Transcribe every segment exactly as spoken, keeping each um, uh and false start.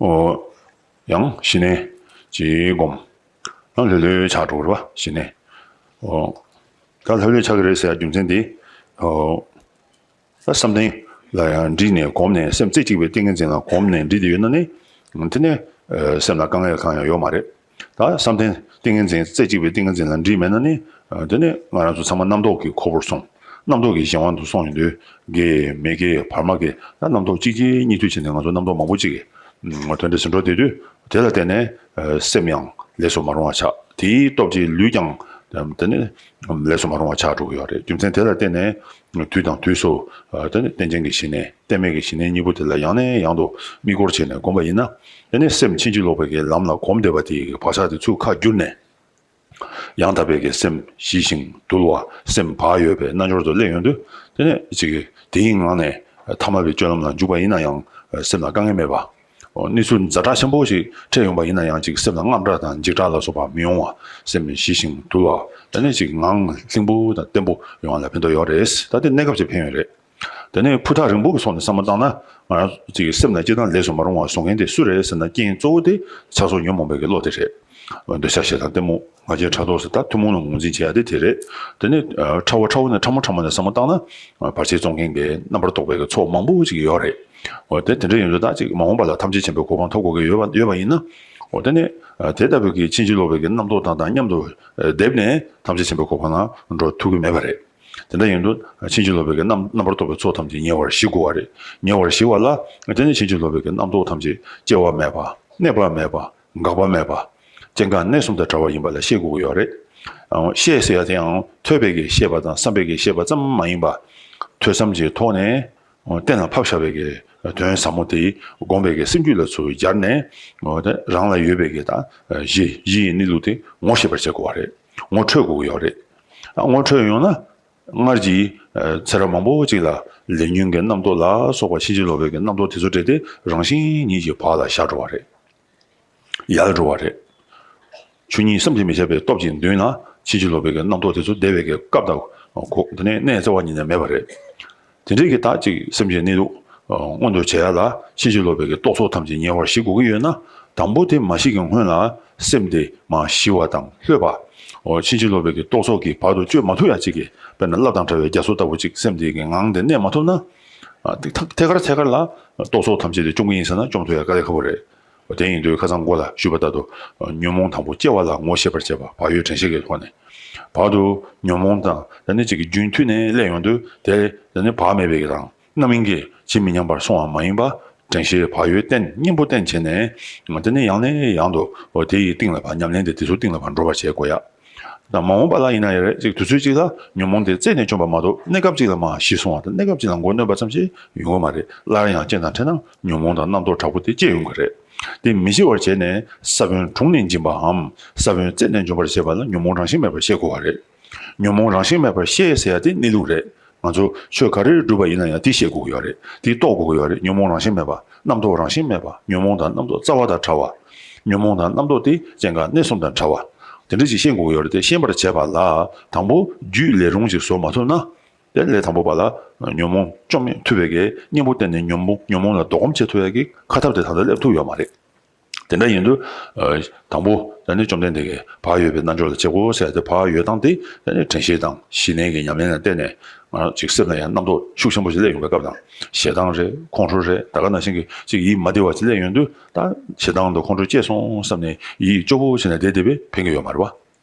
ཨོ། ཡང་ཞི་གནས་ཅིག་སྒོམ། ཡང་ལྷོད་ལྷོད་ཆགས་འགྲོ་གི་རེད་པ། ཞི་གནས། ཨོ། ད་ལྷོད་ལྷོད་ཆགས་ཀྱི་རེད་ཟེར་ཡ་རྒྱུ་མཚན་དེ། ཨོ། ད་བསམ་གཏན་ལ་ཡང་འདྲིས་ནས་གོམས་ནས་སེམས་རྩེ་གཅིག་པའི་ཏིང་ངེ་འཛིན་ལ་གོམས་ནས་འདྲིས་བསྡད་ཡོད་ན་ནི། དེ་ནས་ཨ་སེམས་ལ་དཀའ་ངལ་གང་ཡང་ཡོད་མ་རེད། ད་བསམ་གཏན་ཏིང་ངེ་འཛིན་རྩེ་གཅིག་པའི་ཏིང་ངེ་འཛིན་ལ་འདྲིས་མེད་ན་ནི། ཨ་དེ་ནི་ང་རང་ཚོ་ཚང་མ་རྣམ་རྟོག་གི་ཁོལ་པོར་སོང་། རྣམ་རྟོག་གི་གཞན་དབང་དུ་སོང་ཡོང་དུས། དགེ་མི་དགེ་བར་མ་དགེ། ད་རྣམ་རྟོག་གཅིག་གིས་གཉིས་མཐུད་བྱས་ནས་ང་ཚོ་རྣམ་རྟོག་མང་པོ་ཅིག་གིས་ཨ་དོན་འདྲ་ཟིན་འགྲོ་བསྡད་དུས། དེ་ལ་བརྟེན་ནས་ཨ་སེམས་ཡང་ལས་སུ་མ་རུང་བ་ཆགས། དེའི་སྟོབས་ཀྱིས་ལུས་ཀྱང་དེ་ནི་ལས་སུ་མ་རུང་བ་ཆགས་འགྲོ་གི་ཡོད་རེད། རྒྱུ་མཚན་དེ་ལ་བརྟེན་ནས་དུས་དང་དུས་སུ་ཨ་དེ་ནི་རྟེན་ཅན་གྱི་ཞི་གནས་རྟེན་མེད་ཀྱི་ཞི་གནས་གཉིས་པོ་དེ་ལ་ཡང་ནས་ཡང་དུ་དམིགས་སྐོར་བྱས་ནས་བསྒོམས་པ་ཡིན་ན། དེ་ནི་སེམས་ཕྱིན་ཅི་ལོག་པའི་གི་ལམ་ལ་གོམས་བསྡད་པ་དེའི་གི་བག་ཆགས་དེ་ཚུར་ཁ་བསྒྱུར་ནས། ཡང་དག་པའི་གི་སེམས་ཞི་ཞིང་དུལ་བ། སེམས་བག་ཡོད་པའི་རྣལ་འབྱོར་དུ་སླེབས་ཡོང་དུས། དེ་ནས་ཅིག་དེའི་ངང་ནས་ཐ་མལ་པའི་སྤྱོད་ལམ་ལ་འཇུག་པ་ཡིན་ན་ཡང་སེམས་ལ་དཀའ་ངལ་མེད་པ། གནས་ཚུལ་ཛ་དྲག་ཆེན་པོ་ཞིག་འཕྲད་ཡོང་པ་ཡིན་ན་ཡང་ཅིག་སེམས་ལ་དངངས་སྐྲག་དང་འཇིགས་སྐྲག་ལ་སོགས་པ་མི་ཡོང་བ། སེམས་ཞི་ཞིང་དུལ་བ། དེ་ནས་ཅིག་ངང་བརླིང་པོ་དང་བརྟན་པོ་ཡོང་བ་ལ་ཕན་ཐོགས་ཡོད་རེད། ད་དེ་གནས་སྐབས་ཀྱི་ཕན་ཡོན་རེད། དེ་ནས་ཕུ་ཐག་རིང་པོ་གི་ཕྱོགས་ནས་བསམ་བློ་བཏང་ན། ང་རང་ཚོ་གི་སེམས་ལ་སྤྱིར་བཏང་ལས་སུ་མ་རུང་བ་བཟོ་མཁན་དེ་སུ་རེད་ཟེར་ན། རྐྱེན་གཙོ་བོ་དེ་ཆགས་སོགས་ཉོན་མོངས་པའི་གི་བློ་དེ་རེད། འདོད་ཆགས་ཞེ་སྡང་གཏི་མུག་ང་རྒྱལ་ཕྲག་དོག་ཟེར། ད་ཐུན་མོང་ལ་ངོས་འཛིན་བྱེད་ཡ་དེ་དེ་རེད། དེ་ནས་ཕྲ་བ་ཕྲ་བོ་ནས་ཕྲ་མོ་ཕྲ་མོ་ནས་བསམ་བློ་བཏང་ན། བར་ཆད་བཙོང་མཁན་གྱི་རྣམ་པར་རྟོག་པའི་གི་ཚོགས་མང་པོ་ཅིག་ཡོད་རེད། འོ་དེ་དེ་འདྲ་ཡིན་དུས་ད་ཅིག་མ་འོངས་པ་ལ་ཐམས་ཅད་མཁྱེན་པའི་གོ་འཕང་ཐོབ་དགོས་ཀྱི་ཡོད་པ་ཡོད་པ་ཡིན་ན། འོ་དེ་ནས་དེ་ལྟ་བུའི་གི་ཕྱིན་ཅི་ལོག་པའི་གི་རྣམ་རྟོག་དང་དང་མཉམ་དུ་བསྡེབས་ནས་ཐམས་ཅད་མཁྱེན་པའི་གོ་འཕང་ལ་འགྲོ་ཐུབ་ཀྱི་མེད་པ་རེད། དེ་འདྲ་ཡིན་དུས་ཕྱིན་ཅི་ལོག་པའི་གི་རྣམ་རྣམ་པར་རྟོག་པའི་ཚོགས་ཐམས་ཅད་ཉེ་བར་ཞི་དགོས་པ་རེད། ཉེ་བར་ཞི་བ་ལ་དེ་ནི་ཕྱིན་ཅི་ལོག་པའི་གི་རྣམ་རྟོག་ཐམས་ཅད་སྐྱེ་བ་མེད་པ། གནས་པ་མེད་པ། འགག་པ་མེད་པ། སྐྱེ་འགག་གནས་གསུམ་དང་བྲལ་བ་ཡིན་པ་ལ་ཤེས་དགོས་ཀྱི་ཡོད་རེད། ཨང་། ཤེས་ཟེར་ཡ་དེའང་ཐོས་པའི་གི་ཤེས་པ་དང་བསམ་པའི་གི་ཤེས་པ་ཙམ་མ་ཡིན་པ། ཐོས་བསམ་གྱི་ཐོག་ནས་གཏན་ལ་ཕབ་བཞག་པའི་གི་དོན་ཟབ་མོ་དེ་སྒོམ་པའི་གི་སེམས་རྒྱུད་ལ་ཚུར་སྦྱར་ནས། འོ་དེ་རང་ལ་ཡོད་པའི་གི་ད་གཞི་གཞི་ཡི་གནས་ལུགས་དེ་ངོ་ཤེས་པར་བྱེད་དགོས་པ་རེད། ངོ་འཕྲོད་དགོས་ཀྱི་ཡོད་རེད། ཨ་ངོ་འཕྲོད་ཡོང་ན། སྔར་གྱི་ཨ་ཚེ་རབས་མང་པོ་ཅིག་ལ་ལས་ཉོན་གྱི་རྣམ་རྟོག་ལ་སོགས་པ་ཕྱིན་ཅི་ལོག་པའི་གི་རྣམ་རྟོག་དེ་ཚོ་བྲལ་ཏེ་རང་བཞིན་ཉིད་ཀྱིས་བག་ལ་ཞ་འགྲོ་བ་རེད། ཡལ་འགྲོ་བ་རེད། ཆོས་ཉིད་བསམ་གྱིས་མི་ཁྱབ་པའི་སྟོབས་ཀྱིས་མདུན་ལ་ཕྱིན་ཅི་ལོག་པའི་གི་རྣམ་རྟོག་དེ་ཚོ་བདེ་བའི་གི་སྐབས་དང་གོ། དེ་ནས་གནས་རྩ་བ་ཉིད་ནས་མེད་པ་རེད། དེ་འདྲའི་གི་ད་ཅིག་སེམས་ཀྱི་གནས་ལུགས་མངོན་དུ་བྱེད་ཡ་ལ་ཕྱིན་ཅི་ལོག་པའི་གི་རྟོག་ཚོགས་ཐམས་ཅད་ཉེ་བར་ཞི་དགོས་ཀྱི་ཡོད་ན། དང་པོ་དེ་མ་ཞི་གི་སྔོན་ལ་སེམས་དེ་མར་ཞི་བ་དང་ལྷོད་པ། འོ་ཕྱིན་ཅི་ལོག་པའི་གི་རྟོག་ཚོགས་ཀྱིས་བར་དུ་གཅོད་མ་ཐུབ་ཡ་ཅིག་གི། དཔེར་ན་རླབས་དང་བྲལ་བའི་རྒྱ་མཚོ་ལྟ་བུ་ཅིག་སེམས་དེ་གི་ངང་དེ་གནས་མ་ཐུབ་ན། ཨ་ཐད་ཐད་ཀར་ཐད་ཀར་ལ་རྟོག་ཚོགས་ཐམས་ཅད་དེ་བཅོམ་གྱི་ཡིན་ཟེར་ན་བཅོམ་ཐུབ་ཡ་དཀའ་ལས་ཁག་པོ་རེད། འོ་དེ་ཡིན་དུས་ཁ་སང་འགོ་ལ་ཞུས་པ་ལྟར་དུ། ཉོན་མོངས་དང་པོ་སྐྱེ་བ་ལ་ངོ་ཤེས་པར་བྱེད་པ། བག་ཡོད་དྲན་ཤེས་ཀྱི་ཐོག་ནས། བར་དུ་ཉོན་མོངས་དང་ད་ནི་ཅིག་གི་རྒྱུན་མཐུད་ནས་སླེབས་ཡོང་དུས་དེ་ད་ནི་བག་མེད་པའི་གི་དང་། རྣམ་སྨིན་གྱིས་ཇི་མི་སྙམ་པར་སོང་བ་མ་ཡིན་པ། དྲན་ཤེས་བག་ཡོད་བསྟེན་གཉེན་པོ་བསྟེན་བྱས་ནས། དེ་ནས་ཡང་ནས་ཡང་དུ་འོ་དེ་ཡི་སྟེང་ལ་ཕར་ཉམས་ལེན་དེ་དེ་ཚོའི་སྟེང་ལ་ཕར་འགྲོ་བར་བྱེད་དགོས་ཡ། ད་མ་འོངས་པ་ལ་ཡིན་ན་ཡང་རེད། ཅིག་དུས་ཚོད་ཅིག་ལ་ཉོན་མོངས་དེ་རྩད་ནས་བཅོམ་པ་མ་གཏོགས་གནས་སྐབས་ཅིག་ལ་མར་ཞི་སོང་བ་དང་། གནས་སྐབས་ཅིག་ལ་མགོ་གནོན་པ་ཙམ་ཞིག་ཡོང་གི་མ་རེད། སླར་ཡང་རྐྱེན་དང་འཕྲད་ན་ཉོན་མོངས་དང་རྣམ་རྟོག་དྲག་པོ་དེ་སྐྱེ་ཡོང་གི་རེད། དེ་མི་སྐྱེ་བར་བྱས་ནས་ས་བོན་དྲུང་ནས་འབྱིན་པའམ། ས་བོན་རྩད་ནས་འཇོམས་པར་བྱེད་པ་ལ་ཉོན་མོངས་རང་བཞིན་མེད་པར་ཤེས་དགོས་པ་རེད། ཉོན་མོངས་རང་བཞིན་མེད་པར་ཤེས་ཟེར་ཡ་དེ་གནས་ལུགས་རེད། ང་ཚོ་ཆོས་ག་རེ་སྒྲུབ་པ་ཡིན་ན་ཡང་དེ་ཤེས་དགོས་ཀྱི་ཡོད་རེད། དེ་རྟོགས་དགོས་ཀྱི་ཡོད་རེད། ཉོན་མོངས་རང་བཞིན་མེད་པ། རྣམ་རྟོག་རང་བཞིན་མེད་པ། ཉོན་མོངས་དང་རྣམ་རྟོག་རྩ་བ་དང་བྲལ་བ། ཉོན་མོངས་དང་རྣམ་རྟོག་དེ་སྐྱེ་འགག་གནས་གསུམ་དང་བྲལ་བ། དེ་འདྲ་ཞིག་ཤེས་དགོས་ཀྱི་ཡོད་རེད། དེ་ཤེས་པར་བྱེད་པ་ལ་དང་པོ་རྒྱུད་ལས་རུང་ཞིག་བཟོ་མ་ཐུབ་ན། དེ་ལས་དང་པོ་པ་ལ་ཉོན་མོངས་བཅོམ་ཐུབ་པའི་གི་གཉེན་པོ་བསྟེན་ནས་ཉོན་མོངས་ཉོན་མོངས་ལ་ལྡོག་སྒོམ་བྱེད་ཐུབ་ཡ་གི་ཁ་ཐབས་དེ་ད་ལྟ་སླེབས་ཐུབ་ཡོད་མ་རེད། དེ་འདྲ་ཡིན་དུས། ཨ་དང་པོ་ད་ནི་བཅོམ་ལྡན་འདས་ཀྱིས་བག་ཡོད་པའི་རྣལ་འབྱོར་ལ་སྤྱད་དགོས་ཟེར་ཏེ། བག་ཡོད་སྟངས་དེ་ད་ནི་དྲན་ཤེས་དང་ཞི་གནས་ཀྱི་ཉམས་ལེན་ལ་བརྟེན་ནས། ང་ཅིག་སེམས་ལ་ཡང་རྣམ་རྟོག་ཤུགས་ཆེན་པོ་ཞིག་སླེབས་ཡོང་པའི་སྐབས་དང་། ཞེ་སྡང་རེད། ཁོང་ཁྲོ་རེད། ད་ག་ནང་བཞིན་གྱི་ཅིག་ཡིད་མ་བདེ་བ་ཅིག་སླེབས་ཡོང་དུས། ད་ཞེ་སྡང་དང་ཁོང་ཁྲོ་སྐྱེས་སོང་བསམ་ནས་ཡིད་སྐྱོ་པོ་བྱས་ནས་བསྡད་བསྡད་པས་ཕན་གྱི་ཡོད་མ་རེད་པ།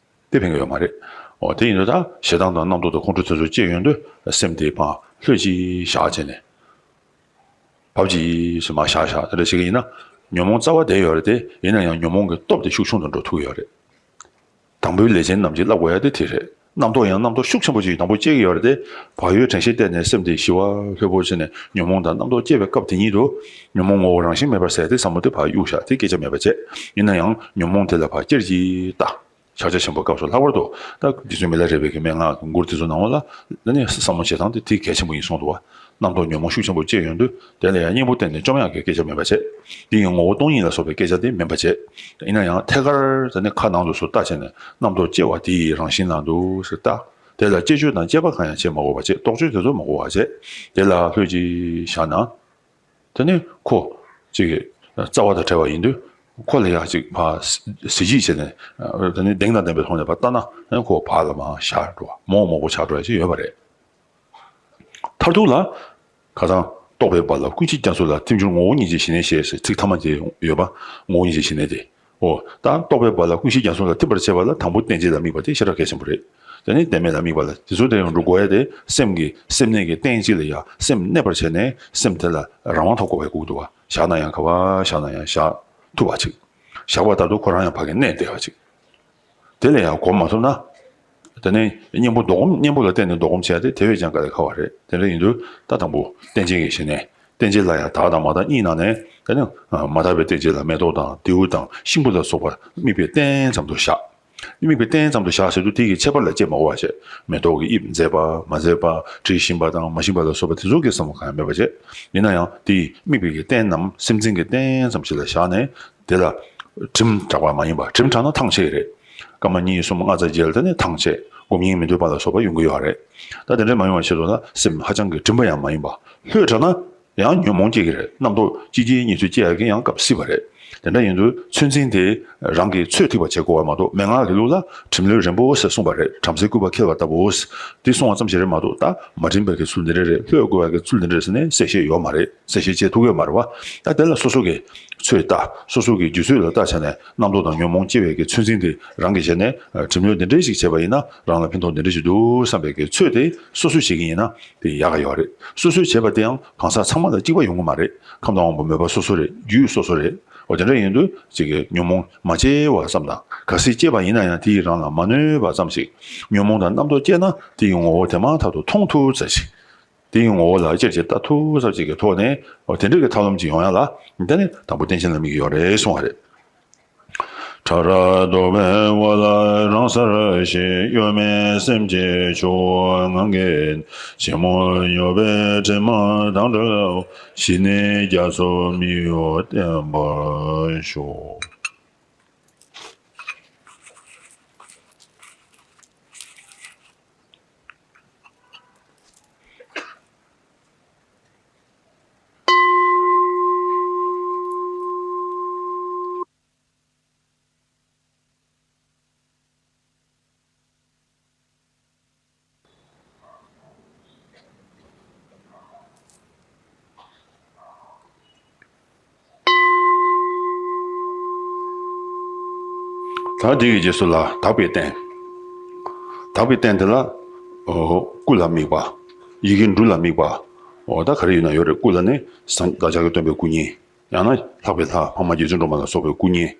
དེ་ཕན་གྱི་ཡོད་མ་རེད། འོ་དེ་ཡིན་དུས་ད་ཞེ་སྡང་དང་རྣམ་རྟོག་དང་ཁོང་ཁྲོ་དེ་ཚོ་སྐྱེས་ཡོང་དུས་སེམས་དེ་ཕར་ལྷོད་ཅིག་བཞག་བྱས་ནས། བབ་ཅིག་སེམས་མར་བཞག་བཞག་དེ་འདྲ་བྱེད་ཀྱི་ཡིན་ན། ཉོན་མོངས་རྩ་བ་བསྡད་ཡོད་རེད་དེ། ཡིན་ན་ཡང་ཉོན་མོངས་ཀྱི་སྟོབས་དེ་ཤུགས་ཆུང་དུ་འགྲོ་ཐུབ་ཀྱི་ཡོད་རེད། དང་པོའི་ལས་ཅན་རྣམས་ཀྱིས་བསླབ་དགོས་ཡ་དེ་དེ་རེད། རྣམ་རྟོག་ཡང་རྣམ་རྟོག་ཤུགས་ཆེན་པོ་ཅིག་དང་པོ་སྐྱེ་གི་ཡོད་རེད་དེ། བག་ཡོད་དྲན་ཤེས་བསྟེན་ནས་སེམས་དེ་ཞི་བ་ལྷོད་པོ་བྱས་ནས་ཉོན་མོངས་དང་རྣམ་རྟོག་སྐྱེ་བའི་སྐབས་དེ་ཉིད་དུ། ཉོན་མོངས་ངོ་བོ་རང་བཞིན་མེད་པར་ཟེར་དེ་ཟབ་མོ་དེ་ཕར་གཡུག་བཞག་དེ་སྐད་ཆ་མེད་པ་བྱས། ཡིན་ན་ཡང་ཉོན་མོངས་དེ་ལ་ཕར་ཅེར་གྱིས་ལྟ། ཕྱག་རྒྱ་ཆེན་པོའི་སྐབས་སུ་ལྷག་པར་དུ། ད་རྗེ་བཙུན་མི་ལ་རས་པའི་གི་མན་ངག་མགུར་དེ་ཚོ་ནང་ལ། ད་ནི་བསམ་བློ་བྱེད་སྟངས་དེ་དེ་གལ་ཆེན་པོ་ཡིན་གསུངས་འདུག་པ། རྣམ་རྟོག་ཉོན་མོངས་ཤུགས་ཆེན་པོ་སྐྱེས་ཡོང་དུས། དེ་ལ་ཡང་གཉེན་པོ་བསྟེན་ནས་བཅོམ་ཡག་གི་སྐད་ཆ་མིན་པ་བྱས། དེ་ཡི་ངོ་བོ་སྟོང་ཉིད་ལ་སོགས་པའི་སྐད་ཆ་དེ་མིན་པ་བྱས། ཡིན་ན་ཡང་ཐད་ཀར་ད་ནི་ཁ་ནང་དུ་སུ་ལྟ་བྱས་ནས་རྣམ་རྟོག་སྐྱེ་བ་དེ་ཡི་རང་བཞིན་ལ་འདུག་ཟེར་ལྟ། དེ་ལ་དཔྱད་བརྗོད་དང་དཔྱད་པ་གང་ཡང་བྱེད་མ་དགོས་པ་བྱས། རྟོག་དཔྱོད་དེ་ཚོ་མ་དགོས་པ་བྱས། དེ་ལ་ལྷོད་ཅིག་བཞག་ན། དེ་ནས་ཁོ་ཅིག་གི་ རྩ་བ་དང་བྲལ་བ་ཡིན་དུས། ཁོ་ལ་ཡང་ཅིག་ཕར་གཟི་བརྗིད་བྱས་ནས། ཨ་དེ་ནི་གདེང་དང་ལྡན་པའི་ཐོག་ནས་ཕར་ལྟ་ན། ཁོ་བག་ལ་མ་ཞ་འགྲོ་བ། མོག་མོག་པོ་ཆགས་འགྲོ་ཡ་ཅིག་ཡོད་པ་རེད། མཐར་ཐུག་ལ། ཁ་སང་རྟོག་པའི་བར་ལ་ཀུན་གཞི་རྒྱ་མཚོ་ལ་ཐིམ་འགྱུར་ངོ་བོ་ཉིད་ཀྱི་ཞི་གནས་ཞེས་ཟེར་ཚིག་ཐ་མ་དེ་ཡོད་པ། ངོ་བོ་ཉིད་ཀྱི་ཞི་གནས་དེ། འོ་ད་རྟོག་པའི་བར་ལ་ཀུན་གཞི་རྒྱ་མཚོ་ལ་ཐིམ་པར་བྱེད་པ་ལ་དང་པོ་རྟེན་བཅས་ལ་དམིགས་པ་དེ་ཞེ་དྲག་གལ་ཆེན་པོ་རེད། དེ་ནས་རྟེན་མེད་ལ་དམིགས་པ་ལ། དེ་ཚོ་དེ་ཡང་འགྲོ་དགོས་ཡ་དེ། སེམས་ཀྱི་སེམས་གནས་ཀྱི་རྟེན་གཅིག་ལ་ཡ་སེམས་གནས་པར་བྱས་ནས། སེམས་དེ་ལ་རང་དབང་ཐོབ་དགོས་པའི་སྐབས་འདུག་བ། བཞག་ན་ཡང་ག་བ། བཞག་ན་ཡང་བཞག་ཐུབ་པ་ཅིག། བཞག་པ་ལྟར་དུ་ཁོ་རང་ཡང་ཕ་གིར་གནས་བསྡད་པ་ཅིག། དེ་ལས་ཡང་གོམས་མ་ཐུབ་ན། དེ་ནས་གཉེན་པོ་ལྡོག་སྒོམ། གཉེན་པོ་ལ་བརྟེན་ནས་ལྡོག་སྒོམ་བྱས་ཏེ། དེ་བས་ཀྱང་དཀའ་ལས་ཁག་པ་རེད། དེ་འདྲ་ཡིན་དུས་ད་དང་པོ་རྟེན་ཅན་གྱི་ཞི་གནས། རྟེན་ཅན་ལ་ཡང་དག་དང་མ་དག་གཉིས་ནང་ནས། དེ་ནས་མ་དག་པའི་རྟེན་ཅན་ལ་མེ་ཏོག་དང་རྡེའུ་དང་ཤིང་བུ་ལ་སོགས་པ་དམིགས་པའི་རྟེན་ཙམ་དུ་བཞག། དམིགས་པའི་རྟེན་ཙམ་དུ་བཞག་ཟེར་དུས། དེ་གི་ཁྱད་པར་ལ་དཔྱད་མ་དགོས་པ་བྱས། མེ་ཏོག་གི་དབྱིབས་མཛེས་པ་མ་མཛེས་པ། དྲི་ཞིམ་པ་དང་མ་ཞིམ་པ་ལ་སོགས་པ་དེ་ཚོ་གི་བསམ་བློ་གང་ཡང་མེད་པ་བྱས། ཡིན་ན་ཡང་དེའི་དམིགས་པའི་གི་རྟེན་ནམ་སེམས་ཅན་གྱི་རྟེན་ཙམ་ཞིག་ལ་བཞག་ནས། དེ་ལ་དྲིམ་དྲག་པ་མ་ཡིན་པ། དྲིམ་དྲག་ན་ཐང་ཆད་རེད། སྐར་མ་གཉིས་གསུམ་ལྔ་ཙམ་རྗེས་ལ་དེ་ནས་ཐང་ཆད། སྒོམ་ཉིན་མི་འདོད་པ་ལ་སོགས་པ་ཡོང་གི་ཡོད་རེད། ད་དེ་འདྲ་མ་ཡོང་བའི་ཆེད་དུ་ལ། སེམས་ཧ་ཅང་གི་གྲིམ་པ་ཡང་མ་ཡིན་པ། ལྷོད་དྲགས་ན་ཡང་ཉོན་མོངས་སྐྱེ་གི་རེད། རྣམ་རྟོག་གཅིག་རྗེས་གཉིས་མཐུད་སྐྱེ་ཡག་གི་ཡང་སྐབས་སྲིད་པ་རེད། དེ་འདྲ་ཡིན་དུས་ཚོད་འཛིན་དེ་རང་གིས་ཚོད་ཐིག་པ་བྱེད་དགོས་པ་མ་གཏོགས། མན་ངག་གི་ལུགས་ལ་གྲིམ་ལྷོད་རན་པོ་ཟེར་གསུངས་པ་རེད། བྲམ་ཟེ་སྐུད་པ་འཁྱེར་བ་ལྟ་བུ། དེ་གསུངས་པ་ཙམ་ཞིག་རེད་མ་གཏོགས། ད་མ་གྲིམ་པའི་གི་ཚུལ་འདི་འདྲ་རེད། ལྷོད་དགོས་པའི་གི་ཚུལ་འདི་འདྲ་རེད་ཟེར་ནས་གསལ་བཤད་ཡོད་མ་རེད། གསལ་བཤད་བྱེད་ཐུབ་ཀྱི་ཡོད་མ་རེད་བ། ད་དེ་ལ་སོ་སོ་གི་ཚོད་ལྟ། སོ་སོ་གི་རྒྱུད་ཚོད་ལ་བལྟ་བྱས་ནས། རྣམ་རྟོག་དང་ཉོན་མོངས་སྐྱེ་བའི་གི་ཚོད་འཛིན་དེ་རང་གིས་བྱས་ནས། གྲིམ་ལྷོད་འདི་འདྲ་ཞིག་བྱས་པ་ཡིན་ན་རང་ལ་ཕན་ཐོགས་འདི་འདྲ་ཞིག་འདུག་བསམ་པའི་གི་ཚོད་དེ་སོ་སོས་བྱེད་ཀྱི་ཡིན་ན་དེ་ཡག་ག་ཡོད་རེད། སོ་སོས་བྱས་པ་དེའང་གང་ཟག་ཚང་མ་ལ་གཅིག་པ་ཡོང་གི་མ་རེད། ཁམས་དང་དབང་པོ་མོས་པ་སོ་སོ་རེད། རྒྱུད་སོ་སོ་རེད། འོ་དེ་འདྲ་ཡིན་དུས་ཅིག་གི་ཉོན་མོངས་མ་སྐྱེ་བ་ཙམ་དང་། གལ་སྲིད་སྐྱེས་པ་ཡིན་ན་ཡང་དེ་ཡིས་རང་ལ་མ་གནོད་པ་ཙམ་ཞིག། ཉོན་མོངས་དང་རྣམ་རྟོག་སྐྱེས་ན་དེ་ཡི་ངོ་བོ་དེ་མ་ཐག་ཏུ་མཐོང་ཐུབ་ཙམ་ཞིག། དེ་ཡི་ངོ་བོ་ལ་ཅེར་ཅེར་ལྟ་ཐུབ་ཙམ་ཞིག་གི་ཐོག་ནས། འོ་དེ་འདྲ་གི་ཐབས་ལམ་ཅིག་ཡོང་ཡ་ལ། དེ་ནི་དང་པོ་རྟེན་ཅན་ལ་དམིགས་ཀྱི་ཡོད་རེད་གསུངས་པ་རེད། ཕྲ་རགས་རྟོག་པའི་འོད་ལ་རང་སར་ཞི། གཡོ་མེད་སེམས་ཀྱི་ཆུ་བོ་ངང་གིས་ཕྱི་མོ་ཡོད་པའི་དྲི་མ་དང་བྲལ་བ། ཞི་གནས་རྒྱ་མཚོ་མི་གཡོ་བརྟན་པར་ཞུགས། ད་འདི་གི་རྗེས་སུ་ལ་དག་པའི་རྟེན། དག་པའི་རྟེན་དེ་ལ། ཨོ། སྐུ་ལ་དམིགས་པ། ཡི་གེ་འབྲུ་ལ་དམིགས་པ། ཨོ་ད་ག་རེ་ཡོད་ན་ཡོད་རེད། སྐུ་ལ་ནི་སངས་བདག་ཅག་གི་སྟོན་པའི་སྐུ་བརྙན། ཡང་ན་ལྷག་པའི་ལྷ་འཕགས་མ་རྗེ་བཙུན་སྒྲོལ་མ་ལ་སོགས་པའི་སྐུ་བརྙན།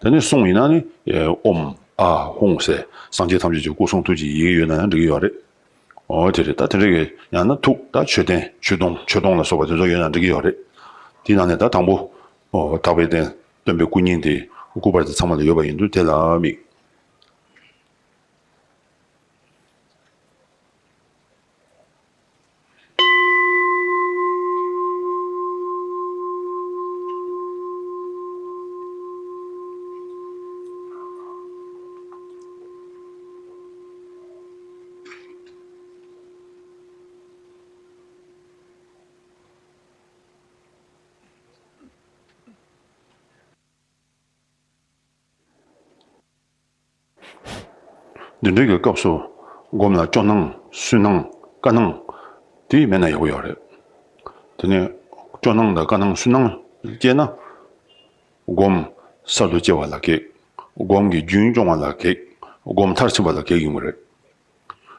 དེ་ནས་གསུང་ཡིན་ན་ནི། ཨོཾ་ཨཱཿཧཱུྃ་ཟེར་སངས་རྒྱས་ཐམས་ཅད་ཀྱི་སྐུ་གསུང་ཐུགས་ཀྱི་ཡི་གེ་ཡོད་ན་ཡང་འགྲིག་གི་ཡོད་རེད། ཨོ་དེ་རེད། ད་དེ་འདྲ་གི། ཡང་ན་ཐུགས། ད་མཆོད་རྟེན་མཆོད་སྡོང་མཆོད་སྡོང་ལ་སོགས་པ་དེ་ཚོ་ཡོད་ན་འགྲིག་གི་ཡོད་རེད། དེའི་ནང་ནས་ད་དང་པོ། ཨོ་དག་པའི་རྟེན་སྟོན་པའི་སྐུ་བརྙན་དེ་སྐུ་པར་དེ་ཚང་མ་ལ་ཡོད་པ་ཡིན་དུས་དེ་ལ་དམིགས། འདི་འདྲའི་གི་སྐབས་སུ་སྒོམ་ལ་སྐྱོ་སྣང་སུན་སྣང་དཀའ་སྣང་དེ་མེད་ན་ཡག་པོ་ཡོད་རེད། དེ་ནས་སྐྱོ་སྣང་དང་དཀའ་སྣང་སུན་སྣང་སྐྱེས་ན། སྒོམ་གསར་དུ་སྐྱེ་བ་ལ་གེགས། སྒོམ་གྱི་རྒྱུན་སྐྱོང་བ་ལ་གེགས། སྒོམ་མཐར་ཕྱིན་པ་ལ་གེགས་ཡོང་གི་རེད།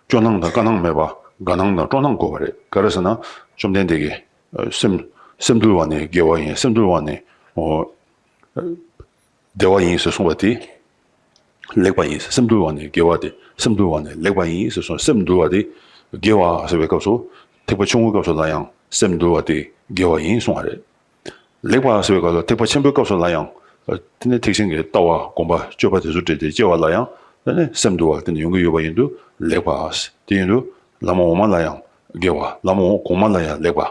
སྐྱོ་སྣང་དང་དཀའ་སྣང་མེད་པ་དགའ་སྣང་དང་སྤྲོ་སྣང་དགོས་པ་རེད། ག་རེ་ཟེར་ན། བཅོམ་ལྡན་འདས་ཀྱིས། ཨ། སེམས། སེམས་དུལ་བ་ནི་དགེ་བ་ཡིན། སེམས་དུལ་བ་ནི། ཨོ། བདེ་བ་ཡིན་ཟེར་གསུངས་པ་དེ་ལེགས་པ་ཡིན། སེམས་དུལ་བ་ནི་དགེ་བ་སྟེ། སེམས་དུལ་བ་ནི་ལེགས་པ་ཡིན་ཟེར་གསུངས། སེམས་དུལ་བ་དེ་དགེ་བ་ཟེར་བའི་སྐབས་སུ། ཐེག་པ་ཆུང་ངུའི་སྐབས་སུ་ལ་ཡང་སེམས་དུལ་བ་དེ་དགེ་བ་ཡིན་གསུངས་པ་རེད། ལེགས་པ་ཟེར་བའི་སྐབས་ལ། ཐེག་པ་ཆེན་པོའི་སྐབས་སུ་ལ་ཡང་། ཨ། དེ་ནས་ཐེག་ཆེན་གྱི་ལྟ་བ་སྒོམ་པ་སྤྱོད་པ་དེ་ཚོ་སྤྲད་དེ་སྐྱེ་བ་ལ་ཡང་། དེ་ནས་སེམས་དུལ་བ་དེ་ནས་ཡོང་གི་ཡོད་པ་ཡིན་དུས་ལེགས་པ། དེ་ཡིན་དུས་ལམ་འོག་མ་ལ་ཡང་དགེ་བ། ལམ་འོག་གོང་མ་ལ་ཡང་ལེགས་པ།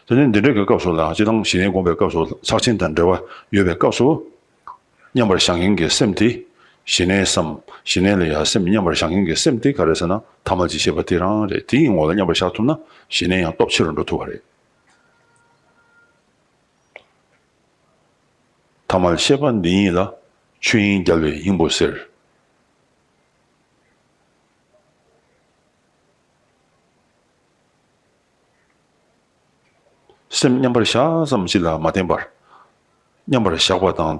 དེ་ནས་འདི་འདྲ་གི་སྐབས་སུ་ལ། སྤྱིར་བཏང་ཞི་གནས་སྒོམ་པའི་སྐབས་སུ། ཕྱག་ཆེན་དང་འབྲེལ་བ་ཡོད་པའི་སྐབས་སུ། མཉམ་པར་བཞག་མཁན་གྱི་སེམས་དེ། ཞི་གནས་སམ། ཞི་གནས་ལ་ཡང་སེམས་མཉམ་པར་བཞག་མཁན་གྱི་སེམས་དེ་ག་རེ་ཟེར་ན། ཐ་མལ་གྱི་ཤེས་པ་དེ་རང་རེད། དེ་ཡི་ངོ་ལ་མཉམ་པར་བཞག་ཐུབ་ན་ཞི་གནས་ཡང་སྟོབས་ཆེ་རུ་འགྲོ་ཐུབ་པ་རེད། ཐ་མལ་ཤེས་པ་འདི་ཉིད་ལ། ཆོས་དབྱིངས་རྒྱལ་བའི་སྙིང་པོ་ཟེར། སེམས་མཉམ་པར་བཞག་ཙམ་ཞིག་ལ་མ་བརྟེན་པར། མཉམ་པར་བཞག་པ་དང་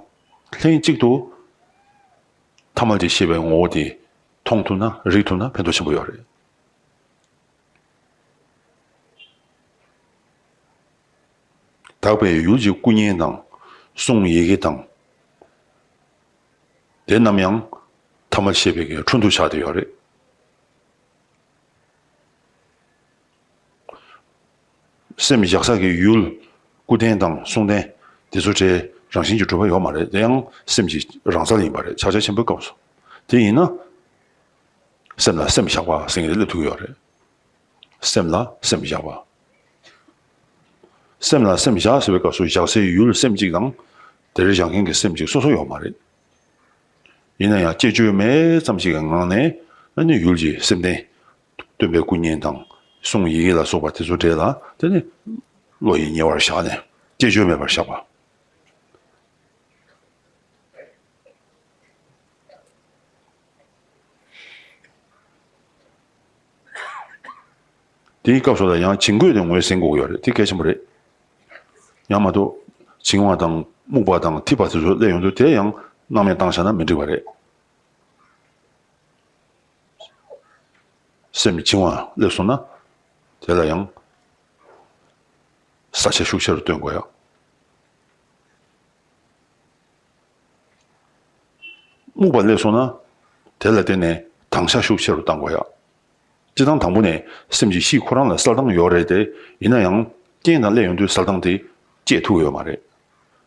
ལྷན་ཅིག་ཏུ་ཐ་མལ་གྱི་ཤེས་པའི་ངོ་བོ་དེ་མཐོང་ཐུབ་ན། རིག་ཐུབ་ན་ཕན་ཐོགས་ཆེན་པོ་ཡོད་རེད། དག་པའི་ཡུལ་གྱི་སྐུ་བརྙན་དང་། གསུང་ཡི་གེ་དང་། དེ་རྣམས་ཡང་ཐ་མལ་ཤེས་པའི་གི་འཕྲོ་འདུ་ཆགས་བསྡད་ཡོད་རེད། སེམས་བཞག་ས་གི་ཡུལ། སྐུ་རྟེན་དང་གསུང་རྟེན་དེ་ཚོ་གྲས་རང་བཞིན་གྱིས་གྲུབ་པ་ཡོད་མ་རེད། དེ་ཡང་སེམས་ཀྱི་རང་རྩལ་ཡིན་པ་རེད། ཕྱག་རྒྱ་ཆེན་པོའི་སྐབས་སུ། དེ་ཡིན་ན། སེམས་ལ་སེམས་བཞག་པ་ཟེར་མཁན་དེ་སླེབས་ཐུབ་ཀྱི་ཡོད་རེད། སེམས་ལ་སེམས་བཞག་པ། སེམས་ལ་སེམས་བཞག་ཟེར་བའི་སྐབས་སུ་བཞག་སའི་ཡུལ་སེམས་གཅིག་དང་། དེར་བཞག་མཁན་གྱི་སེམས་གཅིག་སོ་སོ་ཡོད་མ་རེད། ཡིན་ན་ཡང་བཅས་བཅོས་མེད་ཙམ་ཞིག་གི་ངང་ནས། ཨ་ནི་ཡུལ་གྱི་སེམས་རྟེན། སྟོན་པའི་སྐུ་བརྙན་དང་། གསུང་ཡི་གེ་ལ་སོགས་པ་དེ་ཚོ་གྲས་ལ་དེ་ནི་བློ་ཡིས་ཉེ་བར་བཞག་ནས་བཅས་བཅོས་མེད་པར་བཞག་པ། དེའི་སྐབས་སུ་ལ་ཡང་བྱིང་རྒོད་དེ་ངོས་ཟིན་དགོས་ཀྱི་ཡོད་རེད། དེ་གལ་ཆེན་པོ་རེད། ཡང་མ་གཏོགས་བྱིང་བ་དང་སྨུག་པ་དང་འཐིབས་པ་དེ་ཚོ་སླེབས་ཡོང་དུས། དེ་ཡང་སྣང་མེད་བཏང་བཞག་ན་མི་འགྲིག་པ་རེད། སེམས་བྱིང་བ་སླེབས་སོང་ན། དེ་ལ་ཡང་གསལ་ཆ་ཤུགས་ཆེ་རུ་སྟོན་དགོས་ཡ། སྨུག་པ་སླེབས་སོང་ན། དེ་ལ་བརྟེན་ནས་དྭངས་ཆ་ཤུགས་ཆེ་རུ་གཏང་དགོས་ཡ། སྤྱིར་བཏང་དང་པོ་ནས་སེམས་ཀྱི་གཤིས་ཁོ་རང་ལ་གསལ་ཐང་ཡོད་རེད་དེ། ཡིན་ན་ཡང་རྐྱེན་དང་སླེབས་ཡོང་དུས་གསལ་ཐང་དེ་སྐྱེ་ཐུབ་ཡོད་མ་རེད།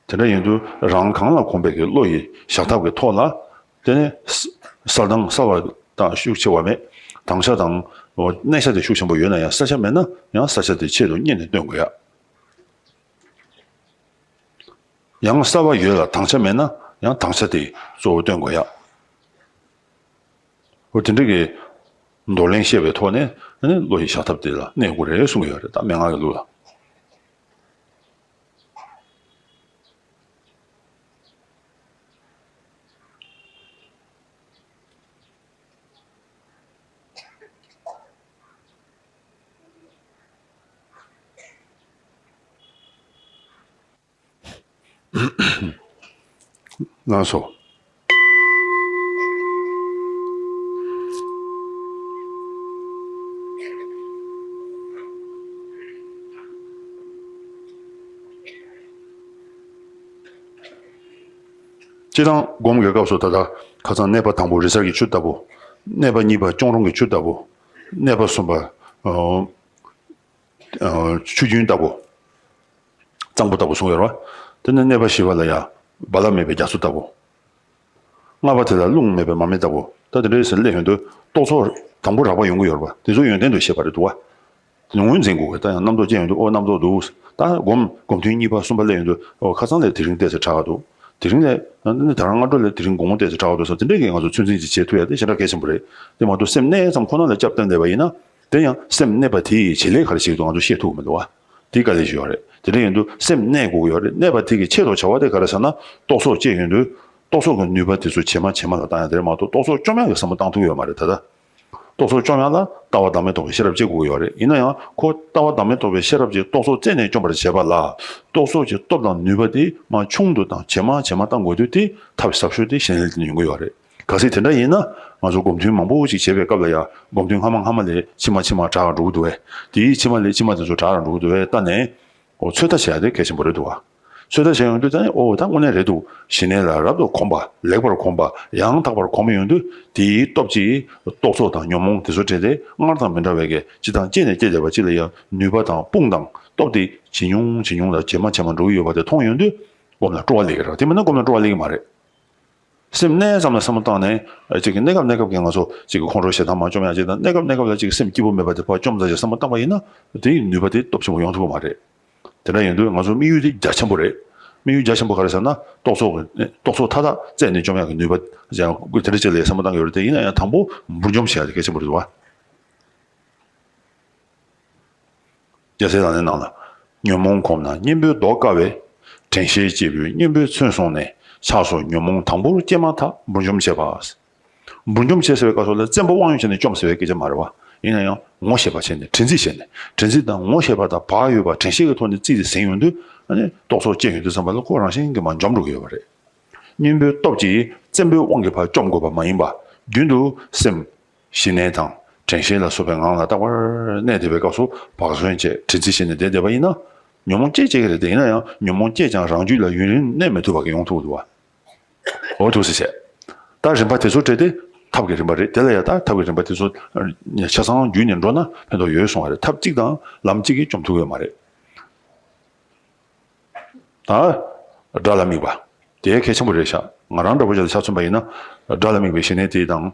དེ་འདྲ་ཡིན་དུས་རང་གང་ལ་གོམས་པའི་གི་བློ་ཡི་བཞག་ཐབས་ཀྱི་ཐོག་ལ། དེ་ནས་གསལ་ཐང་གསལ་བ་དང་ཤུགས་ཆེ་བ་མེད། དྭངས་ཆ་དང་གནས་ཆ་དེ་ཤུགས་ཆེན་པོ་ཡོད་ན་ཡང་། གསལ་ཆ་མེད་ན་ཡང་གསལ་ཆ་དེ་ཆེད་དུ་གཉེར་ནས་སྟོན་དགོས་ཡ། ཡང་གསལ་བ་ཡོད་ལ་དྭངས་ཆ་མེད་ན་ཡང་དྭངས་ཆ་དེ་གཙོ་བོ་སྟོན་དགོས་ཡ། འོ་དེ་འདྲ་གི་འདོར་ལེན་བཤད་པའི་ཐོག་ནས། ཨ་ནི་བློ་ཡི་བཞག་ཐབས་དེ་ལ་གནས་དགོས་རེད་གསུང་གི་ཡོད་རེད། ད་མན་ངག་གི་ལུགས་ལ། ལགས་སོ། སྤྱིར་བཏང་སྒོམ་གྱི་སྐབས་སུ། ད་ལྟ་ཁ་སང་གནས་པ་དང་པོ་རི་གསར་གྱི་ཆུ་ལྟ་བུ། གནས་པ་གཉིས་པ་གཅོང་རོང་གི་ཆུ་ལྟ་བུ། གནས་པ་གསུམ་པ། ཨོ། ཆུ་རྒྱུན་ལྟ་བུ། གཙང་པོ་ལྟ་བུ་གསུངས་ཡོད་རེད་བ། དེ་ནས་གནས་པ་བཞི་པ་ལ་ཡ་རྦ་རླབས་མེད་པའི་རྒྱ་མཚོ་ལྟ་བུ། ལྔ་པ་དེ་ལ་རླུང་མེད་པའི་མར་མེ་ལྟ་བུ། ད་དེ་འདྲའི་ཟེར་སླེབས་ཡོང་དུས། རྟོག་ཚོགས་དང་པོ་རགས་པ་ཡོང་གི་ཡོད་རེད་བ། དེ་ཚོ་ཡོན་ཏན་དུ་བཤད་པ་རེད་འདུག་བ། དེ་ངོས་འཛིན་དགོས་གི། ད་ཡང་རྣམ་རྟོག་སྐྱེ་ཡོང་དུས། ཨོ་རྣམ་རྟོག་འདུག། ད་སྒོམ་སྒོམ་ཐུན་གཉིས་པ་གསུམ་པ་སླེབས་ཡོང་དུས། ཨོ་ཁ་སང་ལས་དེ་རིང་ཏོག་ཙམ་དྲག་འདུག། དེ་རིང་ལས། ད་རང་སྔ་དྲོ་ལས་དེ་རིང་དགོང་མོ་ཏོག་ཙམ་དྲག་འདུག་ཟེར། དེ་འདྲས་ཀྱི་ང་ཚོ་ཚོད་འཛིན་ཅིག་བྱེད་ཐུབ་ཡ་དེ་ཞེ་དྲག་གལ་ཆེན་པོ་རེད། དེ་མ་གཏོགས་སེམས་གནས་ཙམ་ཁོ་ན་ལ་སྐྱབས་བསྟེན་བསྡད་པ་ཡིན་ན། དེ་ཡང་སེམས་གནས་པ་དེ་ཡི་བྱེད་ལས་ག་རེ་ཞིག་འདུག་ང་ཚོ་ཤེས་ཐུབ་ཀྱི་མི་འདུག་བ། དེ་དཀའ་ལས་ཤིག་ཡོད་རེད། དེ་འདྲ་ཡིན་དུས་སེམས་གནས་དགོས་ཀྱི་ཡོད་རེད། གནས་པ་དེ་གི་ཆེད་དུ་བྱ་བ་དེ་ག་རེ་ཟེར་ན། རྟོག་ཚོགས་སྐྱེས་ཡོང་དུས་རྟོག་ཚོགས་ཀྱི་ནུས་པ་དེ་ཚོ་ཇེ་མང་ཇེ་མང་ལ་བཏང་ཡ་དེ་རེད་མ་གཏོགས། རྟོག་ཚོགས་བཅོམ་ཡག་གི་བསམ་བློ་བཏང་ཐུབ་ཀྱི་ཡོད་མ་རེད། ད་ལྟ་རྟོག་ཚོགས་བཅོམ་ཡག་ལ་ལྟ་བ་བདག་མེད་རྟོགས་པའི་ཤེས་རབ་སྐྱེ་དགོས་ཀྱི་ཡོད་རེད། ཡིན་ན་ཡང་ཁོ་ལྟ་བ་བདག་མེད་རྟོགས་པའི་ཤེས་རབ་ཀྱིས་རྟོག་ཚོགས་རྩད་ནས་བཅོམ་པར་བྱེད་པ་ལ། རྟོག་ཚོགས་ཀྱི་སྟོབས་དང་ནུས་པ་དེ་མར་ཆུང་དུ་དང་ཇེ་མང་ཇེ་མང་བཏང་དགོས་དུས། དེ་ཐབས་ཟབ་ཤོས་དེ་གཞན་ལས་དེ་ནས་ཡོང་གི་ཡོད་རེད། གལ་སྲིད་དེ་འདྲ་ཡིན་ན། ང་ཚོ་སྒོམ་ཐུན་མང་པོ་ཞིག་བྱེད་པའི་སྐབས་ལ་ཡ། སྒོམ་ཐུན་སྔ་མ་སྔ་མ་ལས་ཕྱི་མ་ཕྱི་མ་དྲག་འགྲོ་གི་འདུག་བས། དེའི་ཕྱི་མ་ལས་ཕྱི་མ་དེ་ཚོ་དྲག་འགྲོ་གི་འདུག་བས། ལྟ་ནས། ཨོ་ཚོད་ལྟ་བྱེད་ཡ་དེ་གལ་ཆེན་པོ་རེད་འདུག་བ། ཚོད་ལྟ་བྱེད་ཡོང་དུས་ད་ནི། ཨོ་ད་དངོས་གནས་རེད་འདུག། ཞི་གནས་ལ་རབ་ཏུ་གོམས་པ། ལེགས་པར་གོམས་པ། ཡང་དག་པར་གོམས་ཡོང་དུས། དེའི་སྟོབས་ཀྱིས་རྟོག་ཚོགས་དང་ཉོན་མོངས་དེ་ཚོ་བྲལ་ཏེ། སྔར་དང་མི་འདྲ་བའི་གི། སྤྱི་དང་སྐྱེས་ནས་སྐྱེས་བསྡད་པ་ཅིག་ལ་ཡང་ནུས་པ་དང་དཔུང་དང་སྟོབས་དེ་ཇེ་ཉུང་ཇེ་ཉུང་ལ་ཇེ་མང་ཇེ་མང་འགྲོ་གི་ཡོད་པ་དེ་མཐོང་ཡོང་དུས། སྒོམ་ལ་སྤྲོ་བ་སླེབས་ཀྱི་རེད། དེ་མིན་ན་སྒོམ་ལ་སྤྲོ་བ་སླེབས་ཀྱི་མ་རེད། སེམས་གནས་ཙམ་ལ་བསམ་བློ་བཏང་ནས། ཨ་ཅིག་གི་གནས་སྐབས་གནས་སྐབས་ཀྱི་ང་ཚོ་ཅིག་གི་ཁོང་ཁྲོ་ཞེ་སྡང་མར་བཅོམ་ཡག་ཅིག་དང་། གནས་སྐབས་གནས་སྐབས་ལ་ཅིག་སེམས་སྐྱིད་པོ་མེད་པ་དེ་ཕར་བཅོམ་ཚར་ཅིག་བསམ་བློ་བཏང་པ་ཡིན་ན། དེའི་ནུས་པ་དེ་སྟོབས་ཆེན་པོ་ཡོང་ཐུབ་ཀྱི་མ་རེད། དེ་འདྲ་ཡིན་དུས་ང་ཚོ་དམིགས་ཡུལ་དེ་རྒྱ་ཆེན་པོ་རེད། དམིགས་ཡུལ་རྒྱ་ཆེན་པོ་ག་རེ་ཟེར་ན། རྟོག་ཚོགས་ཀྱི། རྟོག་ཚོགས་མཐའ་དག་རྩད་ནས་བཅོམ་ཡག་གི་ནུས་པ་ཅིག་དེ་འདྲ་ཅིག་ལ་བསམ་བློ་བཏང་གི་ཡོད་རེད་དེ། ཡིན་ན་ཡང་དང་པོ་འབུར་འཇོམས་བྱེད་ཡག་དེ་གལ་ཆེན་པོ་རེད་བ། རྒྱལ་སྲས་ལག་ལེན་ནང་ལ། ཉོན་མོངས་གོམས་ན་གཉེན་པོའི་མདོག་དཀར་བས། དྲན་ཤེས་སྐྱེས་བུས་གཉེན་པོའི་མཚན་བཟུང་ནས། ཆགས་སོགས་ཉོན་མོངས་དང་པོར་སྐྱེས་མ་ཐག་འབུར་འཇོམས་བྱེད་པ། འབུར་འཇོམས་བྱེད་ཟེར་བའི་སྐབས་སུ་ལ་བཙན་པོ་དབང་ཡོད་བྱས་ནས་བཅོམ་ཟེར་བའི་སྐད་ཆ་མ་རེད་བ། ཡིན་ན་ཡང་ངོ་ཤེས་པ་བྱས་ནས་དྲན་རྩིས་བྱས་ནས། དྲན་རྩིས་དང་ངོ་ཤེས་པ་དང་བག་ཡོད་པ་དྲན་ཤེས་ཀྱི་ཐོག་ནས་རྩིས་དེ་ཟིན་ཡོང་དུས། ཨ་ནི་རྟོག་ཚོགས་སྐྱེས་ཡོང་དུས་ཙམ་པ་ལ་ཁོ་རང་བཞིན་གྱིས་མར་འཇོམས་འགྲོ་གི་ཡོད་པ་རེད། གཉེན་པོའི་སྟོབས་ཀྱིས་བཙན་པོའི་དབང་གིས་ཕར་བཅོམ་དགོས་པ་མ་ཡིན་པ། རྒྱུན་དུ་སེམས། ཞི་གནས་དང་དྲན་ཤེས་ལ་སོགས་པའི་ངང་ལ་རྟག་པར་གནས་བསྡད་པའི་སྐབས་སུ་བག་ཟོན་བྱས་དྲན་རྩིས་བྱས་ནས་བསྡད་བསྡད་པ་ཡིན་ན། ཉོན་མོངས་སྐྱེ་སྐྱེ་གི་རེད་དེ། ཡིན་ན་ཡང་ཉོན་མོངས་སྐྱེས་ཀྱང་རང་རྒྱུད་ལ་ཡུན་རིང་གནས་མི་ཐུབ་པ་གི་ཡོང་ཐུབ་འདུག་བ། འོ་ཐུགས་སུ་ཆེ། ད་རིམ་པ་དེ་ཚོ་བྲལ་ཏེ་ཐབས་ཀྱི་རིམ་པ་རེད། དེ་ལ་ཡང་ད་ཐབས་ཀྱི་རིམ་པ་དེ་ཚོ་ཆ་ཚང་བརྒྱུད་ནས་འགྲོ་ན་ཕན་ཐོགས་ཡོད་གསུང་བ་རེད། ཐབས་གཅིག་དང་ལམ་གཅིག་གིས་བཅོམ་ཐུབ་ཡོད་མ་རེད། ད། དགྲ་ལ་དམིགས་པ། དེ་གལ་ཆེན་པོ་རེད་ཤག་ང་རང་འདྲ་པོ་ཅིག་ལ་ཆ་མཚོན་པ་ཡིན་ན། དགྲ་ལ་དམིགས་པའི་ཞི་གནས་དེ་དང་།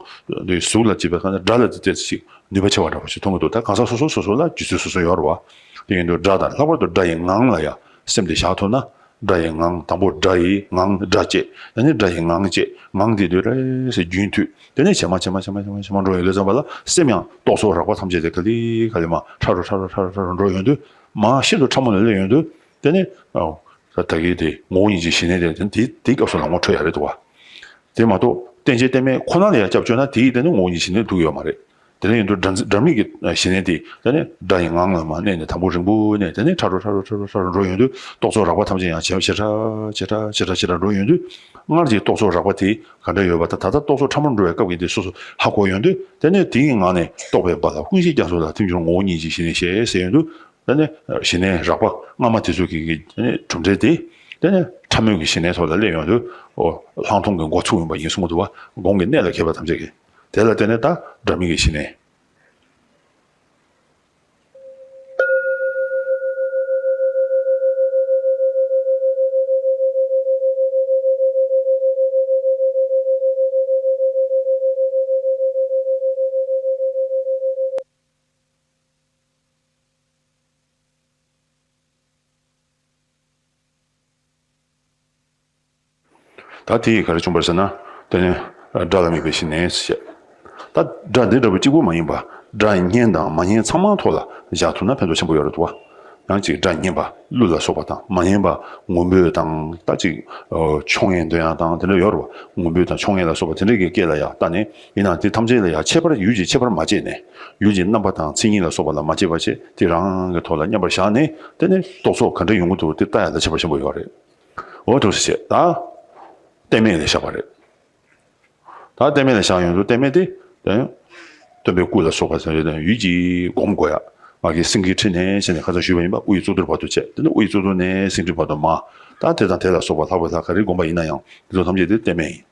དེ་གཟུགས་ལ་བྱེད་པའི་ཁ་ན་དགྲ་ལ་དེ་ཏོག་ཙམ་ཅིག་ནུས་པ་ཆེ་བ་འདྲ་པོ་ཞིག་མཐོང་གི་འདུག་ད་གང་ཟག་སོ་སོ་སོ་སོ་ལ་རྒྱུ་མཚན་སོ་སོ་ཡོད་རེད་བ། དེ་ཡིན་དུས་དགྲ་དང་ལྷག་པར་དུ་དགྲ་ཡི་ངང་ལ་ཡང་སེམས་དེ་བཞག་ཐུབ་ན། དགྲ་ཡི་ངང་། དང་པོ་དགྲ་ཡི་ངང་དགྲ་བཅད། ཡང་ན་དགྲ་ཡི་ངང་བཅད། ངང་དེ་དུས་རེ་ཟེར་རྒྱུན་མཐུད། དེ་ནས་ཇེ་མང་ཇེ་མང་ཇེ་མང་ཇེ་མང་ཇེ་མང་འགྲོ་ཡོང་དུས་ཙམ་པ་ལ་སེམས་ཡང་རྟོག་ཚོགས་རགས་པ་ཐམས་ཅད་དེ་ག་ལེ་ག་ལེ་མར་ཕྲ་རུ་ཕྲ་རུ་ཕྲ་རུ་ཕྲ་རུ་འགྲོ་ཡོང་དུས། མར་ཤིན་ཏུ་ཕྲ་མོ་ལ་སླེབས་ཡོང་དུས། དེ་ནི། ཨོ། ད་གིན་དེ་ངོ་བོ་ཉིད་ཀྱི་ཞི་གནས་དེ་དེ་དེའི་སྐབས་སུ་ལ་ངོ་འཕྲོད་ཡ་རེད་འདུག་བ། དེ་མ་གཏོགས་བསྟན་བཅོས་བསྟན་མེད་ཁོ་ན་ལ་ཡང་སྐྱབས་བཅོལ་ན་དེ་ཡིས་དེ་ནི་ངོ་བོ་ཉིད་ཀྱི་ཞི་གནས་ཐུག་གི་ཡོད་མ་རེད། དེ་ནས་ཡིན་དུས་དགྲ་འཛིན་དགྲ་དམིགས་ཀྱི་ཞི་གནས་དེ་དེ་ནི་དགྲ་ཡི་ངང་ལ་མར་གནས་ནས་དང་པོ་རིང་པོ་གནས། དེ་ནས་ཕྲ་རུ་ཕྲ་རུ་ཕྲ་རུ་ཕྲ་རུ་འགྲོ་ཡོང་དུས་རྟོག་ཚོགས་རགས་པ་ཐམས་ཅད་ཡང་ཇེ་ཇེ་ཕྲ་ཇེ་ཕྲ་ཇེ་ཕྲ་ཇེ་ཕྲ་འགྲོ་ཡོང་དུས། སྔར་གྱི་རྟོག་ཚོགས་རགས་པ་དེ་ག་འདྲ་ཡོད་པ་དང་ད་ལྟ་རྟོག་ཚོགས་ཕྲ་མོར་འགྲོ་བའི་སྐབས་ཀྱི་དེ་སོ་སོ་ཧ་གོ་ཡོང་དུས། དེ་ནས་དེའི་ངང་ནས་རྟོག་པའི་རྦ་རླབས་ཀུན་གཞི་རྒྱ་མཚོ་ལ་ཐིམ་གྱུར་ངོ་བོ་ཉིད་ཀྱི་ཞི་གནས་ཞེས་ཟེར་ཡོང་དུས། དེ་ནས་ཞི་གནས་རགས་པ་སྔ་མ་དེ་ཚོ་གི་གི་དེ་ནས་གྲུབ་འབྲས་དེ། དེ་ནས་ཕྲ་མོའི་གི་ཞི་གནས་ཐོག་ལ་སླེབས་ཡོང་དུས། ཨོ། ལྷག་མཐོང་གི་འགོ་ཚུགས་ཡོང་པ་ཡིན་གསུང་གི་འདུག་བ། སྒོམ་གྱི་གནད་ལ་མཁས་པ་ཐམས་ཅད་ཀྱིས། དེ་ལ་བརྟེན་ནས་ད་དགྲ་དམིགས་ཀྱི་ཞི་གནས། ད་དེ་ཡིས་ག་རེ་བྱུང་བ་རེད་ཟེར་ན། དེ་ནི་དགྲ་ལ་དམིགས་པའི་ཞི་གནས་ཞེས། ད་དགྲ་འདི་འདྲ་པོ་གཅིག་པུ་མ་ཡིན་པ། དགྲ་སྙན་དང་མ་སྙན་ཚང་མ་ཐོག་ལ་བཞག་ཐུབ་ན་ཕན་ཐོགས་ཆེན་པོ་ཡོད་རེད་འདུག་བ། ཡང་གཅིག་དགྲ་སྙན་པ་ཀླུ་ལ་སོགས་པ་དང་། མ་སྙན་པ་མགོན་པོ་དང་། ད་གཅིག་ཕྱོགས་ངན་འདོན་ཡག་དང་དེ་འདྲ་ཡོད་རེད་བ། མགོན་པོ་དང་ཕྱོགས་ངན་ལ་སོགས་པ་དེ་འདྲ་གི་སྐད་ལ་ཡང་བལྟས་ནས། ཡིན་ནའང་དེ་ཐམས་ཅད་ལ་ཡང་ཁྱད་པར་ཡུལ་གྱི་ཁྱད་པར་མ་བྱས་ནས། ཡུལ་གྱི་རྣམ་པ་དང་མཚན་ཉིད་ལ་སོགས་པ་ལ་མ་དཔྱད་པ་བྱས། དེ་རང་གི་ཐོག་ལ་མཉམ་པར་བཞག་ནས། དེ་ནས་རྟོག་ཚོགས་ག་འདྲ་ཡོང་གི་འདུག་དེ་ལྟ་ཡག་ལ་ཁྱད་པར་ཆེན་པོ་ཡོད་རེད། འོ་ཐུགས་སུ་ཆེ། ད་གཏད་མེད་ལ་བཞག་པ་རེད། ད་གཏད་མེད་ལ་བཞག་ཡོང་དུས་གཏད་མེད་དེ། དེ་སྟོན་པའི་སྐུ་ལ་སོགས་པ་ཟེར་ཡོད་དེ། ཡུལ་གྱི་སྒོམ་དགོས་ཡ། མ་གི་སེང་གེའི་ཁྲི་ནས་བྱས་ནས་ཁ་སང་ཞུས་པ་ཡིན་པ། དབུ་ཡི་གཙུག་ཏོར་བར་དུ་བྱས། དེ་ནས་དབུ་ཡི་གཙུག་ཏོར་ནས་སེང་ཁྲི་བར་དུ་མར། ད་དེ་དང་དེ་ལ་སོགས་པ་ལྷག་པའི་ལྷ་ག་རེ་བསྒོམ་པ་ཡིན་ན་ཡང་། དེ་ཚོ་ཐམས་ཅད་དེ་གཏད་མེད་ཡིན།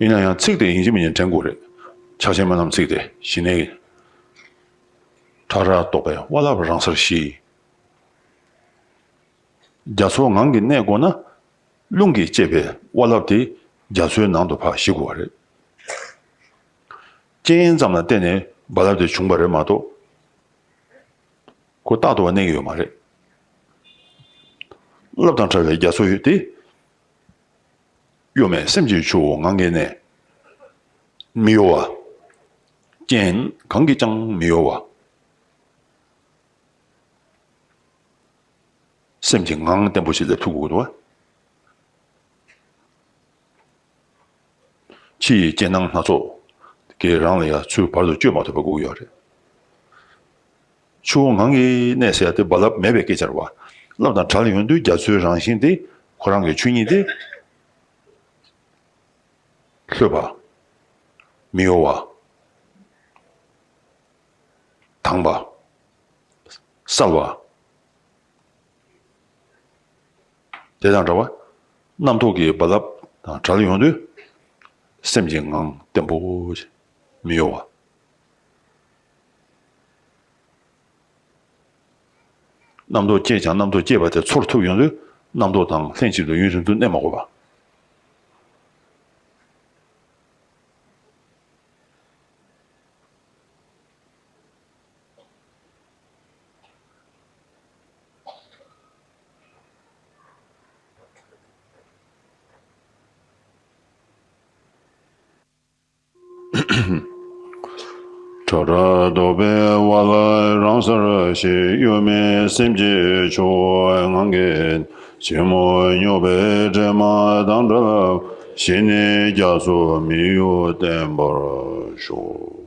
ཡིན་ན་ཡང་ཚིག་དེ་ཡིན་གཅིག་མིན་གཅིག་དྲན་དགོས་རེད། ཕྱག་ཆེན་སྨོན་ལམ་ཚིག་དེ་ཞི་གནས། ཕྲ་རགས་རྟོག་པའི་དབའ་རླབས་རང་སར་ཞི། རྒྱ་མཚོའི་ངང་གིས་གནས་དགོས་ན། རླུང་གིས་བསྐྱེད་པའི་དབའ་རླབས་དེ་རྒྱ་མཚོའི་ནང་དུ་ཕར་ཞི་དགོས་པ་རེད། རྐྱེན་ཙམ་ལ་བརྟེན་ནས་རྦ་རླབས་དེ་བྱུང་བ་རེད་མ་གཏོགས། ཁོ་རྟག་ཏུ་བ་གནས་ཀྱི་ཡོད་མ་རེད། རླབས་དང་བྲལ་བའི་རྒྱ་མཚོ་ཡོད་དེ། གཡོ་མེད་སེམས་ཀྱི་ཆུ་བོ་ངང་གིས་གནས། མི་གཡོ་བ། རྐྱེན་གང་གིས་ཀྱང་མི་གཡོ་བ། སེམས་ཀྱི་ངང་བརྟན་པོ་ཞིག་སླེབས་ཐུབ་དགོས་འདུག་བ། ཕྱི་ཡི་རྐྱེན་སྣང་སྣ་ཚོགས་ཀྱིས་རང་ལ་ཡང་ཚུར་བར་དུ་གཅོད་མ་ཐུབ་པ་དགོས་ཀྱི་ཡོད་རེད། ཆུ་བོ་ངང་གིས་གནས་ཟེར་ཡ་དེ་རྦ་རླབས་མེད་པའི་སྐད་ཆ་རེད་བ། རླབས་དང་བྲལ་ཡོང་དུས་རྒྱ་མཚོའི་རང་བཞིན་དེ། ཁོ་རང་གི་ཆོས་ཉིད་དེ། ལྷོད་པ། མི་གཡོ་བ། དྭངས་པ། གསལ་བ། དེ་དང་འདྲ་བ། རྣམ་རྟོག་གི་རྦ་རླབས་དང་བྲལ་ཡོང་དུས། སེམས་ཀྱི་ངང་བརྟན་པོ་ཞིག་མི་གཡོ་བ། རྣམ་རྟོག་སྐྱེས་ཀྱང་རྣམ་རྟོག་སྐྱེས་པ་དེ་ཚོར་ཐུབ་ཡོང་དུས། རྣམ་རྟོག་དང་ལྷན་ཅིག་ཏུ་ཡུན་རིང་དུ་གནས་མ་དགོས་པ། ཁྲ་ཁྲ་འདོགས་པའི་བ་ལ་རང་སར་ཞིག་གཡོ་མེད་སེམས་ཀྱི་ཆུ་བོ་ངང་གིས། ཕྱི་མོ་སྙོགས་པའི་དྲན་མ་དང་བྲལ། ཞི་གནས་རྒྱ་མཚོ་མི་གཡོ་བརྟན་པར་ཤོག་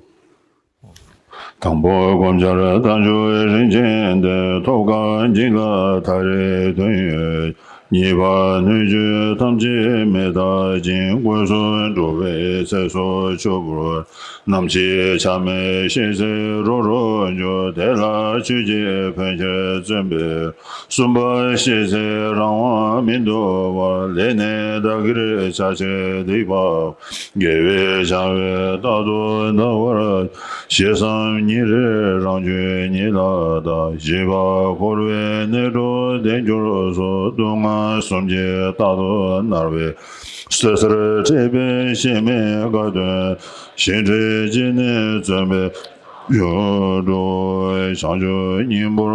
དང་པོ་སྒོམ་བྱར་རྟ་མཆོག་རིན་ཆེན་ལྡན། ཐོབ་དཀའ་འཇིག་སླ་མཐའ་རེ་ཐོན་ཡོད། གཉིས་པ་སྣོད་བཅུད་ཐམས་ཅད་མེ་ལྟར་བྱིང་། ཀུན་གསོན་འགྲོ་བའི་ཚེ་སྲོག་ཆུ་བུར། ནམ་འཆི་ཆ་མེད་ཤེས་ཚད་རོ་རོ་འཇོ། དེ་ལ་ཆོས་ཀྱི་ཕན་ཕྱིར་བརྩོན་པས། གསུམ་པ་ཤེས་ཚད་རང་དབང་མི་འདོར་བར། ལས་ནི་བདག་གིར་བྱ་ཕྱིར་སྡིག་པ། དགེ་བའི་བྱ་བས་རྟག་ཏུ་འདའ་བར། ཞེ་བསམ་ཉིན་རེར་རང་ཆོས་ཉིད་ལ་བལྟ། བཞི་པ་འཁོར་བའི་ནད་དྲུག་བདེ་འགྱུར་སོགས། སྡུག་བསྔལ་གསུམ་གྱིས་རྟག་ཏུ་མནར་བའི། སོ་སོར་འཕྲད་པའི་ཤེས་མེད་དགའ་སྟོན། ཞི་ཁྲོའི་སྤྱན་ནས་བརྩོན་པས། ཡོངས་གྲོལ་བྱང་ཆུབ་སྙིང་པོར།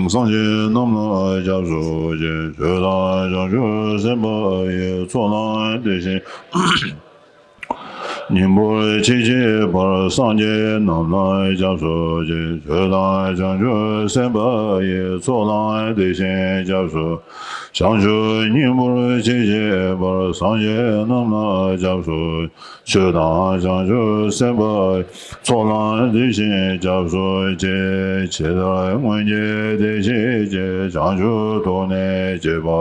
སངས་རྒྱས་རྣམས་ལ་སྐྱབས་སུ་མཆི། ཆོས་དང་བྱང་ཆུབ་སེམས་དཔའ་ཡི། ཚོགས་ལ་དེ་བཞིན་སྙིང་པོར་མཆི་བྱེད་པར། སངས་རྒྱས་རྣམས་ལ་སྐྱབས་སུ་མཆི། ཆོས་དང་བྱང་ཆུབ་སེམས་དཔའ་ཡི། ཚོགས་ལ་དེ་བཞིན་སྐྱབས་སུ། བྱང་ཆུབ་སྙིང་པོར་མཆི་བྱེད་པར། སངས་རྒྱས་རྣམས་ལ་སྐྱབས་སུ། ཆོས་དང་བྱང་ཆུབ་སེམས་དཔའ། ཚོགས་ལ་དེ་བཞིན་སྐྱབས་སུ་མཆི། ཇི་ལྟར་སྔོན་གྱི་བདེ་གཤེགས་ཀྱིས། བྱང་ཆུབ་ཐུགས་ནི་བསྐྱེད་པ།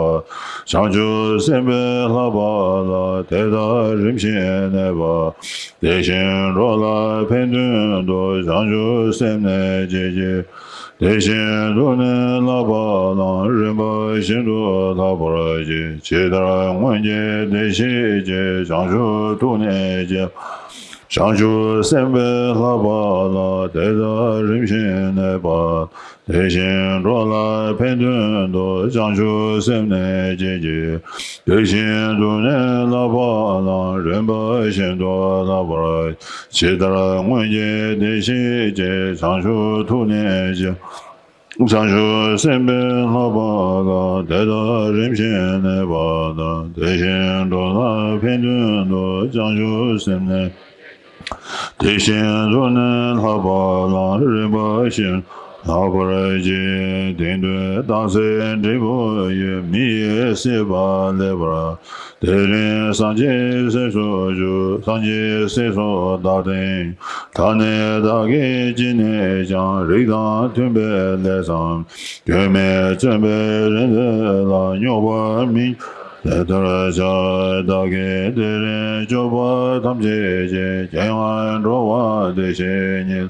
བྱང་ཆུབ་སེམས་དཔའི་བསླབ་པ་ལ། དེ་ལྟར་རིམ་བཞིན་གནས་པ། དེ་བཞིན་འགྲོ་ལ་ཕན་དོན་དུ། བྱང་ཆུབ་སེམས་ནི་བསྐྱེད་ཀྱི། དེ་བཞིན་དུ་ནི་བསླབ་པ་ལའང་། རིམ་པ་བཞིན་དུ་བསླབ་པར་བགྱི། ཇི་ལྟར་སྔོན་གྱི་བདེ་གཤེགས་ཀྱིས། བྱང་ཆུབ་ཐུགས་ནི་བསྐྱེད། བྱང་ཆུབ་སེམས་དཔའི་བསླབ་པ་ལ། དེ་ལྟར་རིམ་བཞིན་གནས་པ། དེ་བཞིན་འགྲོ་ལ་ཕན་དོན་དུ། བྱང་ཆུབ་སེམས་ནི་བསྐྱེད་ཀྱི། དེ་བཞིན་དུ་ནི་བསླབ་པ་ལའང་། རིམ་པ་བཞིན་དུ་བསླབ་པར། ཇི་ལྟར་སྔོན་གྱི་བདེ་གཤེགས་ཀྱིས། བྱང་ཆུབ་ཐུགས་ནི་བསྐྱེད། བྱང་ཆུབ་སེམས་དཔའི་བསླབ་པ་ལ། དེ་ལྟར་རིམ་བཞིན་གནས་པ་དང་། དེ་བཞིན་འགྲོ་ལ་ཕན་དོན་དུ། བྱང་ཆུབ་སེམས་ནི། དེ་བཞིན་དུ་ནི་བསླབ་པ་ལའང་། རིམ་པ་བཞིན་བསླབ་པར་བགྱི། དེང་དུས་རྟགས་གསལ་འབྲས་བུ་ཡི། མི་ཡི་སྲིད་པ་ལེགས་པར། དེ་རིང་སངས་རྒྱས་སྲས་སུ་འགྱུར། སངས་རྒྱས་སྲས་སུ་བདག་བསྟེན། ད་ནི་བདག་གིས་ཅི་ནས་ཀྱང་། རིགས་དང་མཐུན་པའི་ལས་བསམ། སྐྱོན་མེད་བརྩོན་པས་རིམ་འདི་ལ། རྙོག་པ་མི་འབྱུང་དེ་ལྟར་བྱ། བདག་གིས་དེ་རིང་སྤྱོད་པ་ཐམས་ཅད་ཀྱིས། སྐྱེ་བ་འགྲོ་བ་བདེ་གཤེགས་ཉིད།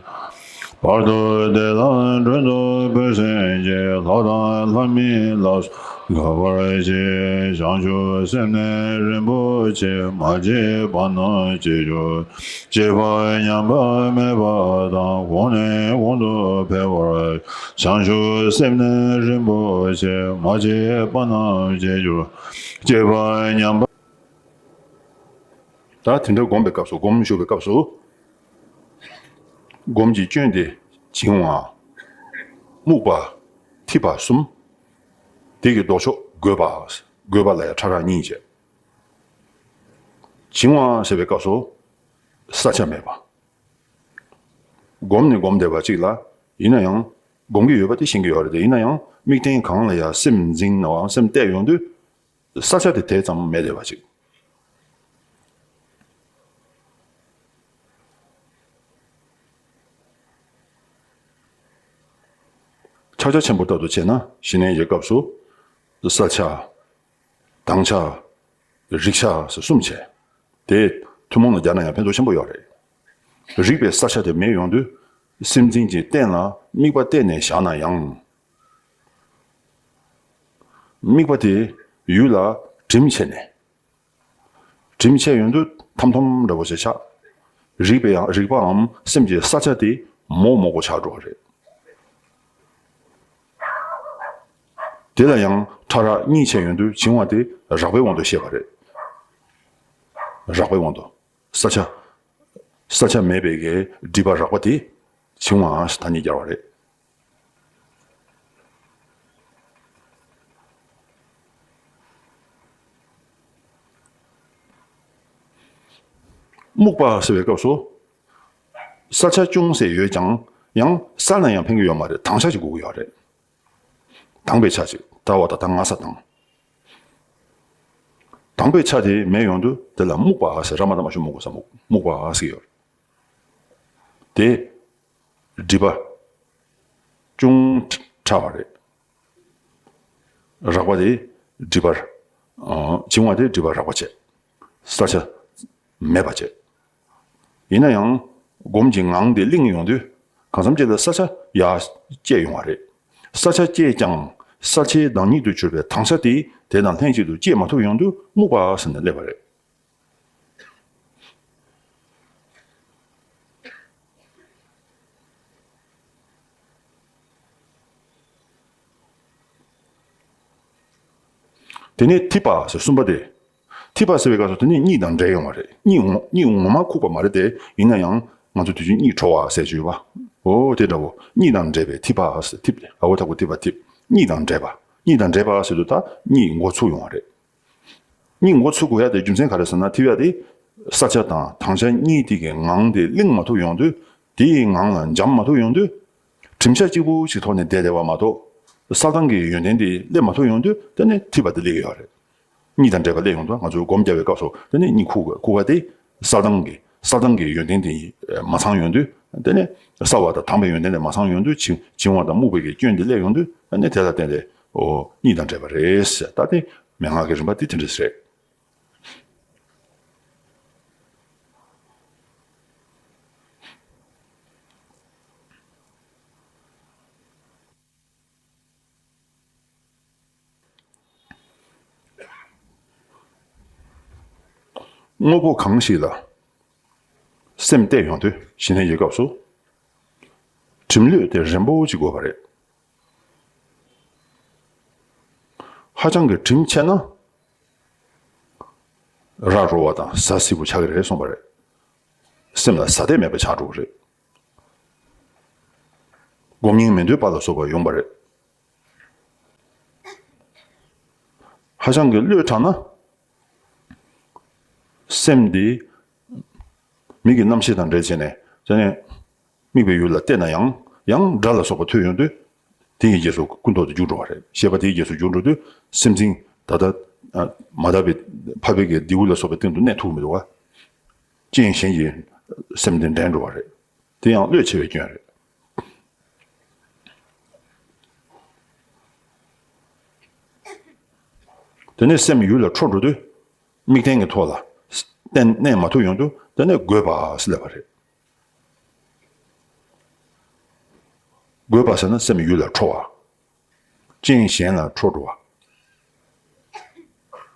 བར་དུ་བདེ་ལ་མགྲོན་དུ་བོས་ཟིན་གྱིས། ལྷ་དང་ལྷ་མིན་ལ་སོགས་དགའ་བར་གྱིས། བྱང་ཆུབ་སེམས་ནི་རིན་པོ་ཆེ། མ་སྐྱེས་པ་རྣམས་སྐྱེ་གྱུར། སྐྱེས་པ་ཉམས་པ་མེད་པ་དང་། གོང་ནས་གོང་དུ་འཕེལ་བར། བྱང་ཆུབ་སེམས་ནི་རིན་པོ་ཆེ། མ་སྐྱེས་པ་རྣམས་སྐྱེ་གྱུར། སྐྱེས་པ་ཉམས་པ། ད་དེ་འདྲ་སྒོམ་པའི་སྐབས་སུ། སྒོམ་ཞུ་བའི་སྐབས་སུ། སྒོམ་གྱི་སྐྱོན་དེ་བྱིང་བ། རྨུགས་པ། འཐིབས་པ་གསུམ། དེ་གི་ལྡོག་ཕྱོགས་རྒོད་པ། རྒོད་པ་ལ་ཡང་ཕྲ་རགས་གཉིས་བྱས། བྱིང་བ་ཟེར་བའི་སྐབས་སུ་ས་ཆ་མེད་པ། སྒོམ་ནི་སྒོམ་བསྡད་པ་གཅིག་ལ། ཡིན་ན་ཡང་སྒོམ་གྱི་ཡོད་པ་དེ་ཤེས་ཀྱི་ཡོད་རེད་དེ། ཡིན་ན་ཡང་དམིགས་རྟེན་གང་ལ་ཡང་སེམས་འཛིན་ནའང་སེམས་གཏད་ཡོང་དུས། ས་ཆ་དེ་དེ་ཙམ་མེད་བསྡད་པ་ཅིག། ཕྱག་རྒྱ་ཆེན་པོ་ལྟར་དུ་བྱས་ན། ཞི་གནས་ཀྱི་སྐབས་སུ་ས་ཆ། དྭངས་ཆ། རེག་བྱ་ཟེར་གསུམ་བྱས། དེ་ཐུན་མོང་ལ་སྦྱར་ན་ཡང་ཕན་ཐོགས་ཆེན་པོ་ཡོད་རེད། རེག་པའི་ས་ཆ་དེ་མེད་ཡོང་དུས། སེམས་འཛིན་གྱི་རྟེན་ལ་དམིགས་པ་གཏད་ནས་བཞག་ན་ཡང་། དམིགས་པ་དེ་ཡུལ་ལ་གྲིམ་བྱས་ནས། གྲིམ་བྱས་ཡོང་དུས་ཐམ་ཐམ་འདྲ་པོ་ཞིག་ཆགས། རེག་པའི་ཡང་། རེག་པའམ་སེམས་ཀྱི་ས་ཆ་དེ་མོག་མོག་པོ་ཆགས་འགྲོ་བ་རེད། དེ་ལ་ཡང་ཕྲ་རགས་གཉིས་བྱས་ཡོང་དུས་བྱིང་བ་དེ་རགས་པའི་དབང་དུ་བཤད་པ་རེད། རགས་པའི་དབང་དུ། ས་ཆ། ས་ཆ་མེད་པའི་གི་སྒྲིབ་པ་རགས་པ་དེ་བྱིང་བ་ཞེས་ཐ་སྙད་སྦྱར་བ་རེད། རྨུགས་པ་ཟེར་བའི་སྐབས་སུ། གསལ་ཆ་ཅུང་ཟད་ཡོད་ཀྱང་ཡང་གསལ་ན་ཡང་ཕན་གྱི་ཡོད་མ་རེད། དྭངས་ཆ་ཅིག་དགོས་ཀྱི་ཡོད་རེད། དྭངས་པའི་ཆ་ཅིག་ད་བ་ད་ད་ང་ས་དང་། དྭངས་པའི་ཆ་དེ་མེད་ཡོང་དུས་དེ་ལ་རྨུགས་པ་ཟེར། ར་མ་ད་མ་ཞུ་རྨུགས་པ་ཟེར། རྨུགས་རྨུགས་པ་ཟེར་ཡོད་རེད། དེ་སྒྲིབ་པ་ཅུང་ཕྲ་བ་རེད། རགས་པ་དེ་སྒྲིབ་པར། ཨ། བྱིང་བ་དེ་སྒྲིབ་པ་རགས་པ་བྱས། གསལ་ཆ་མེད་པ་བྱས། ཡིན་ན་ཡང་སྒོམ་གྱི་ངང་དེ་བརླིང་ཡོང་དུས་གང་འཚམ་ཅིག་ལ་གསལ་ཆ་ཡར་སྐྱེས་ཡོང་བ་རེད། གསལ་ཆ་སྐྱེས་ཀྱང་གསལ་ཆའི་བདག་ཉིད་དུ་གྱུར་པའི་དྭངས་ཆ་དེ་དེ་དང་ལྷན་ཅིག་ཏུ་སྐྱེས་མ་ཐུབ་ཡོང་དུས་རྨུགས་པ་ཟེར་ནས་སླེབས་པ་རེད། དེ་ནས་ཐིབས་པ་ཟེར་གསུམ་པ་དེ། ཐིབས་པ་ཟེར་བའི་སྐབས་སུ་དེ་ནི་གཉིད་དང་འདྲེས་ཡོང་བ་རེད། གཉིད་འོང་གཉིད་ངོ་མ་ཁུག་པ་མ་རེད་དེ། ཡིན་ན་ཡང་ང་ཚོ་དུས་རྒྱུན་གཉིད་བྲོ་བ་ཟེར་གྱི་ཡོད་པ། འོ་དེ་འདྲ་བོ། གཉིད་དང་འདྲེས་པའི་ཐིབས་པ་ཟེར། ཐིབས་ཨ་བོ་ཐག་པོ་ཐིབས་པ་ཐིབས། གཉིད་དང་འདྲེས་པ། གཉིད་དང་འདྲེས་པ་ཟེར་དུས་ད་གཉིད་འགོ་ཚུགས་ཡོང་བ་རེད། གཉིད་འགོ་ཚུགས་དགོས་ཡ་དེ་རྒྱུ་མཚན་ག་རེ་ཟེར་ན། ཐིབས་ཡ་དེ་གསལ་ཆ་དང་དྭངས་ཆ་གཉིས་དེ་གི་ངང་དེ་བརླིང་མ་ཐུབ་ཡོང་དུས། དེའི་ངང་ལ་འབྱམས་མ་ཐུབ་ཡོང་དུས། གྲིབ་ཆ་གཅིག་པུ་ཞིག་ཐོག་ནས་བསྡད་བསྡད་པ་མ་གཏོགས། གསལ་དྭངས་ཀྱི་ཡོན་ཏན་དེ་སླེབས་མ་ཐུབ་ཡོང་དུས་དེ་ནས་ཐིབས་པ་དེ་སླེབས་ཀྱི་ཡོད་རེད། གཉིད་དང་འདྲེས་པ་སླེབས་ཡོང་དུས་ང་ཚོས་སྒོམ་རྒྱག་པའི་སྐབས་སུ་དེ་ནས་གཉིད་ཁུག་ཁུག་པ་དེ་གསལ་དྭངས་ཀྱི་གསལ་དྭངས་ཀྱི་ཡོན་ཏན་དེ་མ་ཚང་ཡོང་དུས། དེ་ནས་གསལ་བ་དང་དྭངས་པའི་ཡོན་ཏན་དེ་མ་ཚང་ཡོང་དུས་བྱིང་བྱིང་བ་དང་རྨུགས་པའི་གི་སྐྱོན་དེ་སླེབས་ཡོང་དུས། ཨ་ནི་དེ་ལ་བརྟེན་ཏེ་འོ་གཉིད་དང་འདྲེས་པ་རེད་ཟེར། ད་དེ་མན་ངག་གི་རིམ་པ་དེ་དེ་འདྲ་རེད། དངོས་པོ་གང་ཞིག་ལ་སེམས་གཏད་ཡོང་དུས་ཞི་གནས་ཀྱི་སྐབས་སུ་གྲིམ་ལྷོད་དེ་རན་པོ་ཅིག་དགོས་པ་རེད། ཧ་ཅང་གི་གྲིམ་ཆེ་ན་ར་རོ་བ་དང་ཟ་བསིལ་པོ་ཆགས་ཀྱི་རེད་གསུངས་པ་རེད། སེམས་ལ་ཟ་དད་མེད་པ་ཆགས་འགྲོ་གི་རེད། སྒོམ་སྙིང་མི་འདོད་པ་ལ་སོགས་པ་ཡོང་བ་རེད། ཧ་ཅང་གི་བློས་དྲངས་ན། སེམས་འདི་མིག་གི་རྣམ་ཤེས་དང་འབྲེལ་བྱས་ནས་དེ་ནས་དམིགས་པའི་ཡུལ་ལ་གཏད་ན་ཡང་ཡང་སྒྲ་ལ་སོགས་པ་ཐོས་ཡོང་དུས། དེ་ཡི་རྗེས་སུ་ཀུན་རྟོག་དེ་འཇུག་འགྲོ་བ་རེད། ཤེས་པ་དེ་ཡི་རྗེས་སུ་འཇུག་འགྲོ་དུས་སེམས་ཅན་ད་ལྟ་མ་དག་པའི་འཕགས་པའི་གི་རྡེའུ་ལ་སོགས་པའི་སྟེང་དུ་གནས་ཐུབ་མི་འདུག་བ། རྐྱེན་གཞན་གྱིས་སེམས་དེ་འདྲེན་འགྲོ་བ་རེད། དེ་ཡང་བློས་ཆེ་བའི་སྐྱོན་རེད། དེ་ནས་སེམས་ཡུལ་ལ་འཕྲོ་འགྲོ་དུས། དམིགས་རྟེན་གྱི་ཐོག་ལ་གཏན་གནས་མ་ཐུབ་ཡོང་དུས་དེ་ནས་རྒོད་པ་ཟེར་ལབ་པ་རེད། རྒོད་པ་ཟེར་ན་སེམས་ཡུལ་ལ་འཕྲོ་བ། རྐྱེན་གཞན་ལ་འཕྲོ་འགྲོ་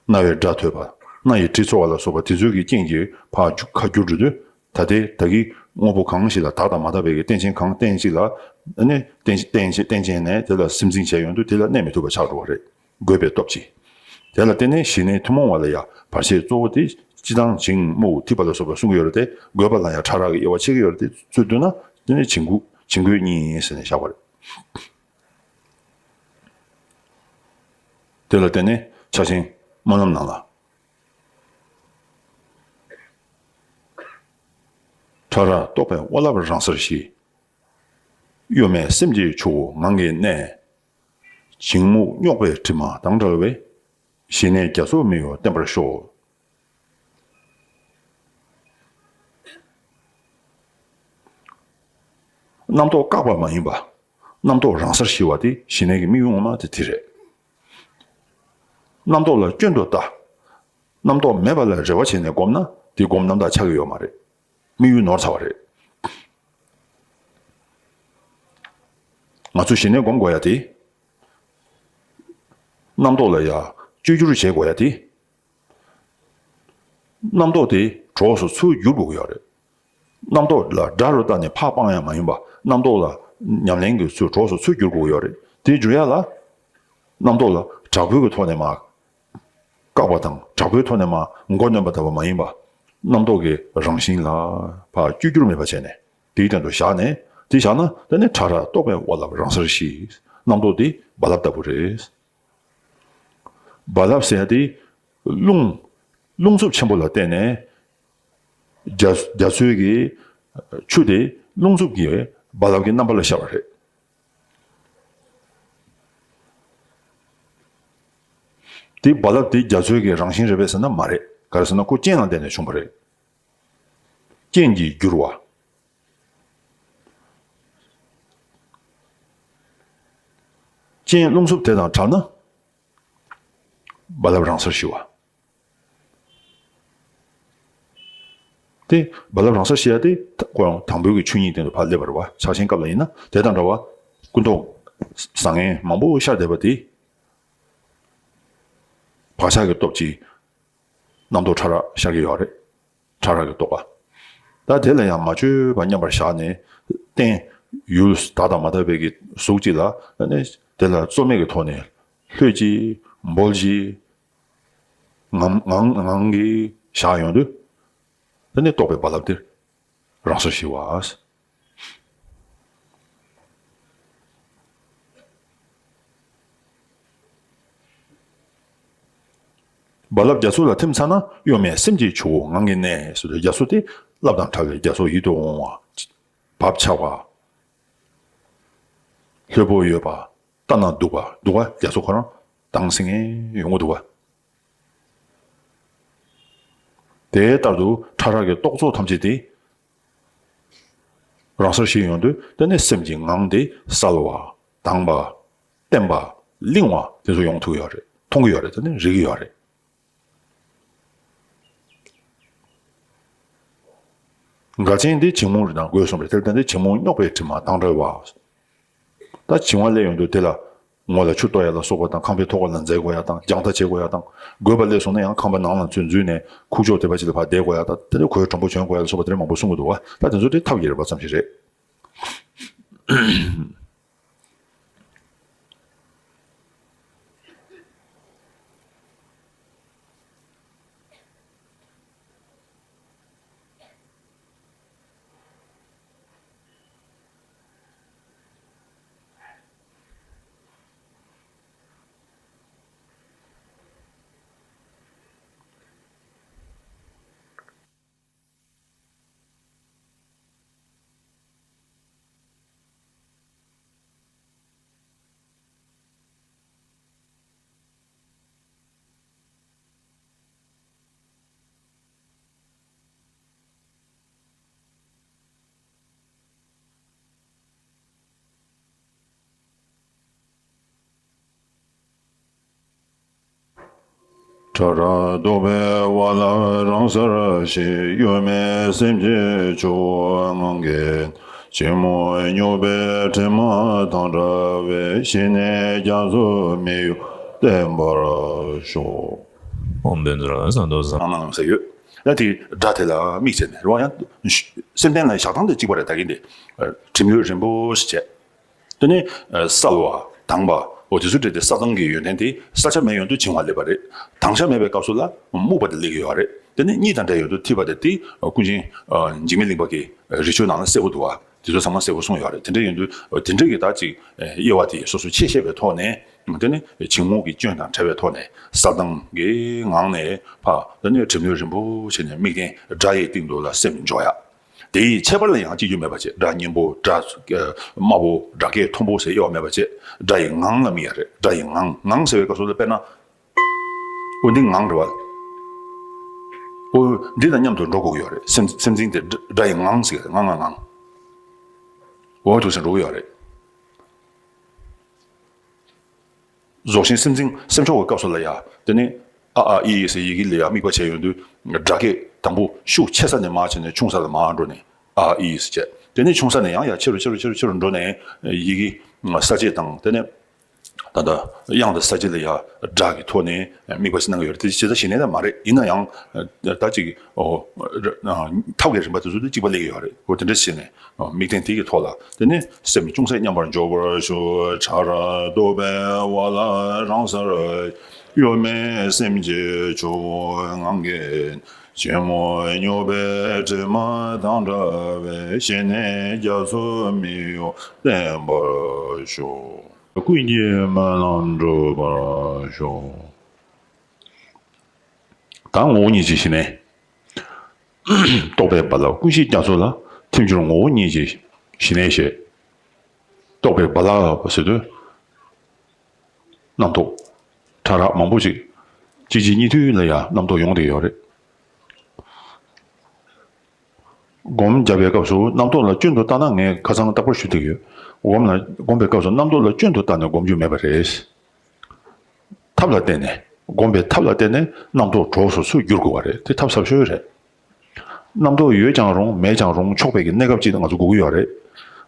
བ། རྣ་བའི་སྒྲ་ཐོས་པ། སྣ་ཡི་དྲི་ཚོར་བ་ལ་སོགས་པ་དེ་ཚོའི་གི་རྐྱེན་གྱིས་ཕར་ཁ་བསྒྱུར་འགྲོ་དུས། ད་ལྟའི་ད་གིན་དངོས་པོ་གང་ཞིག་ལ་དག་དང་མ་དག་པའི་གི་རྟེན་ཅན་གང་རྟེན་ཅིག་ལ་ནི་རྟེན་རྟེན་རྟེན་ཅན་ནས་དེ་ལ་སེམས་འཛིན་བྱས་ཡོང་དུས་དེ་ལ་གནས་མི་ཐུབ་པ་ཆགས་འགྲོ་བ་རེད། རྒོད་པའི་སྟོབས་ཀྱིས། དེ་ལ་བརྟེན་ནས་ཞི་གནས་ཐུན་མོང་བ་ལ་ཡང་བར་ཆད་གཙོ་བོ་དེ་སྤྱི་དང་བྱིང་རྨུགས་ཐིབས་པ་ལ་སོགས་པ་གསུང་གི་ཡོད་རེད་དེ། རྒོད་པ་ལ་ཡང་ཕྲ་རགས་ཀྱི་དབྱེ་བ་ཕྱེ་གི་ཡོད་རེད་དེ། རྩོད་དུས་ན་དེ་ནི་བྱིང་རྒོད་བྱིང་རྒོད་གཉིས་ཟེར་ནས་བཞག་པ་རེད། དེ་ལ་བརྟེན་ནས་ཕྱག་ཆེན་སྨོན་ལམ་ནང་ལ། ཕྲ་རགས་རྟོག་པའི་དབའ་རླབས་རང་སར་ཞི། གཡོ་མེད་སེམས་ཀྱི་ཆུ་བོ་ངང་གིས་གནས། བྱིང་རྨུགས་རྙོག་པའི་དྲི་མ་དང་བྲལ་བའི། ཞི་གནས་རྒྱ་མཚོ་མི་གཡོ་བརྟན་པར་ཤོག། རྣམ་རྟོག་བཀག་པ་མ་ཡིན་པ། རྣམ་རྟོག་རང་སར་ཞི་བ་དེ་ཞི་གནས་ཀྱི་དམིགས་ཡུལ་ངོ་མ་དེ་དེ་རེད། རྣམ་རྟོག་ལ་སྐྱོན་དུ་ལྟ། རྣམ་རྟོག་མེད་པ་ལ་རེ་བ་བྱས་ནས་བསྒོམས་ན་དེ་སྒོམ་རྣམ་དག་ཆགས་ཀྱི་ཡོད་མ་རེད། དམིགས་ཡུལ་ནོར་ཚར་བ་རེད། ང་ཚོ་ཞི་གནས་སྒོམ་དགོས་ཡ་དེ། རྣམ་རྟོག་ལ་ཡ་བཅོས་བསྒྱུར་བྱེད་དགོས་ཡ་དེ། རྣམ་རྟོག་དེ་གྲོགས་སུ་ཚུར་བསྒྱུར་དགོས་ཀྱི་ཡོད་རེད། རྣམ་རྟོག་ལ་དགྲ་རུ་བལྟས་ནས་ཕར་སྤང་ཡ་མ་ཡིན་པ། རྣམ་རྟོག་ལ་ཉམས་ལེན་གྱི་ཚུལ་གྲོགས་སུ་ཚུར་བསྒྱུར་དགོས་ཀྱི་ཡོད་རེད། དེ་བསྒྱུར་ཡ་ལ། རྣམ་རྟོག་ལ་དྲག་པོའི་གི་ཐོག་ནས་མར་བཀག་པ་དང་། དྲག་པོའི་ཐོག་ནས་མར་མགོ་གནོན་པ་ལྟ་བུ་མ་ཡིན་པ། རྣམ་རྟོག་གི་རང་བཞིན་ལ་ཕར་བཅོས་བསྒྱུར་མེད་པ་བྱས་ནས་དེའི་སྟེང་དུ་བཞག་ནས། དེ་བཞག་ན་དེ་ནི་ཕྲ་རགས་རྟོག་པའི་དབའ་རླབས་རང་སར་ཞི། རྣམ་རྟོག་དེ་རྦ་རླབས་ལྟ་བུ་རེད། རྦ་རླབས་ཟེར་ཡ་དེ་རླུང་། རླུང་འཚུབ་ཆེན་པོ་ལ་བརྟེན་ནས་ རྒྱ་རྒྱ་མཚོའི་གི་ཆུ་དེ་རླུང་འཚུབ་ཀྱི་རྦ་རླབས་ཀྱི་རྣམ་པ་ལ་ཤར་བ་རེད། དེ་རྦ་རླབས་དེ་རྒྱ་མཚོའི་གི་རང་བཞིན་རེད་པས་ཟེར་ན་མ་རེད། ག་རེ་ཟེར་ན་ཁོ་རྐྱེན་ལ་བརྟེན་ནས་བྱུང་བ་རེད། རྐྱེན་གྱིས་བསྒྱུར་བ། རྐྱེན་རླུང་འཚུབ་དེ་དང་བྲལ་ན་རྦ་རླབས་རང་སར་ཞི་བ། དེ་རྦ་རླབས་རང་སར་ཞི་ཡ་དེ་ཁོ་རང་དང་པོའི་གི་ཆོས་ཉིད་སྟེང་དུ་ཕར་སླེབས་པ་རེད་བ། ཕྱག་ཆེན་སྐབས་ལ་ཡིན་ན་དེ་དང་འདྲ་བ་སྐུ་མདོག་བཟང་ངན་མང་པོ་ཤར་བསྡད་པ་དེ། བག་ཆགས་ཀྱི་སྟོབས་ཀྱིས་རྣམ་རྟོག་ཕྲ་རགས་ཤར་གྱི་ཡོད་རེད། ཕྲ་རགས་ཀྱི་རྟོག་པ། ད་དེ་ལ་ཡང་མ་བཅོས་པ་མཉམ་པར་བཞག་ནས་རྟེན་ཡུལ་དག་དང་མ་དག་པའི་གི་གཟུགས་གཅིག་ལ་ནི་དེ་ལ་རྩོལ་མེད་ཀྱི་ཐོག་ནས་ལྷོད་ཀྱིས་འབོལ་གྱིས་ངང་ངང་ངང་གིས་བཞག་ཡོང་དུས་དེ་ནི་རྟོག་པའི་རྦ་རླབས་དེ་རང་སར་ཞི་བ། རྦ་རླབས་རྒྱ་མཚོ་ལ་ཐིམ་ཚར་ན་གཡོ་མེད་སེམས་ཀྱི་ཆུ་བོ་ངང་གིས་གནས་ཟེར་དུས་རྒྱ་མཚོ་དེ་རླབས་དང་བྲལ་བའི་རྒྱ་མཚོ་ཡིད་དུ་འོང་བ། བབ་ཆགས་པ། ལྷོད་པོ་ཡོད་པ། ལྟ་ན་སྡུག་པ་སྡུག་པ་རྒྱ་མཚོ་ཁོ་རང་དྭངས་སིང་ངེ་ཡོང་གི་འདུག་པ། དེ་ལྟར་དུ་ཕྲ་རགས་ཀྱི་རྟོག་ཚོགས་ཐམས་ཅད་དེ་རང་སར་ཞི་ཡོང་དུས་དེ་ནི་སེམས་ཀྱི་ངང་དེ་གསལ་བ། དྭངས་པ། བརྟན་པ། ལིང་བ་དེ་ཚོ་ཡོང་ཐུབ་ཡོད་རེད། མཐོང་གི་ཡོད་རེད། དེ་ནི་རིག་གི་ཡོད་རེད། འགལ་རྐྱེན་འདི་བྱིང་རྨུགས་རེད་དང་སྒོས་གསུམ་རེད། དེར་བརྟེན་ཏེ་བྱིང་རྨུགས་རྙོག་པའི་དྲི་མ་དྭངས་བྲལ་བ། ད་བྱིང་བ་སླེབས་ཡོང་དུས་དེ་ལ་ངོ་ལ་ཆུ་གཏོར་ཡ་ལ་སོགས་པ་དང་ཁང་པའི་ཐོག་ཁ་ལ་འཛེག་དགོས་ཡ་དང་རྒྱང་ལྟ་བྱེད་དགོས་ཡ་དང་དགོས་པ་སླེབས་སོང་ན་ཡང་ཁང་པ་ནང་ལ་ཚུར་འཛུལ་ནས་ཁུག་ཀྱོག་དེ་པ་ཅིག་ལ་ཕར་བསྡད་དགོས་ཡ་དང་དེ་ནས་གོས་དྲོན་པོ་གྱོན་དགོས་ཡ་ལ་སོགས་པ་དེ་འདྲ་མང་པོ་གསུང་གི་འདུག་བ། ད་དེ་ཚོ་དེ་ཐབས་ཀྱི་རིམ་པ་ཙམ་ཞིག་རེད། ཕྲ་རགས་རྟོག་པའི་རྦ་རླབས་རང་སར་ཞི། གཡོ་མེད་སེམས་ཀྱི་ཆུ་བོ་ངང་གིས། བྱིང་རྨུགས་རྙོག་པའི་དྲི་མ་དྭངས་བྲལ་བའི། ཞི་གནས་རྒྱ་མཚོ་མི་གཡོ་བརྟན་པར་ཤོག་ཨོཾ་བཛྲ་ས་ཏྭ་ས། ཨ་མ་ལམ་ཟེར་ཡོད། ཡང་དེ་སྒྲ་དེ་ལ་དམིགས་བྱས་ནས་རེད་བ། ཡང་སེམས་རྟེན་ལ་བཞག་སྟངས་དེ་གཅིག་པ་རེད། ད་གིན་དེ་གྲིབ་ལྷོད་རིང་པོ་ཞིག་བྱས། དེ་ནས་ཨ་གསལ་བ་དྭངས་པ་འོ་དེ་ཚོ་སྤྲད་དེ་གསལ་དྭངས་ཀྱི་ཡོན་ཏན་དེ་གསལ་ཆ་མེད་ཡོང་དུས་བྱིང་བ་སླེབས་པ་རེད། དྭངས་ཆ་མེད་པའི་སྐབས་སུ་ལ་རྨུགས་པ་དེ་སླེབས་ཀྱི་ཡོད་རེད། དེ་ནས་གཉིད་དང་འདྲེས་ཡོང་དུས་འཐིབས་པ་དེ་དེ་ཀུན་མཁྱེན་ཨ་འཇིགས་མེད་གླིང་པ་གི་རི་ཆོས་ནང་ལ་གསལ་པོ་འདུག་བ། དེ་ཚོ་ཚང་མ་གསལ་པོ་གསུངས་ཡོད་རེད། དེ་འདྲ་ཡིན་དུས་དེ་འདྲ་གི་ད་ཅིག་དབྱེ་བ་དེ་སོ་སོ་ཕྱེ་ཤེས་པའི་ཐོག་ནས་དེ་ནི་བྱིང་རྨུགས་ཀྱི་སྐྱོན་དང་བྲལ་བའི་ཐོག་ནས་གསལ་དྭངས་ཀྱི་ངང་ནས་ཕར་དེ་ནི་གྲིབ་ལྷོད་རིང་པོ་བྱས་ནས་དམིགས་རྟེན་སྒྲ་ཡི་སྟེང་དུ་ལ་སེམས་འཇོག་ཡ། དེ་ཡི་ཁྱད་པར་ལ་ཡང་གཅིག་གྱུར་མེད་པ་བྱས། སྒྲ་སྙན་པོ་སྒྲ་དམའ་པོ་སྒྲ་སྐད་མཐོན་པོ་ཟེར་དབྱེ་བ་མེད་པ་བྱས། སྒྲ་ཡི་ངང་ལ་དམིགས་ཡ་རེད། སྒྲ་ཡི་ངང་ངང་ཟེར་བའི་སྐབས་སུ་ལ་དཔེར་ན། འོ་འདི་ངང་རེད་བ། འོ་འདི་དང་མཉམ་དུ་འགྲོ་དགོས་ཀྱི་ཡོད་རེད། སེམས་སེམས་ཅན་དེ་སྒྲ་སྒྲ་ཡི་ངང་ཟེར་གི་རེད། ངང་ངང་ངང་། འོ་འདུག་སེ་འགྲོ་གི་ཡོད་རེད། རྫོགས་ཆེན་སེམས་ཅན་སེམས་མཆོག་གི་སྐབས་སུ་ལ་ཡ་དེ་ནི་ཨ་ཨ་ཨི་ཨི་ཟེར་ཡི་གེ་ལ་ཡ་དམིགས་པ་བྱས་ཡོང་དུས་སྒྲ་སྐད་དང་པོ་ཤུགས་ཆེ་ས་ནས་མར་བྱས་ནས་ཆུང་ས་ལ་མར་འགྲོ་ནས་ཨ་ཨི་ཨི་ཟེར་བྱས། དེ་ནས་ཆུང་ས་ནས་ཡང་ཡ་ཆེ་རུ་ཆེ་རུ་ཆེ་རུ་ཆེ་རུ་འགྲོ་ནས་ཡི་གེ་ས་བཅད་དང་དེ་ནས། ད་ལྟ་དབྱངས་དང་ས་བཅད་ལ་ཡང་སྒྲ་གི་ཐོག་ནས་དམིགས་པ་ཞིག་གནང་གི་ཡོད་རེད། དེ་ཇི་ལྟར་ཞིག་ནས་ལ་མ་རེད། ཡིན་ན་ཡང་ད་ཅིག་ཨོ་ཐབས་ཀྱི་རིམ་པ་དེ་ཚོ་དེ་གཅིག་པ་སླེབས་ཀྱི་ཡོད་རེད། འོ་དེ་འདྲ་བྱས་ནས་དམིགས་རྟེན་དེ་གི་ཐོག་ལ་དེ་ནས་སེམས་ཅུང་ཟད་མཉམ་པར་འཇོག་པར་ཞུ། ཕྲ་རགས་རྟོག་པའི་རྦ་རླབས་རང་སར་གཡོ་མེད་སེམས་ཀྱི་ཆུ་བོ་ངང་གིས། བྱིང་རྨུགས་རྙོག་པའི་དྲི་མ་དྭངས་བྲལ་བའི། ཞི་གནས་རྒྱ་མཚོ་མི་གཡོ་བརྟན་པར་ཤོག་ཀུན་གྱི་སྨོན་ལམ་འགྲུབ་པར་ཤོག་ད་ངོ་བོ་ཉིད་ཀྱི་ཞི་གནས། རྟོག་པའི་རྦ་རླབས་ཀུན་གཞི་རྒྱ་མཚོ་ལ། ཐིམ་གྱུར་ངོ་བོ་ཉིད་ཀྱི་ཞི་གནས་ཞེས། རྟོག་པའི་རྦ་རླབས་ཟེར་དུས། རྣམ་རྟོག་ཕྲ་རགས་མང་པོ་ཅིག་གཅིག་རྗེས་གཉིས་མཐུད་ལ་ཡང་རྣམ་རྟོག་ཡོང་བསྡད་ཡོད་རེད། སྒོམ་རྒྱབ་པའི་སྐབས་སུ་རྣམ་རྟོག་ལ་སྐྱོན་དུ་བལྟས་ན། ངས་ཁ་སང་རྟག་པར་ཞུ་བསྡད་ཡོད། སྒོམ་ལ་སྒོམ་པའི་སྐབས་སུ་རྣམ་རྟོག་ལ་སྐྱོན་དུ་བལྟས་ནས་སྒོམ་རྒྱུ་མེད་པ་རེད། ཐབས་ལ་བརྟེན་ནས། སྒོམ་པའི་ཐབས་ལ་བརྟེན་ནས་རྣམ་རྟོག་གྲོགས་སུ་སུ་བསྒྱུར་དགོས་པ་རེད། དེ་ཐབས་ཟབ་ཤོས་རེད། རྣམ་རྟོག་ཡོད་ཀྱང་རུང་མེད་ཀྱང་རུང་ཆོག་པའི་གི་གནས་སྐབས་ཅིག་ང་ཚོ་དགོས་ཀྱི་ཡོད་རེད།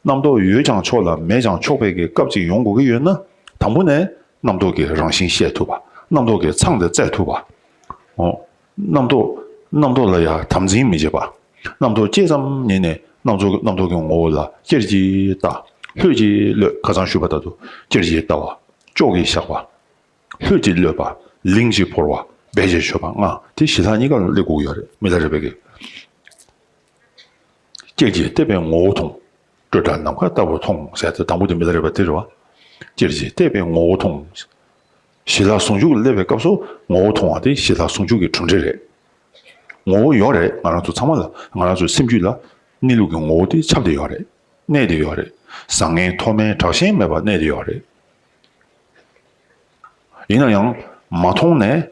རྣམ་རྟོག་ཡོད་ཀྱང་ཆོག་ལ་མེད་ཀྱང་ཆོག་པའི་གི་སྐབས་ཅིག་ཡོང་དགོས་ཀྱི་ཡོད་ན། དང་པོ་ནས་རྣམ་རྟོག་གི་རང་བཞིན་ཤེས་ཐུབ་པ། རྣམ་རྟོག་གི་མཚང་དེ་བཙལ་ཐུབ་པ། འོ། རྣམ་རྟོག་རྣམ་རྟོག་ལ་ཡང་དམ་འཛིན་མི་བྱེད་པ། རྣམ་རྟོག་སྐྱེས་ཙམ་ཉིད་ནས་རྣམ་རྟོག་རྣམ་རྟོག་གི་ངོ་བོ་ལ་ཅེར་གྱིས་ལྟ། ལྷོད་ཀྱིས་གློད། ཁ་སང་ཞུས་པ་ལྟར་དུ་ཅེར་གྱིས་ལྟ་བ། ཅོག་གིས་བཞག་པ། ལྷོད་ཀྱིས་གློད་པ། ལིང་གིས་བོར་བ། སྦས་ཀྱིས་ཆོད་པ། ལྔ་དེ་ཞི་ལྷག་གཉིས་ཀ་ལ་སླེབས་དགོས་ཀྱི་ཡོད་རེད། མི་ལ་རས་པའི་གི། ཅེར་གྱིས་བལྟས་པས་ངོ་བོ་མཐོང་། སྤྲོས་བྲལ་ནམ་མཁའ་ལྟ་བུར་མཐོང་ཟེར་ཏེ། དང་པོ་དེ་མི་ལ་རས་པ་དེ་རེད་བ། ཅེར་གྱིས་བལྟས་པས་ངོ་བོ་མཐོང་། ཞི་ལྷག་ཟུང་འཇུག་ལ་སླེབས་པའི་སྐབས་སུ་ངོ་བོ་མཐོང་བ་དེ་ཞི་ལྷག་ཟུང་འཇུག་གི་གྲུབ་འབྲས་རེད། ངོ་བོ་ཡོད་རེད། ང་རང་ཚོ་ཚང་མ་ལ། ང་རང་ཚོའི་སེམས་རྒྱུད་ལ་གནས་ལུགས་ཀྱི་ངོ་བོ་དེ་ཁྱབ་བསྡད་ཡོད་རེད། གནས་བསྡད་ཡོད་རེད། བཟང་ངན་མཐོ་དམན་དྲག་ཞན་མེད་པར་གནས་བསྡད་ཡོད་རེད། ཡིན་ན་ཡང་མ་མཐོང་ནས།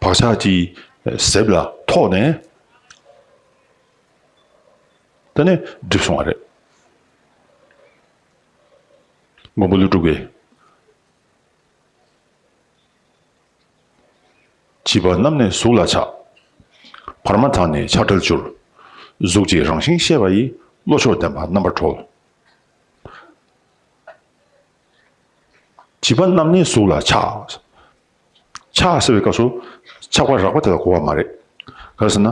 བག་ཆགས་ཀྱི་ཟེབ་ལ་ཐོགས་ནས། དེ་ནས་འགྲིབ་སོང་བ་རེད། མགོན་པོ་ཀླུ་སྒྲུབ་ཀྱིས། བྱིས་པ་རྣམས་ནི་གཟུགས་ལ་ཆགས། བར་མ་དག་ནི་ཆགས་བྲལ་འགྱུར། གཟུགས་ཀྱི་རང་བཞིན་ཤེས་པ་ཡིས། བློ་མཆོག་ལྡན་པ་རྣམ་པར་གྲོལ། བྱིས་པ་རྣམས་ནི་གཟུགས་ལ་ཆགས། ཆགས་ཟེར་བའི་སྐབས་སུ་ཆགས་པ་རགས་པ་དེ་ལ་གོ་བ་མ་རེད། ག་རེ་ཟེར་ན།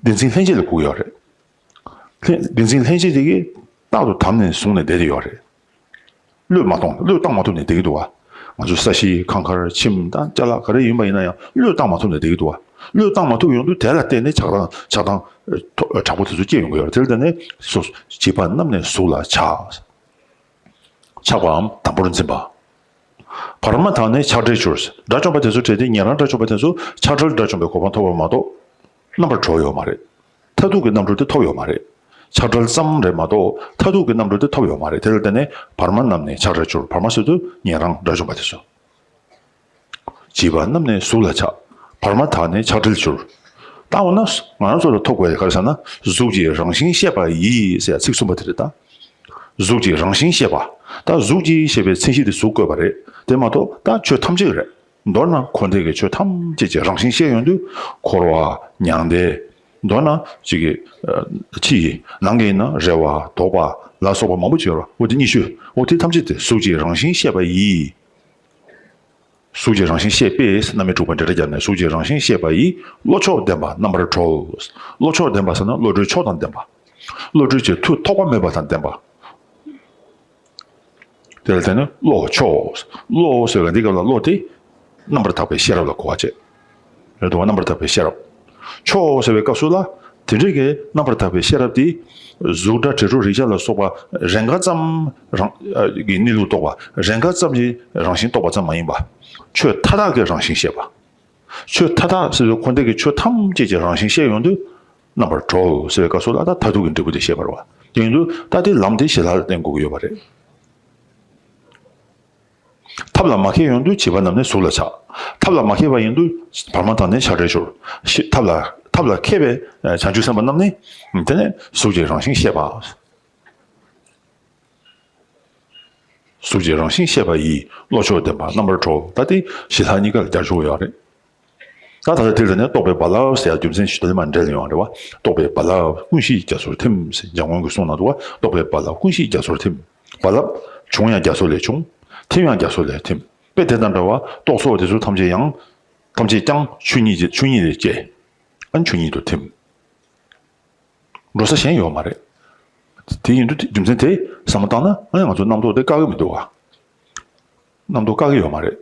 བདེན་འཛིན་ལྷན་སྐྱེས་ལ་གོ་གི་ཡོད་རེད། ལྷན། བདེན་འཛིན་ལྷན་སྐྱེས་དེ་གིས་རྟག་ཏུ་དམ་ནས་བཟུང་ནས་བསྡད་དེ་ཡོད་རེད། བློས་མ་གཏོང་། བློས་བཏང་མ་ཐུབ་ནས་བསྡད་ཀྱི་འདུག་བ། ང་ཚོ་ས་གཞི་ཁང་མཁར་ཁྱིམ་དང་ཅ་ལག་ག་རེ་ཡིན་པ་ཡིན་ན་ཡང་བློས་བཏང་མ་ཐུབ་ནས་བསྡད་ཀྱི་འདུག་བ། བློས་བཏང་མ་ཐུབ་ཡོང་དུས་དེ་ལ་བརྟེན་ནས་ཆགས་སྡང་ཆགས་སྡང་ཨ་དྲག་པོ་དེ་ཚོ་སྐྱེ་ཡོང་གི་ཡོད་རེད། དེ་ལ་བརྟེན་ནས་སོ་བྱིས་པ་རྣམས་ནི་གཟུགས་ལ་ཆགས། ཆགས་པའམ་དམ་པོར་འཛིན་པ། བར་མ་དག་ནི་ཆགས་བྲལ་འགྱུར། དགྲ་བཅོམ་པ་དེ་ཚོ་བྲལ་ཏེ་ཉན་རང་དགྲ་བཅོམ་པ་དེ་ཚོ་ཆགས་བྲལ་དགྲ་བཅོམ་པའི་གོ་འཕང་ཐོབ་པ་མ་གཏོགས་རྣམ་པར་གྲོལ་ཡོད་མ་རེད། མཐར་ཐུག་གི་རྣམ་གྲོལ་དེ་ཐོབ་ཡོད་མ་རེད། ཆགས་བྲལ་ཙམ་རེད་མ་གཏོགས་མཐར་ཐུག་གི་རྣམ་གྲོལ་དེ་ཐོབ་ཡོད་མ་རེད། དེ་ལ་བརྟེན་ནས་བར་མ་རྣམས་ནི་ཆགས་བྲལ་འགྱུར། བར་མ་ཟེར་དུས་ཉན་རང་དགྲ་བཅོམ་པ་དེ་ཚོ། བྱིས་པ་རྣམས་ནི་གཟུགས་ལ་ཆགས། བར་མ་དག་ནི་ཆགས་བྲལ་འགྱུར། ད་འོ་ན་ང་རང་ཚོ་ལ་ཐོབ་དགོས་ཡ་ག་རེ་ཟེར་ན། གཟུགས་ཀྱི་རང་བཞིན་ཤེས་པ་ཡིས་ཟེར་ཡ་ཚིག་གསུམ་པ་དེ་རེད་ད། གཟུགས་ཀྱི་རང་བཞིན་ཤེས་པ། ད་གཟུགས་ཀྱི་ཞེས་པའི་མཚན་གཞི་དེ་གཟུགས་བཀོད་པ་རེད། དེ་མ་གཏོགས་ད་ཆོས་ཐམས་ཅད་རེད། མདོར་ན་འཁོར་འདས་ཀྱི་ཆོས་ཐམས་ཅད་ཀྱི་རང་བཞིན་ཤེས་ཡོང་དུས་འཁོར་བ་མྱང་འདས། མདོར་ན་ཅིག་གི་ཨ་ཕྱི་ཡི་ནང་གི་ཡིན་ན་རེ་བ་དོགས་པ་ལ་སོགས་པ་མང་པོ་ཅིག་ཡོད་རེད། འོ་དེ་གཉིས་ཤོས། འོ་དེ་ཐམས་ཅད་དེ་གཟུགས་ཀྱི་རང་བཞིན་ཤེས་པ་ཡིས། གཟུགས་ཀྱི་རང་བཞིན་ཤེས་པས། རྣམ་སྨིན་དྲུག་པ་འབྲེལ་སྒྲ་བརྒྱབ་ནས། གཟུགས་ཀྱི་རང་བཞིན་ཤེས་པ་ཡིས། བློ་མཆོག་ལྡན་པ་རྣམ་པར་གྲོལ། བློ་མཆོག་ལྡན་པ་ཟེར་ན་བློ་གྲོས་མཆོག་དང་ལྡན་པ། བློ་གྲོས་ཀྱི་མཐུ་ཐོགས་པ་མེད་པ་དང་ལྡན་པ། དེ་ལ་བརྟེན་ནས་བློ་མཆོག། བློ་ཟེར་བའི་འདི་སྐབས་ལ་བློ་དེ་རྣམ་པར་དག་པའི་ཤེས་རབ་ལ་གོ་བ་བྱེད། རེད་འདུག་བ། རྣམ་པར་དག་པའི་ཤེས་རབ། མཆོག་ཟེར་བའི་སྐབས་སུ་ལ། དེ་འདྲའི་གི་རྣམ་པར་དག་པའི་ཤེས་རབ་དེ། གཟུགས་སྒྲ་དྲི་རོ་རེག་བྱ་ལ་སོགས་པ་རེས་འགའ་ཙམ་རང་ཨ་གི་གནས་ལུགས་རྟོགས་པ། རེས་འགའ་ཙམ་གྱི་རང་བཞིན་རྟོགས་པ་ཙམ་མ་ཡིན་པ། ཆོས་མཐའ་དག་གི་རང་བཞིན་ཤེས་པ། ཆོས་མཐའ་དག་ཟེར་བའི་འཁོར་འདས་ཀྱི་ཆོས་ཐམས་ཅད་ཀྱི་རང་བཞིན་ཤེས་ཡོང་དུས། རྣམ་པར་གྲོལ་ཟེར་བའི་སྐབས་སུ་ལ་ད་མཐར་ཐུག་གི་འབྲས་བུ་དེ་ཤེས་པ་རེད་བ། དེ་ཡིན་དུས་ད་དེ་ལམ་དེ་ཞི་ལྷག་ལ་བརྟེན་དགོས་ཀྱི་ཡོད་པ་རེད། ཐབས་ལ་མ་མཁས་ཡོང་དུས་བྱིས་པ་རྣམས་ནི་གཟུགས་ལ་ཆགས། ཐབས་ལ་མ་མཁས་པ་ཡིན་དུས་བར་མ་དག་ནི་ཆགས་བྲལ་འགྱུར། ཤི། ཐབས་ལ་ཐབས་ལ་མཁས་པའི་བྱང་ཆུབ་སེམས་དཔའ་རྣམས་ནི་དེ་ནས་གཟུགས་ཀྱི་རང་བཞིན་ཤེས་པ། གཟུགས་ཀྱི་རང་བཞིན་ཤེས་པ་ཡིས། བློ་མཆོག་ལྡན་པ་རྣམ་པར་གྲོལ། ད་དེ་ཞི་ལྷག་གཉིས་ཀ་ལ་སྦྱར་ཆོག་ཡོད་རེད། ད་ད་ལྟ་དེ་ལ་ནི་རྟོག་པའི་རྦ་རླབས་ཟེར་ཡ་རྒྱུ་མཚན་ཞིག་དེ་ལ་མ་འབྲེལ་ཡོང་བ་རེད་བ། རྟོག་པའི་རྦ་རླབས་ཀུན་གཞི་རྒྱ་མཚོར་ཐིམ་ཟེར་འཇམ་མགོན་གྱིས་གསུངས་གནང་འདུག་བ། རྟོག་པའི་རྦ་རླབས་ཀུན་གཞི་རྒྱ་མཚོར་ཐིམ། རྦ་རླབས་བྱུང་ཡང་རྒྱ་མཚོ་ལས་བྱུང་། ཐིམ་ཡང་རྒྱ་མཚོ་ལས་ཐིམ། དཔེ་དེ་དང་འདྲ་བ་རྟོག་ཚོགས་དེ་ཚོ་ཐམས་ཅད་ཡང་། ཐམས་ཅད་ཀྱང་ཆོས་ཉིད་ཀྱི་ཆོས་ཉིད་ལས་སྐྱེ། ཨ་ནི་ཆོས་ཉིད་དུ་ཐིམ། འགྲོ་ས་གཞན་ཡོད་མ་རེད། དེ་ཡིན་དུས་རྒྱུ་མཚན་དེ་བསམ་བློ་བཏང་ན། ཨ་ནི་ང་ཚོ་རྣམ་རྟོག་དེ་བཀག་གི་མི་འདུག་བ། རྣམ་རྟོག་བཀག་གི་ཡོད་མ་རེད།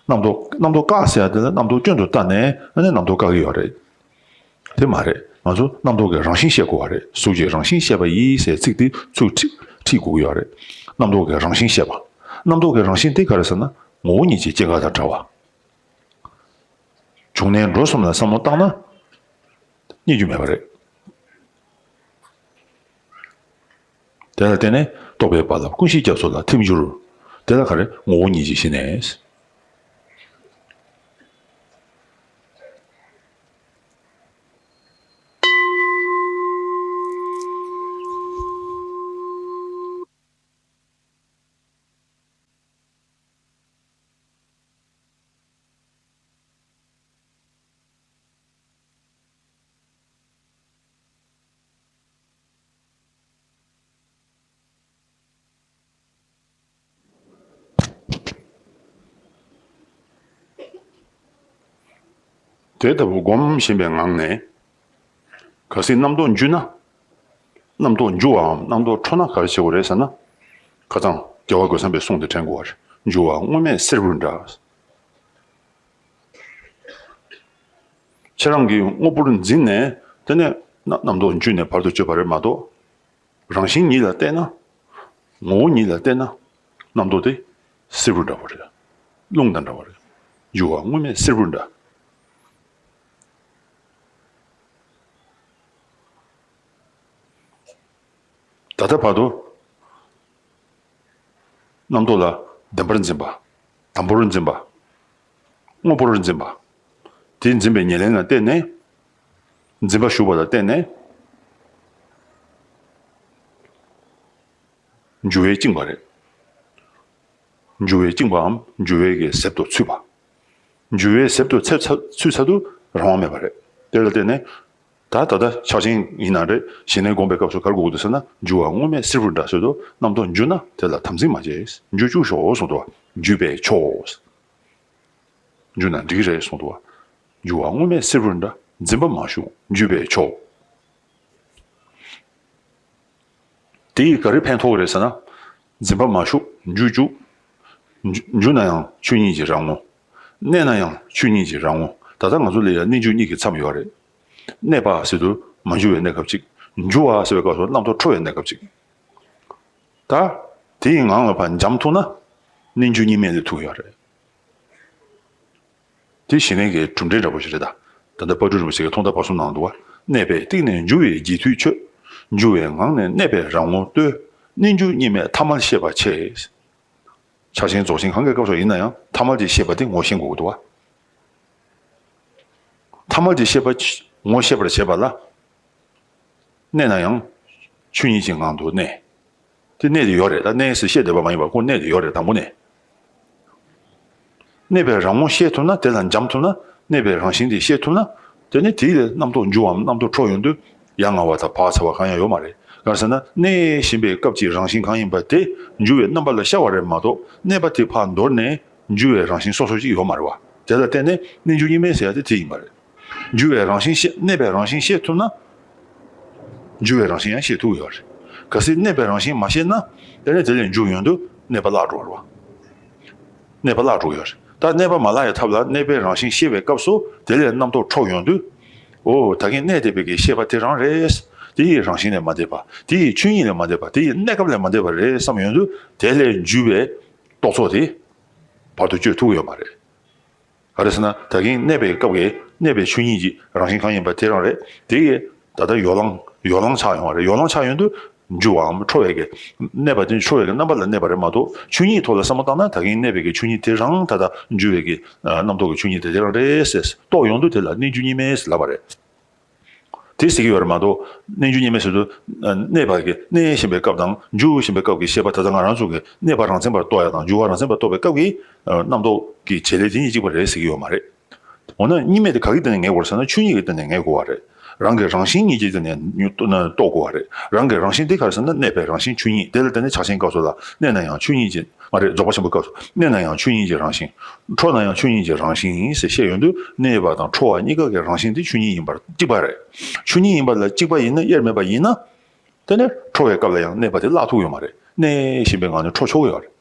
རྣམ་རྟོག་རྣམ་རྟོག་བཀག་ཟེར་ཡ་དེ་ལ་རྣམ་རྟོག་སྐྱོན་དུ་བལྟས་ནས་ཨ་ནི་རྣམ་རྟོག་བཀག་གི་ཡོད་རེད། དེ་མ་རེད། ང་ཚོ་རྣམ་རྟོག་གི་རང་བཞིན་ཤེས་དགོས་པ་རེད། གཟུགས་ཀྱི་རང་བཞིན་ཤེས་པ་ཡིས་ཟེར་ཚིག་དེ་ཚུར་ཁྲིད་ཁྲིད་དགོས་ཀྱི་ཡོད་རེད། རྣམ་རྟོག་གི་རང་བཞིན་ཤེས་པ། རྣམ་རྟོག་གི་རང་བཞིན་དེ་ག་རེ་ཟེར་ན། ངོ་བོ་ཉིད་ཀྱི་སྐྱེ་འགག་དང་བྲལ་བ། བྱུང་གནས་འགྲོ་གསུམ་ལ་བསམ་བློ་བཏང་ན། རྙེད་རྒྱུ་མེད་པ་རེད། དེ་ལ་བརྟེན་ནས་རྟོག་པའི་རྦ་རླབས་ཀུན་གཞིའི་རྒྱ་མཚོ་ལ་ཐིམ་འགྱུར། དེ་ལ་ག་རེ་ངོ་བོ་ཉིད་ཀྱི་ཞི་གནས། དེ་ལྟ་བུ་སྒོམ་བཞིན་པའི་ངང་ནས། གལ་སྲིད་རྣམ་རྟོག་འཇུ་ན། རྣམ་རྟོག་འཇུ་བའམ་རྣམ་རྟོག་འཕྲོ་ན་ག་རེ་བྱེད་དགོས་རེད་ཟེར་ན། ཁ་སང་རྒྱལ་བ་རྒོད་ཚང་པའི་གསུང་དེ་དྲན་དགོས་པ་རེད། འཇུ་བ་དངོས་མེད་བསེར་བུར་འདྲ། ཁྱེད་རང་གིས་དངོས་པོར་འཛིན་ནས། དེ་ནས་རྣམ་རྣམ་རྟོག་འཇུ་ནས་བར་དུ་གཅོད་པ་རེད་མ་གཏོགས། རང་བཞིན་ཉིད་ལ་བལྟས་ན། ངོ་བོ་ཉིད་ལ་བལྟས་ན། རྣམ་རྟོག་དེ་བསེར་བུར་འདྲ་བ་རེད། རླུང་དང་འདྲ་བ་རེད། འཇུ་བ་དངོས་མེད་བསེར་བུར་འདྲ། ད་ལྟ་བར་དུ་རྣམ་རྟོག་ལ་བདེན་པར་འཛིན་པ། དམ་པོར་འཛིན་པ། དངོས་པོར་འཛིན་པ། དེ་འཛིན་པའི་ཉེར་ལེན་ལ་བརྟེན་ནས། འཛིན་པ་ཞུགས་པ་ལ་བརྟེན་ནས། འགྱུ་བས་བཅིངས་པ་རེད། འགྱུ་བས་བཅིངས་པའམ་འགྱུ་བས་ཀྱི་གཟེབ་ཏུ་ཚུད་པ། འགྱུ་བས་གཟེབ་ཏུ་ཚུད་ཚ་ཚུད་ཚར་དུས་རང་དབང་མེད་པ་རེད། དེ་ལ་བརྟེན་ནས། ད་ད་ལྟ་ཕྱག་ཆེན་ཡིན་ན་རེད། ཞི་གནས་སྒོམ་པའི་སྐབས་སུ་ག་རེ་དགོས་ཀྱི་འདུག་ཟེར་ན། འགྱུ་བ་དངོས་མེད་བསེར་བུར་འདྲ་ཟེར་དུས། རྣམ་རྟོག་འཇུ་ན་དེ་ལ་དམ་འཛིན་མ་བྱེད། འཇུ་བཅུག་ཤོག་གསུངས་འདུག་བ། འཇུས་པས་ཆོག་འཇུ་ན་འགྲིག་གི་རེད་གསུངས་འདུག་བ། འགྱུ་བ་དངོས་མེད་བསེར་བུར་འདྲ། འཛིན་པ་མ་ཞུགས། འཇུས་པས་ཆོག་དེ་ཡིས་ག་རེ་ཕན་ཐོགས་རེད་ཟེར་ན། འཛིན་པ་མ་ཞུགས། འཇུ་བཅུག་འཇུ་འཇུ་ན་ཡང་ཆོས་ཉིད་ཀྱི་རང་ངོ་། གནས་ན་ཡང་ཆོས་ཉིད་ཀྱི་རང་ངོ་། ད་ལྟ་ང་ཚོ་ལ་ཡང་གནས་འཇུ་གཉིས་ཀྱི་མཚམས་ཡོད་རེད། གནས་པ་ཟེར་དུས་མ་འཇུ་བའི་གནས་སྐབས་གཅིག་འཇུ་བ་ཟེར་བའི་སྐབས་སུ་རྣམ་རྟོག་འཕྲོ་བའི་གནས་སྐབས་གཅིག་ད་དེའི་ངང་ལ་ཕར་འཇམ་ཐུབ་ན། གནས་འཇུ་གཉིས་མེད་ལས་ཐུབ་ཡོད་རེད། དེ་ཞི་གནས་ཀྱི་གྲུབ་འབྲས་འདྲ་པོ་ཞིག་རེད་ད། ད་ལྟ་དཔལ་སྤྲུལ་རིན་པོ་ཆེ་གིས་ཐོག་མཐའ་བར་གསུམ་ནང་འདུག་བ། གནས་པས་གཏིང་ནས་འཇུ་བའི་རྗེས་མཐུད་ཆོས། འཇུ་བའི་ངང་ནས་གནས་པའི་རང་ངོ་ལྟོས། གནས་འཇུ་གཉིས་མེད་ཐ་མལ་ཤེས་པ་ཆེ། ཕྱག་ཆེན་རྫོགས་ཆེན་གང་གི་སྐབས་སུ་ཡིན་ན་ཡང་ཐ་མལ་གྱི་ཤེས་པ་དེ་ངོ་ཤེས་དགོས་ཀྱི་འདུག་བ། ཐ་མལ་གྱི་ཤེས་པ་ངོ་ཤེས་པར་བྱེད་པ་ལ། གནས་ན་ཡང་ཆོས་ཉིད་ཀྱི་ངང་དུ་གནས། དེ་གནས་དེ་ཡོད་རེད། ད་གནས་སུ་བཤད་བསྡད་པ་མ་ཡིན་པར་ཁོ་གནས་དེ་ཡོད་རེད་དང་པོ་ནས། གནས་པའི་རང་ངོ་ཤེས་ཐུབ་ན། དེ་ལ་འཇམ་ཐུབ་ན། གནས་པའི་རང་བཞིན་དེ་ཤེས་ཐུབ་ན། དེ་ནི་དེ་ལས་རྣམ་རྟོག་འཇུ་བའམ་རྣམ་རྟོག་འཕྲོ་ཡོང་དུས་ཡ་ང་བ་དང་བག་ཚ་བ་གང་ཡང་ཡོད་མ་རེད། གང་ཟེར་ན་གནས་བཞིན་པའི་སྐབས་ཀྱི་རང་བཞིན་གང་ཡིན་པ་དེ་འཇུ་བའི་རྣམ་པ་ལ་ཤར་བ་རེད་མ་གཏོགས། གནས་པ་དེ་ཕར་འདོར་ནས་འཇུ་བའི་རང་བཞིན་སོ་སོ་ཅིག་ཡོད་མ་རེད་བ། དེ་ལ་བརྟེན་ནས་གནས་འཇུ་གཉིས་མེད་ཟེར་ཡ་དེ་དེ་ཡིན་པ་རེད། འཇུ་བའི་རང་བཞིན་ཤེས། གནས་པའི་རང་བཞིན་ཤེས་ཐུབ་ན། འཇུ་བའི་རང་བཞིན་ཡང་ཤེས་ཐུབ་ཡོད་རེད། གལ་སྲིད་གནས་པའི་རང་བཞིན་མ་ཤེས་ན། དེ་ནས་དེ་ལས་འཇུ་ཡོང་དུས་གནས་པ་བརླག་འགྲོ་བ་རེད་བ། གནས་པ་བརླག་འགྲོ་ཡོད་རེད། ད་གནས་པ་མ་བརླག་ཡའི་ཐབས་ལ་གནས་པའི་རང་བཞིན་ཤེས་པའི་སྐབས་སུ་དེ་ལས་རྣམ་རྟོག་འཕྲོ་ཡོང་དུས། འོ་ད་གིན་གནས་བསྡད་པའི་གི་ཤེས་པ་དེ་རང་རེད། དེ་ཡི་རང་བཞིན་ལས་མ་འདས་པ། དེ་ཡི་ཆོས་ཉིད་ལས་མ་འདས་པ། དེ་ཡི་གནས་སྐབས་ལས་མ་འདས་པ་རེད་བསམ་ཡོང་དུས། དེ་ལས་འཇུ་བའི་རྟོག་ཚོགས་དེ་བར་དུ་གཅོད་ཐུབ་ཀྱི་ཡོད་མ་རེད། ག་རེ་ཟེར་ན། ད་གིན་གནས་པའི་སྐབས་ཀྱི་གནས་པའི་ཆོས་ཉིད་ཀྱི་རང་བཞིན་གང་ཡིན་པ་དེ་རང་རེད། དེ་ཡི་ད་ལྟ་ཡོ་ལང་ཡོ་ལང་ཆགས་ཡོང་བ་རེད། ཡོ་ལང་ཆགས་ཡོང་དུས་འཇུ་བའམ་འཕྲོ་བའི་གི་གནས་པ་དེ་འཕྲོ་བའི་གི་རྣམ་པ་ལ་གནས་པ་རེད་མ་གཏོགས། ཆོས་ཉིད་ཐོག་ལ་བསམ་བློ་བཏང་ན་ད་གིན་གནས་པའི་གི་ཆོས་ཉིད་དེ་རང་ད་ལྟ་འཇུ་བའི་གི་རྣམ་རྟོག་གི་ཆོས་ཉིད་དེ་དེ་རང་རེད་ཟེར་རྟོགས་ཡོང་དུས་དེ་ལ་གནས་འཇུ་གཉིས་མེད་ཟེར་ལབ་པ་རེད། དེ་ཟེར་གྱི་ཡོད་རེད་མ་གཏོགས། གནས་འཇུ་གཉིས་མེད་ཟེར་དུས། གནས་པ་གི་གནས་བཞིན་པའི་སྐབས་དང་འཇུ་བཞིན་པའི་སྐབས་ཀྱི་ཤེས་པ་ད་ལྟ་ང་རང་ཚོ་གི་གནས་པ་རང་མཚན་པར་རྟོགས་ཡ་དང་འཇུ་བ་རང་མཚན་པར་རྟོགས་པའི་སྐབས་ཀྱི་རྣམ་རྟོག་གི་བྱེད་ལས་དེ་གཉིས་གཅིག་པ་རེད་ཟེར་གྱི་ཡོད་མ་རེད། འོ་ན་གཉིས་མེད་དེ་ག་གི་སྟེང་ནས་ངེས་དགོས་རེད་ཟེར་ན། ཆོས་ཉིད་ཀྱི་སྟེང་ནས་ངེས་དགོས་པ་རེད། རང་གི་རང་བཞིན་ཉིད་ཀྱི་སྟེང་ནས་རྟོགས་དགོས་པ་རེད། རང་གི་རང་བཞིན་དེ་ག་རེ་ཟེར་ན། གནས་པའི་རང་བཞིན་ཆོས་ཉིད་དེ་ལ་བརྟེན་ནས་ཕྱག་ཆེན་སྐབས་སུ་ལ་གནས་ན་ཡང་ཆོས་ཉིད་ཀྱི། མ་རེད། རྫོགས་པ་ཆེན་པོའི་སྐབས་སུ་གནས་ན་ཡང་ཆོས་ཉིད་ཀྱི་རང་བཞིན། འཕྲོ་ན་ཡང་ཆོས་ཉིད་ཀྱི་རང་བཞིན་ཡིན་ཟེར་བཤད་ཡོང་དུས། གནས་པ་དང་འཕྲོ་བ་གཉིས་ཀ་གི་རང་བཞིན་དེ་ཆོས་ཉིད་ཡིན་པར་གཅིག་པ་རེད། ཆོས་ཉིད་ཡིན་པ་ལ་གཅིག་པ་ཡིན་ན། དབྱེར་མེད་པ་ཡིན་ན། དེ་ནས་འཕྲོ་བའི་སྐབས་ལ་ཡང་གནས་པ་དེ་བརླག་ཐུབ་ཡོད་མ་རེད། གནས་བཞིན་པའི་ངང་ནས་འཕྲོ་ཆོག་ཡོད་རེད།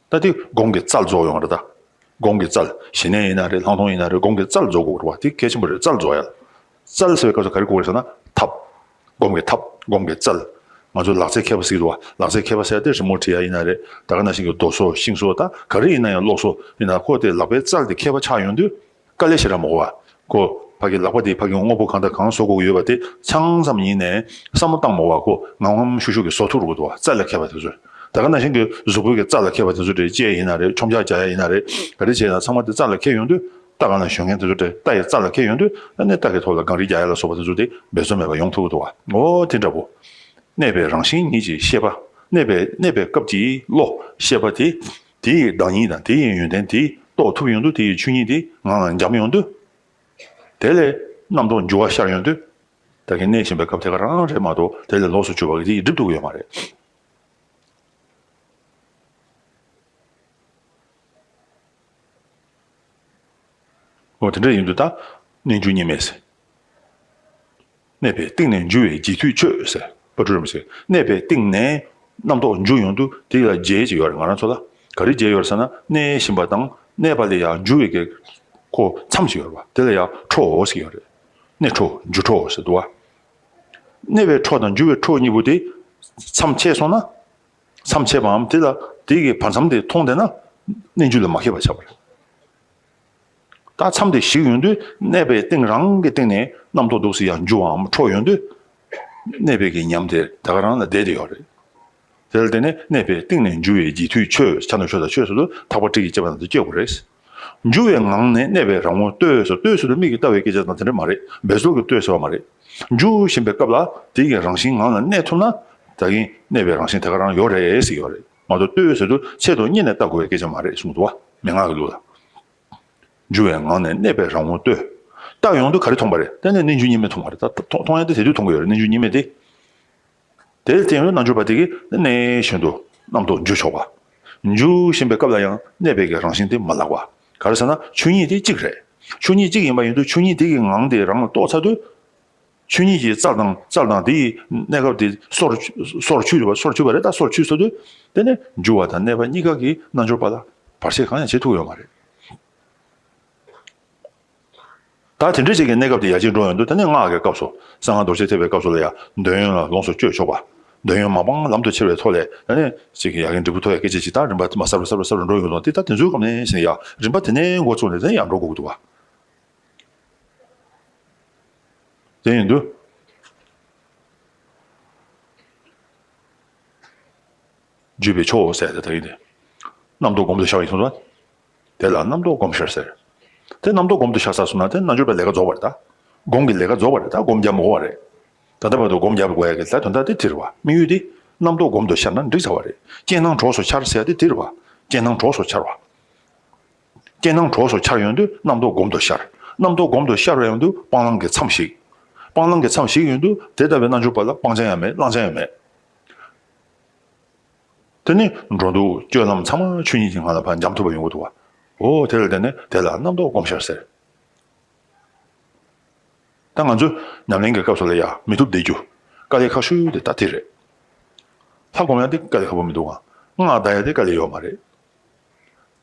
ད་དེ་སྒོམ་གྱི་རྩལ་རྫོགས་ཡོང་བ་རེད་ད། སྒོམ་གྱི་རྩལ། ཞི་གནས་ཡིན་ན་རེད། ལྷག་མཐོང་ཡིན་ན་རེད། སྒོམ་གྱི་རྩལ་རྫོགས་དགོས་རེད་བ། དེ་གལ་ཆེན་པོ་རེད། རྩལ་རྫོགས་ཡ། རྩལ་ཟེར་བའི་སྐབས་སུ་ག་རེ་གོ་དགོས་རེད་ཟེར་ན། ཐབས། སྒོམ་གྱི་ཐབས། སྒོམ་གྱི་རྩལ། ང་ཚོ་ལག་རྩལ་མཁས་པ་ཟེར་གྱི་འདུག་བ། ལག་རྩལ་མཁས་པ་ཟེར་ཡ་དེ་རི་མོ་བྲིས་ཡ་ཡིན་ན་རེད། ད་ག་ནང་བཞིན་གྱི་རྡོ་བཟོ་ཤིང་བཟོ། ད་ག་རེ་ཡིན་ན་ཡང་གློག་བཟོ་ཡིན་ན། ཁོ་དེ་ལག་པའི་རྩལ་དེ་མཁས་པ་ཆགས་ཡོང་དུས་དཀའ་ལས་ཞེ་དྲག་མི་དགོས་བ། ཁོ་ ཕ་གི་ལག་པ་དེ་ཕ་གི་དངོས་པོ་གང་དང་གང་བཟོ་དགོས་ཡོད་པ་དེ་ཆང་ཙམ་ཡིན་ནའི་བསམ་བློ་བཏང་མ་བ་ཁོ་ངམ་ངམ་ཤུགས་ཤུགས་ཀྱིས་བཟོ་ཐུབ་རུ་འདུག་བ། རྩ་ལ་ཁད་པ་དེ་ཚོ། ད་ག་ནང་བཞིན་གྱི་གཟུགས་པོའི་གི་རྩ་ལ་ཁད་པ་དེ་ཚོ་རེད། ལྕེ་ཡིན་ན་རེད། མཆོང་རྒྱག་རྒྱག་ཡ་ཡིན་ན་རེད། ག་རེ་བྱས་ན་ཚང་མ་དེ་རྩ་ལ་ཁད་ཡོང་དུས་རྟ་གང་ལ་ཞོན་མཁན་དེ་ཚོ་རེད། རྟ་ཡི་རྩ་ལ་ཁད་ཡོང་དུས་ཨ་ནི་རྟ་གི་ཐོག་ལ་གངས་རི་རྒྱག་ཡ་ལ་སོགས་པ་དེ་ཚོ་དེ་འབད་བརྩོན་མེད་པ་ཡོང་ཐུབ་ཀྱི་འདུག་བ། འོ་དེ་འདྲ་པོ། གནས་པའི་རང་བཞིན་ཉིད་ཀྱི་ཤེས་པ། གནས་པའི་གནས་པའི་སྐབས་ཀྱི་བློ་ཤེས་པ་དེ། དེ་ཡི་བདག་ཉིད་དང་དེ་ཡི་ཡོན་ཏན་དེ་རྟོགས་ཐུབ་ཡོང་དུས་དེ་ཡི་ཆོས་ཉིད་དེ་ངང་ལ་འབྱམས་ཡོང་དུས། དེ་ལས་རྣམ་རྟོག་འགྱུ་བ་ཤར་ཡོང་དུས། ད་གིན་གནས་བཞིན་པའི་སྐབས་དེ་ག་རང་རེད་མ་གཏོགས་དེ་ལས་ལོགས་སུ་གྱུར་པ་གི་དེ་ཡི་སྒྲིབ་ཐུབ་ཀྱི་ཡོད་མ་རེད། འོ་དེ་འདྲ་ཡིན་དུས་ད་རྣལ་འབྱོར་གཉིས་མེད་ཟེར། གནས་པའི་གཏིང་ནས་འགྱུ་བའི་རྗེས་མཐུན་ཆོས་ཟེར། དཔལ་སྤྲུལ་རིན་པོ་ཆེ་གནས་པའི་གཏིང་ནས་རྣམ་རྟོག་འགྱུ་ཡོང་དུས་དེ་ལ་རྗེས་ཅིག་ཡོད་རེད། ང་རང་ཚོ་ལ་ག་རེ་རྗེས་ཡོད་རེད་ཟེར་ན། གནས་བཞིན་པ་དང་གནས་པ་ལས་ཡང་འགྱུ་བའི་གི་ཁོ་མཚམས་ཤིག་ཡོད་རེད་བ། དེ་ལ་ཡང་འཕྲོ་ཟེར་གྱི་ཡོད་རེད། གནས་འཕྲོ་འགྱུ་འཕྲོ་ཟེར་འདུག་བ། གནས་པའི་འཕྲོ་དང་འགྱུ་བའི་འཕྲོ་གཉིས་པོ་དེ་མཚམས་ཆད་སོང་ན། མཚམས་ཆད་པའམ་དེ་ལ་དེ་གི་བར་མཚམས་དེ་མཐོང་བསྡད་ན་རྣལ་འབྱོར་ལ་མ་མཁས་པ་ཆགས་པ་རེད། ད་མཚམས་དེ་ཞིག་ཡོང་དུས་གནས་པའི་གཏིང་རང་གི་སྟེང་ནས་རྣམ་རྟོག་འདུག་སེ་ཡང་འགྱུ་བའམ་འཕྲོ་ཡོང་དུས། གནས་པའི་གི་ཉམས་དེ་ད་ག་རང་ལ་བསྡད་དེ་ཡོད་རེད། དེ་ལ་བརྟེན་ནས་གནས་པའི་གཏིང་ནས་འགྱུ་བའི་རྗེས་མཐུན་ཆོས། ཕྱག་ན་ཆོས་དང་ཆོས་སུ་ཐག་པ་གྲིག་གིས་བཅད་པ་དང་དེ་གཅོད་དགོས་རེད། འགྱུ་བའི་ངང་ནས་གནས་པའི་རང་ངོ་ལྟོས་སོ། ལྟོས་སོ་དུ་མིག་གིས་ལྟ་བའི་སྐད་ཆ་དང་དེ་འདྲ་མ་རེད། འབད་རྩོལ་གྱིས་ལྟོས་སོ་བ་མ་རེད། འགྱུ་བཞིན་པའི་སྐབས་ལ་དེ་གི་རང་བཞིན་ངང་ལ་གནས་ཐུབ་ན། ད་གིན་གནས་པའི་རང་བཞིན་དེ་ག་རང་ཡོད་རེད་ཟེར་གྱི་ཡོད་རེད་མ་གཏོགས། ལྟོས་སོ་དུ་ཆེད་དུ་གཉེར་ནས་ལྟ་དགོས་པའི་སྐད་ཆ་མ་རེད་གསུངས་འདུག་བ། མན་ངག་གི་ལུགས་ལ། འགྱུ་བའི་ངང་ནས་གནས་པའི་རང་ངོ་ལྟོས། ལྟ་ཡོང་དུས་ག་རེ་མཐོང་བ་རེད། དེ་ནས་རྣལ་འབྱོར་གཉིས་མེད་མཐོང་བ་རེད། ད་མཐོང་མཐོང་ཡ་དེ་དེ་དུས་མཐོང་གི་ཡོད་རེད། རྣལ་འབྱོར་གཉིས་མེད་དེ། དེ་ལ་བརྟེན་ནས་རྣལ་འབྱོར་པ་དེ་གིས་གནས་བཞིན་དུ་རྣམ་རྟོག་འགྱུ་ཆོག་པ། འགྱུ་བཞིན་པའི་སྐབས་ལ་ཡང་གནས་པའི་གི་རང་བཞིན་དེ་མ་བརླག་པ། ག་རེ་ཟེར་ན་ཆོས་ཉིད་དེ་གཅིག་རེད། ཆོས་ཉིད་གཅིག་ཡིན་པ་ཡིན་དུས་ཆོས་ཉིད་དེ་གི་ངང་དེ་རང་ལ་རྟོགས་ཚར་དུས། ཆོས་ཉིད་ཀྱི་རྩལ་དང་རྩལ་དང་དེ་ཡི་གནས་སྐབས་དེ་སོར་སོར་ཆུད་པ། སོར་ཆུད་པ་རེད། ད་སོར་ཆུད་ཚར་དུས་དེ་ནས་འགྱུ་བ་དང་གནས་པ་གཉིས་ཀ་གིས་རྣལ་འབྱོར་པ་ལ་བར་ཆད་གང་ཡང་བྱེད་ཐུབ་ཡོད་མ་རེད། ད་དེ་འདྲ་ཅིག་གི་གནས་སྐབས་དེ་ཡར་རྒྱས་འགྲོ་ཡོང་དུས། ད་ནི་སྔགས་ཀྱི་སྐབས་སུ་གསང་སྔགས་རྡོ་རྗེ་ཐེག་པའི་སྐབས་སུ་ལ་ཡང་འདོད་ཡོན་ལ་ལོངས་སུ་སྤྱོད་ཆོག་པ། འདོད་ཡོན་མ་སྤངས་ལམ་དུ་ཁྱེར་བའི་ཐོག་ལས་ད་ནི་ཅིག་གི་ཡར་རྒྱས་འབྲས་བུ་ཐོབ་ཡ་སྐད་ཆ་ཅིག་ད་རིམ་པ་དེ་མར་གསར་པ་གསར་པ་གསར་པ་འགྲོ་ཡོང་དུས། དེ་ད་དེ་ཚོའི་སྐབས་ནས་བྱས་ནས་ཡང་རིམ་པ་དེ་ནས་འགོ་བཙུགས་ནས་དེ་ནས་ཡར་འགྲོ་དགོས་ཀྱི་འདུག་བ། དེ་ཡིན་དུས། བརྗོད་པའི་ཆོས་ཟེར་ཏེ་ད་ཡིན་ཏེ། རྣམ་རྟོག་སྒོམ་དུ་ཤར་བ་ཡིན་སོང་ཙང་། དེ་ལ་རྣམ་རྟོག་སྒོམ་ཤར་ཟེར། དེ་རྣམ་རྟོག་སྒོམ་དུ་ཤར་ཚར་སོང་ན་དེ་རྣལ་འབྱོར་པའི་ལས་ཀ་རྫོགས་པ་རེད་ད། སྒོམ་གྱི་ལས་ཀ་རྫོགས་པ་རེད་ད། སྒོམ་རྒྱག་མི་དགོས་པ་རེད། ད་ལྟ་བར་དུ་སྒོམ་རྒྱག་དགོས་ཡ་གི་ད་དོན་དག་དེ་དེ་རེད་བ། དམིགས་ཡུལ་དེ་རྣམ་རྟོག་སྒོམ་དུ་ཤར་ན་འགྲིག་ཚར་བ་རེད། རྐྱེན་སྣང་གྲོགས་སུ་འཆར་ཟེར་ཡ་དེ་དེ་རེད་བ། རྐྱེན་སྣང་གྲོགས་སུ་འཆར་བ། རྐྱེན་སྣང་གྲོགས་སུ་འཆར་ཡོང་དུས་རྣམ་རྟོག་སྒོམ་དུ་ཤར། རྣམ་རྟོག་སྒོམ་དུ་ཤར་བ་ཡོང་དུས་སྤང་བླང་གི་མཚམས་ཞིག་སྤང་བླང་གི་མཚམས་ཞིག་ཡོང་དུས་དེ་ལྟ་བུའི་རྣལ་འབྱོར་པ་ལ་སྤང་བྱ་ཡང་མེད། བླང་བྱ་ཡང་མེད། དེ་ནི་འགྲོ་འདུག་སྤྱོད་ལམ་ཚང་མ་ཆོས་ཉིད་ཀྱི་ངང་ལ་ཕར་འབྱམས་ཐུབ་པ་ཡོང་གི་འདུག་བ། འོ་དེ་ལ་བརྟེན་ནས་དེ་ལ་རྣམ་རྟོག་སྒོམ་ཤར་ཟེར། ད་ང་ཚོས་ཉམས་ལེན་གྱི་སྐབས་སུ་ལ་ཡ་མི་ཐུབ་བསྡད་རྒྱུ། དཀའ་ལས་ཁག་ཤོས་དེ་ད་དེ་རེད། ལྷ་སྒོམ་ཡ་དེ་དཀའ་ལས་ཁག་པོ་མི་འདུག་ག་སྔགས་བཟླ་ཡ་དེ་དཀའ་ལས་ཡོད་མ་རེད།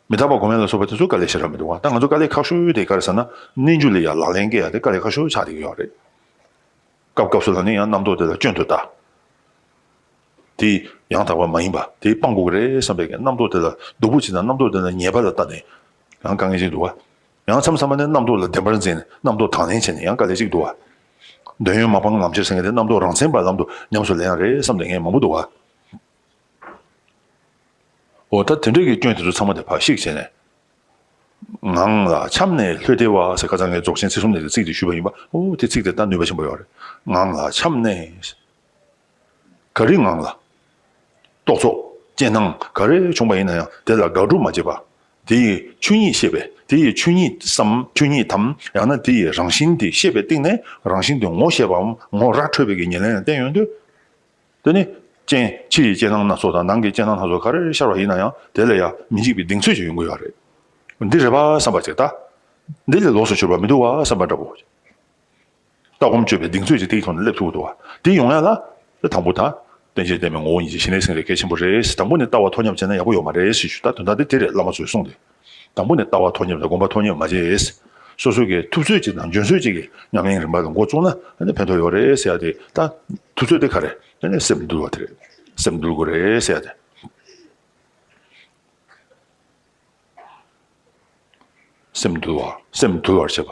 མི་རྟག་པ་སྒོམ་ཡ་ལ་སོགས་པ་དེ་ཚོ་དཀའ་ལས་ཞེ་དྲག་མི་འདུག་ག་ད་ང་ཚོ་དཀའ་ལས་ཁག་ཤོས་དེ་ག་རེ་ཟེར་ན། རྣལ་འབྱོར་ལ་ཡ་ལག་ལེན་སྐྱེལ་ཡ་དེ་དཀའ་ལས་ཁག་ཤོས་ཆགས་བསྡད་ཀྱི་ཡོད་རེད། སྐབས་སྐབས་སུ་ལ་ནི་ཡང་རྣམ་རྟོག་དེ་ལ་སྐྱོན་དུ་ལྟ། དེ་ཡང་དག་པ་མ་ཡིན་པ་དེ་སྤང་དགོས་ཀྱི་རེད་བསམ་པའི་རྣམ་རྟོག་དེ་ལ་སྡུག་པོ་བྱེད་ན་རྣམ་རྟོག་དེ་ལ་ཉེས་པ་ལ་ལྟ་ནས་ཡང་དཀའ་ངལ་ཅིག་འདུག་བ། ཡང་མཚམས་མཚམས་ནས་རྣམ་རྟོག་ལ་བདེན་པར་འཛིན་ནས་རྣམ་རྟོག་དང་ལེན་བྱས་ནས་ཡང་དཀའ་ལས་ཅིག་འདུག་བ། འདོད་ཡོན་མ་སྤངས་ལམ་ཁྱེར་ཟེར་མཁན་དེ་རྣམ་རྟོག་རང་མཚན་པ་ལམ་དུ་ཉམས་སུ་ལེན་ཡ་རེད་བསམ་བསྡད་མཁན་མང་པོ་འདུག་བ། འོ་ད་དེ་འདྲ་གི་སྐྱོན་དེ་ཚོ་ཚང་མ་དེ་ཕར་བཤིག་བྱས་ནས། ངང་ལ་འཁྱམས་ནས་ལྷོད་བདེ་བ་ཟེར་ཁ་སང་ངས་རྫོགས་ཆེན་ཚིག་གསུམ་ནས་ཀྱི་ཚིག་དེ་ཞུས་པ་ཡིན་པ། འོ་དེ་ཚིག་དེ་ད་ནུས་པ་ཆེན་པོ་ཡོད་རེད། ངང་ལ་འཁྱམས་ནས། ག་རེ་ངང་ལ། རྟོག་ཚོགས་རྐྱེན་སྣང་ག་རེ་བྱུང་བ་ཡིན་ན་ཡང་དེ་ལ་དགག་སྒྲུབ་མ་བྱེད་པ། དེ་ཡི་ཆོས་ཉིད་ཤེས་པས་དེ་ཡི་ཆོས་ཉིད་སམ་ཆོས་ཉིད་དམ་ཡང་ན་དེ་ཡི་རང་བཞིན་དེ་ཤེས་པའི་སྟེང་ནས་རང་བཞིན་དེ་ངོ་ཤེས་པའམ་ངོ་ར་འཕྲོད་པའི་གི་ཉེར་ལེན་ལ་བརྟེན་ཡོང་དུས། དེ་ནི་རྐྱེན་ཕྱི་ཡི་རྐྱེན་སྣང་སྣ་ཚོགས་དང་ནང་གི་རྐྱེན་སྣང་སྣ་ཚོགས་ག་རེ་ཤར་བ་ཡིན་ན་ཡང་དེ་ལ་ཡང་མི་འཇིགས་པའི་གདེང་ཚོད་ཅིག་ཡོང་གི་ཡོད་རེད། འདི་རེད་པ་བསམ་པ་ཅིག་ད། འདི་ལས་ལོགས་སུ་གྱུར་པ་མི་འདུག་བ་བསམ་པ་འདྲ་པོ། ལྟ་སྒོམ་སྤྱོད་པའི་གདེང་ཚོད་ཅིག་དེའི་ཐོག་ནས་སླེབས་ཐུབ་ཀྱི་འདུག་བ། དེ་ཡོང་ཡ་ལ། དེ་དང་པོ་ད། རྟེན་ཅིང་བརྟེན་པའི་ངོ་བོ་ཉིད་ཀྱི་གཞི་གནས་སེམས་རེ་གལ་ཆེན་པོ་རེད། དང་པོ་ནས་ལྟ་བ་ཐོག་མཉམ་བྱས་ན་ཡག་པོ་ཡོད་མ་རེད་ཞེས་ཞུ། ད་དོན་དག་དེ་དེ་རེད། བླ་མ་ཚོས་གསུངས་ཏེ། དང་པོ་ནས་ལྟ་བ་ཐོག་མཉམ་དང་སྒོམ་པ་ཐོག་མཉམ་མ་བྱས། སོ་སོ་གི་ཐུབ་ཚོད་ཅིག་དང་འཇོན་ཚོད་ཅིག་གིས་ཉམས་ལེན་རིམ་པ་ལ་འགོ་བཙུགས་ན་ཨ་ནི་ཕན་ཐོགས་ཡོད་རེད་ཟེར་ཡ་དེ། ད་ཐུབ་ཚོད་དེ་ག་རེ། ཨ་ནི་སེམས་འདུལ་བ་དེ་རེད། སེམས་འདུལ་དགོས་རེད་ཟེར་ཡ་དེ། སེམས་འདུལ་བ། སེམས་འདུལ་བར་བྱེད་པ།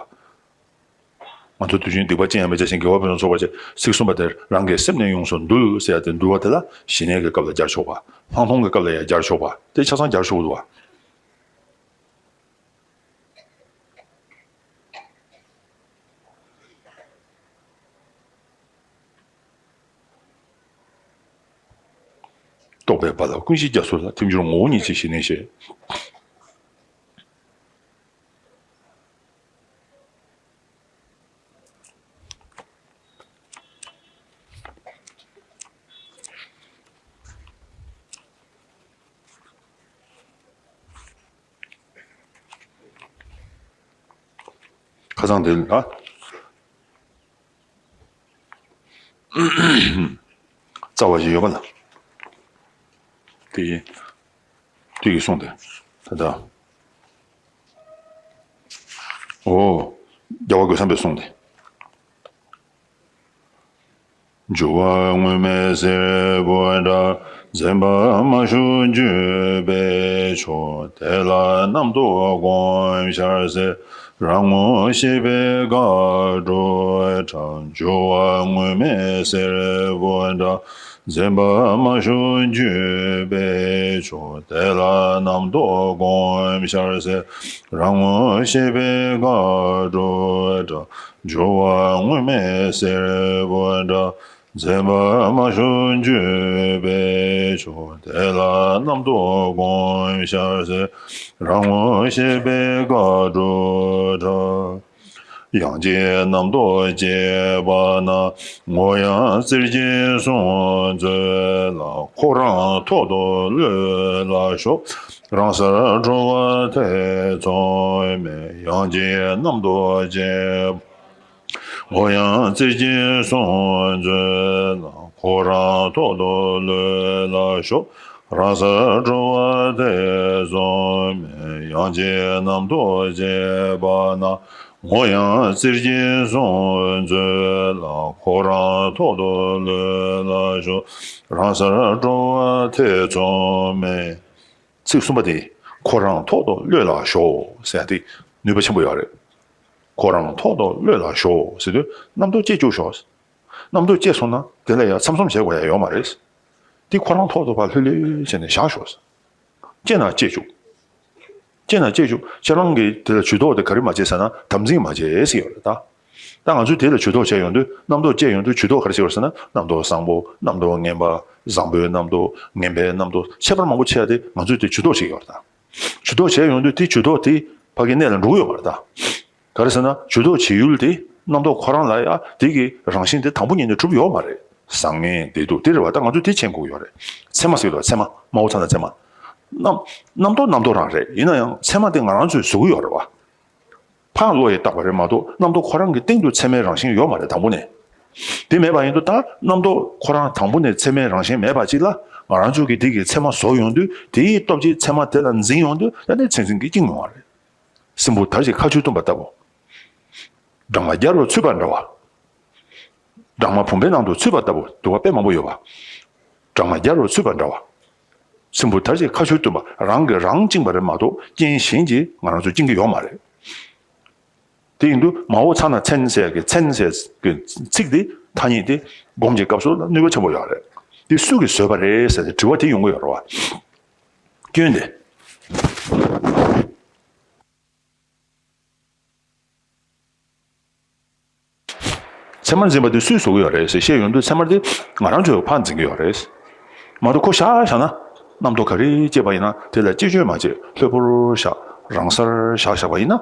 ཚོ་དུས་རྒྱུན་སྡིག་པ་ཅི་ཡང་མེད་བྱ་ཞིང་། དགེ་བ་ཕུན་སུམ་ཚོགས་པར་བྱེད། ཚིག་གསུམ་པ་དེར་རང་གི་སེམས་ནི་ཡོངས་སུ་འདུལ་ཟེར་ཡ་དེ། འདུལ་བ་དེ་ལ་ཞི་གནས་ཀྱི་སྐབས་ལ་སྦྱར་ཆོག་པ། སྤང་ལྟུང་གི་སྐབས་ལ་ཡང་སྦྱར་ཆོག་པ། དེ་ཆ་ཚང་སྦྱར་ཆོག་གི་འདུག་བ། རྟོག་པའི་བར་ལ་ཀུན་གཞི་རྒྱ་མཚོ་ལ། ཐིམ་སྦྱོར་ངོ་བོ་ཉིད་ཀྱི་ཞི་གནས་ཞེས། ཁ་སང་དེ་ལ། རྩ་བ་ཞིག་ཡོད་པ་ལ། དེ་ཡིན། དེ་ཡིས་གསུངས་ཏེ། ད་ལྟ། འོ། རྒྱལ་བ་རྒོད་ཚང་པས་གསུངས་ཏེ། འགྱུ་བ་དངོས་མེད་སྲིན་པོ་འདྲ། འཛིན་པ་མ་ཞུགས་འགྱུས་པས་ཆོག། དེ་ལ་རྣམ་རྟོག་གོམས་ཤར་ཟེར། རང་ངོ་ཤེས་པས་དགག་སྒྲུབ་བྲལ། འགྱུ་བ་དངོས་མེད་སྲིན་པོ་འདྲ། འཛིན་པ་མ་ཞུགས་འགྱུས་པས་ཆོག། དེ་ལ་རྣམ་རྟོག་གོམས་ཤར་ཟེར། རང་ངོ་ཤེས་པས་དགག་སྒྲུབ་བྲལ། འགྱུ་བ་དངོས་མེད་སྲིན་པོ་འདྲ། འཛིན་པ་མ་ཞུགས་འགྱུས་པས་ཆོག། དེ་ལ་རྣམ་རྟོག་གོམས་ཤར་ཟེར། རང་ངོ་ཤེས་པས་དགག་སྒྲུབ་བྲལ། ཡང་ཅིན་རྣམ་རྟོག་སྐྱེས་པ་ན། ངོ་ཡང་རྩིར་གྱིས་བཟུང་མཛོད་ལ། ཁོ་རང་ཐོག་ཏུ་གློད་ལ་ཞོག། རང་སར་གྲོལ་བ་ཐེ་ཚོམ་མེད། ཡང་ཅིན་རྣམ་རྟོག་སྐྱེས། ངོ་ཡང་རྩིར་གྱིས་བཟུང་མཛོད་ལ། ཁོ་རང་ཐོག་ཏུ་གློད་ལ་ཞོག། རང་སར་གྲོལ་བ་ཐེ་ཚོམ་མེད། ཡང་ཅིན་རྣམ་རྟོག་སྐྱེས་པ་ན། ངོ་ཡང་རྩིར་གྱིས་བཟུང་མཛོད་ལ། ཁོ་རང་ཐོག་ཏུ་གློད་ལ་ཞོག། རང་སར་གྲོལ་བ་ཐེ་ཚོམ་མེད། ཚིག་གསུམ་པ་དེ། ཁོ་རང་ཐོག་ཏུ་གློད་ལ་ཞོག་ཟེར་ཡ་དེ་ནུས་པ་ཆེན་པོ་ཡོད་རེད། ཁོ་རང་ཐོག་ཏུ་གློད་ལ་ཞོག་ཟེར་དུས་རྣམ་རྟོག་སྐྱེ་བཅུག་ཞོག། རྣམ་རྟོག་སྐྱེས་སོང་ན་དེ་ལ་ཡང་ཚམ་ཚོམ་བྱེད་དགོས་ཡ་ཡོད་མ་རེད། དེ་ཁོ་རང་ཐོག་ཏུ་ཕར་ལྷོད་ལྷོད་བྱས་ནས་བཞག་ཞོག། སྐྱེས་ན་སྐྱེ་བཅུག། སྐྱེས་ན་སྐྱེ་བཅུག། ཁྱེད་རང་གིས་དེ་ལ་ཇུས་གཏོགས་དེ་ག་རེ་མ་བྱེད་ཟེར་ན། དམ་འཛིན་མ་བྱེད་ཟེར་ཡོད་རེད་ད། ད་ང་ཚོས་དེ་ལ་ཇུས་གཏོགས་བྱས་ཡོང་དུས། རྣམ་རྟོག་སྐྱེས་ཡོང་དུས་ཇུས་གཏོགས་ག་རེ་བྱེད་དགོས་ཟེར་ན། རྣམ་རྟོག་བཟང་པོ། རྣམ་རྟོག་ངན་པ། བཟང་པོའི་རྣམ་རྟོག་ངན་པའི་རྣམ་རྟོག་ཁྱད་པར་མང་པོ་ཕྱེ་ཡ་དེ་ང་ཚོས་དེ་ཇུས་གཏོགས་བྱེད་ཀྱི་ཡོད་རེད་ད། ཇུས་གཏོགས་བྱས་ཡོང་དུས་དེ་ཇུས་གཏོགས་དེ་ཕ་གིའི་གནས་ལ་འགྲོ་གི་ཡོད་མ་རེད་ད། ག་རེ་ཟེར་ན། ཇུས་གཏོགས་བྱེད་ཡུལ་དེ་རྣམ་རྟོག་ཁོ་རང་ལ་ཡ་དེ་གི་རང་བཞིན་དེ་དང་པོ་ཉིད་ནས་གྲུབ་ཡོད་མ་རེད། བཟང་ངན་བདེ་སྡུག་དེ་རེད་བ། ད་ང་ཚོས་དེ་མཁྱེན་དགོས་ཡོད་རེད། ཚད་མ་ཟེར་གྱི་འདུག། ཚད་མ། མ་འོངས་ཚ་ན་ཚད་མ། རྣམ་རྣམ་རྟོག་རྣམ་རྟོག་རང་རེད། ཡིན་ན་ཡང་ཚད་མ་དེ་ང་རང་ཚོས་བཟོ་གི་ཡོད་རེད་བ། ཕར་བློ་ཡིས་བཏགས་པ་རེད་མ་གཏོགས། རྣམ་རྟོག་ཁོ་རང་གི་སྟེང་དུ་ཚད་མའི་རང་བཞིན་ཡོད་མ་རེད་དང་པོ་ནས། དེ་མེད་པ་ཡིན་དུས་ད་རྣམ་རྟོག་ཁོ་རང་དང་པོ་ནས་ཚད་མའི་རང་བཞིན་མེད་པ་ཅིག་ལ་ང་རང་ཚོ་གིས་དེ་གི་ཚད་མ་བཟོ་ཡོང་དུས། དེའི་སྟོབས་ཀྱིས་ཚད་མ་དེ་ལ་འཛིན་ཡོང་དུས། ད་ནི་ཚད་འཛིན་གྱིས་བཅིངས་ཡོང་བ་རེད། སྲིན་བུ་དར་ཞིང་ཁ་ཆུས་བཏུམས་པ་ལྟ་བུ། སྦྲང་མ་རྒྱལ་པོར་ཚུད་པ་འདྲ་བ། སྦྲང་མ་བུམ་པའི་ནང་དུ་ཚུད་པ་ལྟ་བུ་འདུག་པ་དཔེ་མང་པོ་ཡོད་པ། སྦྲང་མ་རྒྱལ་པོར་ཚུད་པ་འདྲ་བ། སྲིན་བུ་དར་ཞིང་ཁ་ཆུས་བཏུམས་པ། རང་གིས་རང་བཅིངས་པ་རེད་མ་གཏོགས། རྐྱེན་གཞན་གྱིས་ང་རང་ཚོ་བཅིངས་ཀྱི་ཡོད་མ་རེད། དེ་ཡིན་དུས་མ་འོངས་ཚ་ན་མཚན་ཟེར་གི། མཚན་ཟེར་གི་ཚིག་དེ། ཐ་སྙད་དེ་སྒོམ་གྱི་སྐབས་སུ་ནུས་པ་ཆེན་པོ་ཡོད་རེད། དེ་སུ་གིས་བཟོས་པ་རེད་ཟེར་ཏེ་དྲི་བ་དེ་ཡོང་གི་ཡོད་རེད་བ། སྐྱོན་དེ། ཚད་མར་འཛིན་པ་དེ་སུས་བཟོ་གི་ཡོད་རེད་ཟེར་བཤད་ཡོང་དུས། ཚད་མར་དེ་ང་རང་ཚོས་ཕར་འཛིན་གི་ཡོད་རེད། མ་གཏོགས་ཁོ་བཞག་བཞག་ན། རྣམ་རྟོག་ག་རེ་སྐྱེས་པ་ཡིན་ན་དེ་ལ་ཅི་བྱེད་མ་བྱེད་ལྷོད་པོར་བཞག། རང་སར་བཞག་བཞག་པ་ཡིན་ན།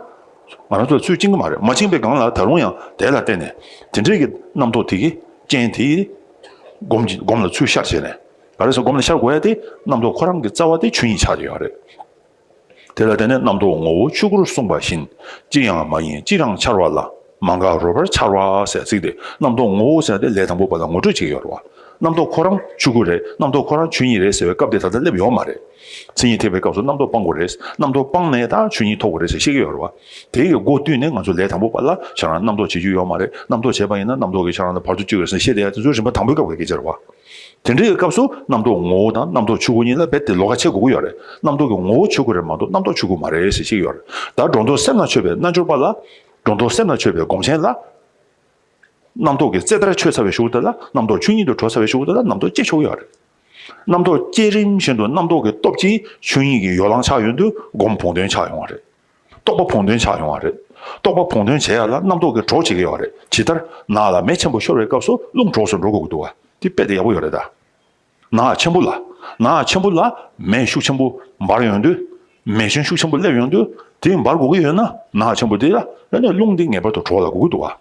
ང་རང་ཚོས་ཚུར་བཅིངས་གི་མ་རེད། མ་བཅིངས་པའི་སྒང་ལ་ད་རུང་ཡང་དེ་ལ་བརྟེན་ནས་དེ་འདྲའི་གི་རྣམ་རྟོག་དེ་གི་རྐྱེན་དེ་སྒོམ་གྱི་སྒོམ་ལ་ཚུར་ཤར་བྱས་ནས། ག་རེ་ཟེར། སྒོམ་ལ་ཤར་དགོས་ཡ་དེ་རྣམ་རྟོག་ཁོ་རང་གི་རྩ་བ་དེ་ཆོས་ཉིད་ཆགས་ཀྱི་ཡོད་རེད། དེ་ལ་བརྟེན་ནས་རྣམ་རྟོག་ངོ་བོ་ཆོས་སྐུར་གསུངས་པ་བཞིན། ཅི་ཡང་མ་ཡིན་ཅི་རང་འཆར་བ་ལ། མ་འགགས་རོལ་པར་འཆར་བ་ཟེར་ཚིག་དེ། རྣམ་རྟོག་ངོ་བོ་ཟེར་དེ་ལས་དང་པོ་པ་ལ་ངོ་སྤྲོད་བྱེད་ཀྱི་ཡོད་རེད་བ། རྣམ་རྟོག་ཁོ་རང་ཆོས་སྐུ་རེད། རྣམ་རྟོག་ཁོ་རང་ཆོས་ཉིད་རེད་ཟེར་བའི་སྐབས་དེ་ད་ལྟ་སླེབས་ཡོད་མ་རེད། མཚན་ཉིད་ཐེག་པའི་སྐབས་སུ་རྣམ་རྟོག་སྤང་དགོས་རེད། རྣམ་རྟོག་སྤངས་ནས་ད་ཆོས་ཉིད་ཐོབ་དགོས་རེད་ཟེར་བཤད་ཀྱི་ཡོད་རེད་བ། དེ་ཡི་སྒོ་བསྟུན་ནས་ང་ཚོ་ལས་དང་པོ་པ་ལ་ཁྱེད་རང་རྣམ་རྟོག་བྱེད་རྒྱུ་ཡོད་མ་རེད། རྣམ་རྟོག་བྱས་པ་ཡིན་ན་རྣམ་རྟོག་གིས་ཁྱེད་རང་ལ་བར་དུ་གཅོད་ཀྱི་རེད་ཟེར་བཤད་བསྡད་ཡ་དེ་ཚོ་རིམ་པ་དང་པོའི་སྐབས་ཀྱི་སྐད་ཆ་རེད་བ། དེ་འདྲའི་གི་སྐབས་སུ་རྣམ་རྟོག་ངོ་བོ་དང་རྣམ་རྟོག་ཆོས་སྐུ་གཉིས་ལ་རྦད་དེ་ལོགས་ཀ་ཕྱེ་དགོས་ཀྱི་ཡོད་རེད། རྣམ་རྟོག་གི་ངོ་བོ་ཆོས་སྐུ་རེད་མ་གཏོགས་རྣམ་རྟོག་ཆོས་སྐུ་མ་རེད་ཟེར་བཤད་ཀྱི་ཡོད་རེད། ད་སྒྲོ་འདོགས་སེམས་ལ་ཆོད་པའི་རྣལ་འབྱོར་པ་ལ། སྒྲོ་འདོགས་སེམས་ལ་ཆོད་པའི་སྒོམ་ཆེན་ལ། རྣམ་རྟོག་གི་རྩེ་ལྟར་ཆོད་ཚར་བའི་གཞུག་དེ་ལ་རྣམ་རྟོག་ཆོས་ཉིད་དུ་གྲོལ་ཚར་བའི་གཞུག་དེ་ལ་རྣམ་རྟོག་སྐྱེ་ཆོག་ཡོད་རེད། རྣམ་རྟོག་སྐྱེ་རིམ་བཞིན་དུ་རྣམ་རྟོག་གི་སྟོབས་ཀྱིས་ཆོས་ཉིད་ཀྱི་ཡོ་ལང་ཆགས་ཡོང་དུས་སྒོམ་བོགས་འདོན་ཆགས་ཡོང་བ་རེད། རྟོག་པ་བོགས་འདོན་ཆགས་ཡོང་བ་རེད། རྟོག་པ་བོགས་འདོན་བྱེད་ཡ་ལ་རྣམ་རྟོག་གི་གྲོགས་བྱེད་ཀྱི་ཡོད་རེད། ཇི་ལྟར་ནགས་ལ་མེ་ཆེན་པོ་ཤོར་བའི་སྐབས་སུ་རླུང་གྲོགས་སུ་འགྲོ་དགོས་ཀྱི་འདུག་བ། དེ་དཔེ་དེ་ཡག་པོ་ཡོད་རེད་ད། ནགས་ཆེན་པོ་ལ། ནགས་ཆེན་པོ་ལ་མེ་ཤུགས་ཆེན་པོ་འབར་ཡོང་དུས། མེ་ཆེན་ཤུགས་ཆེན་པོ་སླེབས་ཡོང་དུས། དེ་འབར་དགོས་ཀྱི་ཡོད་ན་ནགས་ཆེན་པོ་དེ་ལ་ཨ་ནི་རླུང་དེ་ངེས་པར་དུ་གྲོགས་ལ་དགོས་ཀྱི་འདུག་བ།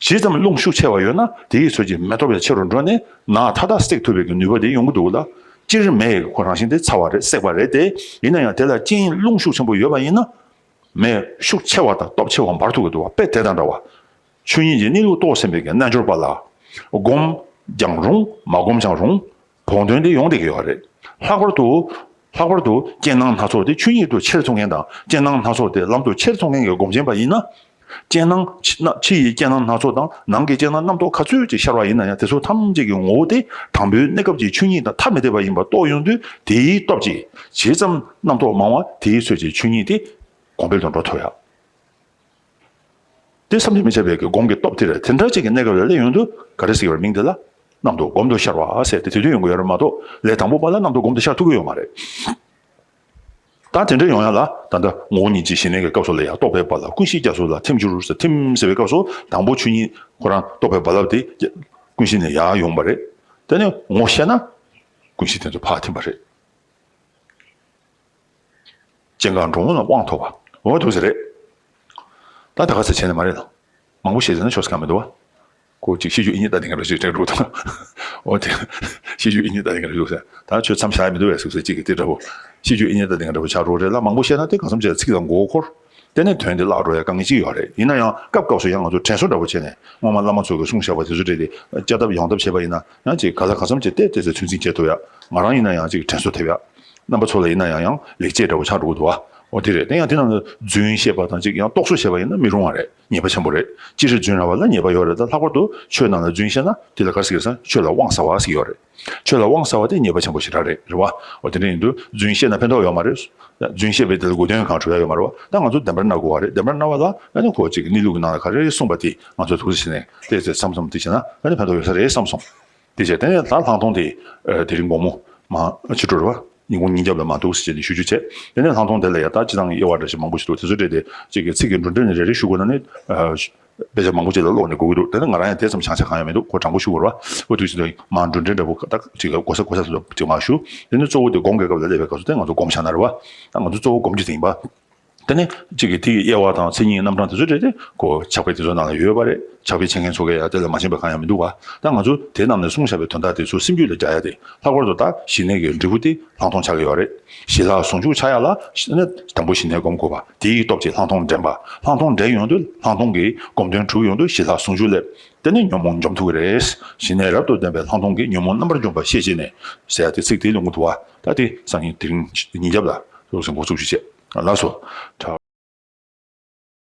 ཇི་ཙམ་རླུང་ཤུགས་ཆེ་བ་ཡོད་ན་དེའི་ཚོད་ཀྱིས་མེ་སྟོབས་ཡང་ཆེ་རུ་འགྲོ་ནས་ནགས་མཐའ་དག་བསྲེག་ཐུབ་པའི་གི་ནུས་པ་དེ་ཡོང་གི་འདུག་ལ། སྤྱིར་མེ་ཡི་ཁོ་རང་བཞིན་དེ་ཚ་བ་རེད། བསྲེག་པ་རེད་དེ། ཡིན་ན་ཡང་དེ་ལ་རྐྱེན་རླུང་ཤུགས་ཆེན་པོ་ཡོད་པ་ཡིན་ན། མེ་ཤུགས་ཆེ་བ་དང་སྟོབས་ཆེ་བ་འབར་ཐུབ་ཀྱི་འདུག་བ། དཔེ་དེ་དང་འདྲ་བ། ཆོས་ཉིད་ཀྱི་གནས་ལུགས་རྟོགས་ཟིན་པའི་གི་རྣལ་འབྱོར་པ་ལ། སྒོམ་ཀྱང་རུང་མ་སྒོམ་ཀྱང་རུང་། བོགས་འདོན་དེ་ཡོང་བསྡད་ཀྱི་ཡོད་རེད། ལྷག་པར་དུ། ལྷག་པར་དུ་རྐྱེན་སྣང་སྣ་ཚོགས་དེ་ཆོས་ཉིད་དུ་ཆེར་མཐོང་མཁན་དང་རྐྱེན་སྣང་སྣ་ཚོགས་དེ་ལམ་དུ་ཆེར་མཐོང་མཁན་གྱི་སྒོམ་ཆེན་པ་ཡིན་ན། རྐྱེན་སྣང་ཕྱི་ན་ཕྱི་ཡི་རྐྱེན་སྣང་སྣ་ཚོགས་དང་ནང་གི་རྐྱེན་སྣང་རྣམ་རྟོག་ག་ཚོད་ཅིག་ཤར་བ་ཡིན་ན་ཡང་དེ་ཚོ་ཐམས་ཅད་ཀྱི་ངོ་བོ་དེ་དང་པོའི་གནས་སྐབས་ཀྱི་ཆོས་ཉིད་དང་ཐ་མི་དད་པ་ཡིན་པ་རྟོགས་ཡོང་དུས་དེའི་སྟོབས་ཀྱིས་ཇི་ཙམ་རྣམ་རྟོག་མང་བ་དེའི་ཚོད་ཀྱི་ཆོས་ཉིད་དེ་གོང་འཕེལ་དུ་འགྲོ་ཐུབ་ཡ། དེ་བསམ་གྱིས་མི་ཁྱབ་པའི་གི་སྒོམ་གྱི་སྟོབས་དེ་རེད། དེ་འདྲ་ཅིག་གི་གནས་སྐབས་ལ་སླེབས་ཡོང་དུས་ག་རེ་ཟེར་བའི་མིང་དེ་ལ་རྣམ་རྟོག་སྒོམ་དུ་ཤར་བ་ཟེར་ཏེ་དེ་དུས་ཡོང་གི་ཡོད་རེད་མ་གཏོགས། ལས་དང་པོ་པ་ལ་རྣམ་རྟོག་སྒོམ་དུ་ཤར་ཐུབ་ཀྱི་ཡོད་མ་རེད། ད་དེ་འདྲ་ཡོང་ཡ་ལ་ད་ལྟ་ངོ་བོ་ཉིད་ཀྱི་ཞི་གནས་ཀྱི་སྐབས་སུ་ལ་ཡང་རྟོག་པའི་བར་ལ་ཀུན་གཞི་རྒྱ་མཚོ་ལ་ཐིམ་གྱུར་ཟེར། ཐིམ་ཟེར་བའི་སྐབས་སུ་དང་པོ་ཆོས་ཉིད་ཁོ་རང་རྟོག་པའི་རྦ་རླབས་དེ་ཀུན་གཞི་ནས་ཡར་ཡོང་བ་རེད། དེ་ནས་ངོ་ཤེས་ན་ཀུན་གཞི་དེ་ཚོ་ཕར་ཐིམ་པ་རེད། སྐྱེ་འགག་འགྲོ་འོང་ལ་དབང་ཐོབ་པ། འོ་འདུག་ཟེར་རེད། ད་ད་ག་ཚོད་བྱས་ནས་མ་རེད་ལ། མང་པོ་བཤད་ཟེར་ན་ཆོག་ས་གང་མི་འདུག་བ། ཁོ་ཅིག་ཤེས་རྒྱུ་ཨི་ཉིད་ལྟ་དེ་འགའ་རེ་ཞིག་དྲན་འགྲོ་དང་། འོ་དེ། ཤེས་རྒྱུ་ཨི་ཉིད་ལྟ་དེ་འགའ་རེ་འདུག་ཟེར། ད་ཁྱོད་མཚམས་བཞག་ཡ་མི་འདུག་བས་ཟེར་ཟེར་ཅིག་གིས་དེ་འདྲ་བོ། ཤེས་རྒྱུ་ཨི་ཉིད་ལྟ་དེ་འགའ་རེ་བོ་ཆགས་འགྲོ་རེད་ལ། མང་པོ་བཤད་ན་དེ་གང་འཚམ་ཅིག་ལ་ཚིག་དང་མགོ་འཁོར། དེ་ནས་དོན་དེ་བརླག་འགྲོ་ཡ་དཀའ་ངལ་ཅིག་ཡོད་རེད། ཡིན་ན་ཡང་སྐབས་སྐབས་སུ་ཡང་ང་ཚོ་དྲན་གསོ་འདྲ་བོ་བྱས་ནས་སྔོན་མ་བླ་མ་ཚོ་གིས་གསུངས་བཞག་པ་དེ་ཚོ་རེད་དེ། བསྐྱར་ལྡབ་ཡང་ལྡབ་བྱས་པ་ཡིན་ན་ཡང་ཅིག་ག་ལ་གང་འཚམ་ཅིག་བལྟས་བལྟས་ཚེ་ཚོད་འཛིན་བྱེད་ཐུབ་ཡ། ང་རང་ཡིན་ན་ཡང་ཅིག་དྲན་གསོ་ཐེབས་ཡ། རྣམ་པ་ཚོ་ལ་ཡིན་ན་ཡང་ཡང་ལེགས་སྐྱེས་འདྲ་བོ་ཆགས་འགྲོ་གི་འདུག་བ། འོ་དེ་རེད། དེ་ཡང་དེ་ནང་དུ་རྫུན་བཤད་པ་དང་ཅིག་ཡང་རྟོག་བཟོ་བྱས་པ་ཡིན་ན་མི་རུང་བ་རེད། ཉེས་པ་ཆེན་པོ་རེད། སྤྱིར་རྫུན་ར་བ་ལ་ཉེས་པ་ཡོད་རེད། ད་ལྷག་པར་དུ་ཆོས་ནང་ལ་རྫུན་བཤད་ན་དེ་ལ་ག་རེ་ཟེར་ཟེར་ན་ཆོས་ལ་དབང་ཟ་བ་ཟེར་ཡོད་རེད། ཆོས་ལ་དབང་ཟ་བ་དེ་ཉེས་པ་ཆེན་པོ་ཞེ་དྲག་རེད། རེད་བ། འོ་དེ་འདྲ་ཡིན་དུས་རྫུན་བཤད་ན་ཕན་ཐོགས་ཡོད་མ་རེད། རྫུན་བཤད་པའི་དེ་ལ་དགོས་དོན་གང་གྲུབ་ཡ་ཡོད་མ་རེད་བ། ད་ང་ཚོ་བདེན་པར་སྨྲ་དགོས་བ་རེད། བདེན་པར་སྨྲ་བ་ལ་ཨ་ནི་ཁོ་ཅིག་གནས་ལུགས་ཀྱི་ནང་ལ་ག་རེ་གསུངས་པ་དེ་ང་ཚོས་ཐུགས་རྗེ་ཆེ་ནས་དེ་ཚེ་མཚམས་མཚམས་དེ་བྱས་ན་ཨ་ནི་ཕན་ཐོགས་ཡོད་ས་རེད་བསམ་སོང་། དེ་བྱས་དེ་ནས་ད་ལྷག་མཐོང་དེ་ཨ་དེ་རིང་དགོང་མོ་མ་ཕྱི་དྲོ་རེད་བ། ཉིན་གུང་ཉིན་རྒྱབ་ལ་མ་འདུག་ཟེར་ནས་ཞུ་རྒྱུ་བྱས། དེ་ནས་ལྷག་མཐོང་དེ་ལ་ཡ་ད་སྤྱི་བཏང་དབྱེ་བ་འདྲ་ཞིག་མང་པོ་ཞིག་འདུག་དེ་ཚོ་སྤྲད་དེ་གཅིག་གི་ཚིག་གི་འགྲོ་གྲོན་ནས་རེ་རེ་ཞུ་དགོས་ན་ནི་ཨ་དཔེ་ཆ་མང་པོ་ཅིག་ལ་ཀློག་ནས་དགོས་ཀྱི་འདུག་དེ་ནི་ང་རང་ཡང་དེ་ཙམ་བྱང་ཆ་གང་ཡང་མི་འདུག་ཁོ་དྲང་པོ་ཞུ་དགོས་རེད་བ། འོ་དུས་ཚོད་དུ་མ་འགྲོ་གྲོན་འདྲ་པོ་ད་ཅིག་གོ་ས་གོ་ས་སུ་ཅིག་མ་ཞུ། དེ་ནི་གཙོ་བོ་དེ་སྒོམ་གྱི་སྐབས་ལ་སླེབས་པའི་སྐབས་སུ་དེ་ང་ཚོ་སྒོམ་བྱ་ན་རེད་བ། ད་ང་ཚོ་གཙོ་བོ་སྒོམ་རྒྱུ་དེ་ཡིན་པ། དེ་ནས་གཅིག་གིས་དེ་ཡི་དབྱེ་བ་དང་མཚན་ཉིད་རྣམ་གྲངས་དེ་ཚོ་རེད་དེ་ཁོ་ཕྱག་དཔེ་དེ་ཚོ་ནང་ལ་ཡོད་པ་རེད། ཕྱག་དཔེ་འཆད་མཁན་ཚོ་གས་ཡང་དེ་ལ་མ་ཤེས་པ་གང་ཡང་མི་འདུག་བ། ད་ང་ཚོ་དེ་རྣམས་ནས་གསུངས་བཞག་པའི་དོན་དག་དེ་ཚོ་སེམས་རྒྱུད་ལ་རྒྱག་ཡ་དེ་ལྷག་པར་དུ་ད་ཞི་གནས་ཀྱི་འབྲས་བུ་དེ་ལྷག་མཐོང་ཆགས་ཀྱི་ཡོད་རེད། ཞི་ལྷག་ཟུང་འཇུག་ཆགས་ཡ་ལ་ཞི་གནས་དང་པོ་ཞི་གནས་སྒོམ་དགོས་པ་དེ་ཡི་སྟོབས་ཀྱིས་ལྷག་མཐོང་འདྲེན་པ། ལྷག་མཐོང་འདྲེན་ཡོང་དུས་ལྷག་མཐོང་གི་སྒོམ་དོན་གྲུབ་ཡོང་དུས་ཞི་ལྷག་ཟུང་འཇུག་སླེབས། དེ་ནས་ཉོན་མོངས་འཇོམས་ཐུབ་ཀྱི་རེད། ཞི་གནས་རབ་ཏུ་ལྡན་པའི་ལྷག་མཐོང་གིས་ཉོན་མོངས་རྣམ་པར་འཇོམས་པ་ཤེས་བྱས་ནས་ཟེར་ཡ་དེ་ཚིག་དེ་ཡོང་གི་འདུག་བ། ད་དེ་སང་ཉིན་དེ་རིང་ཉིན་རྒྱབ་ལ་ལོག་སེ་འགོ་ཚུགས་ཞུ་བྱས། ལགས་སོ།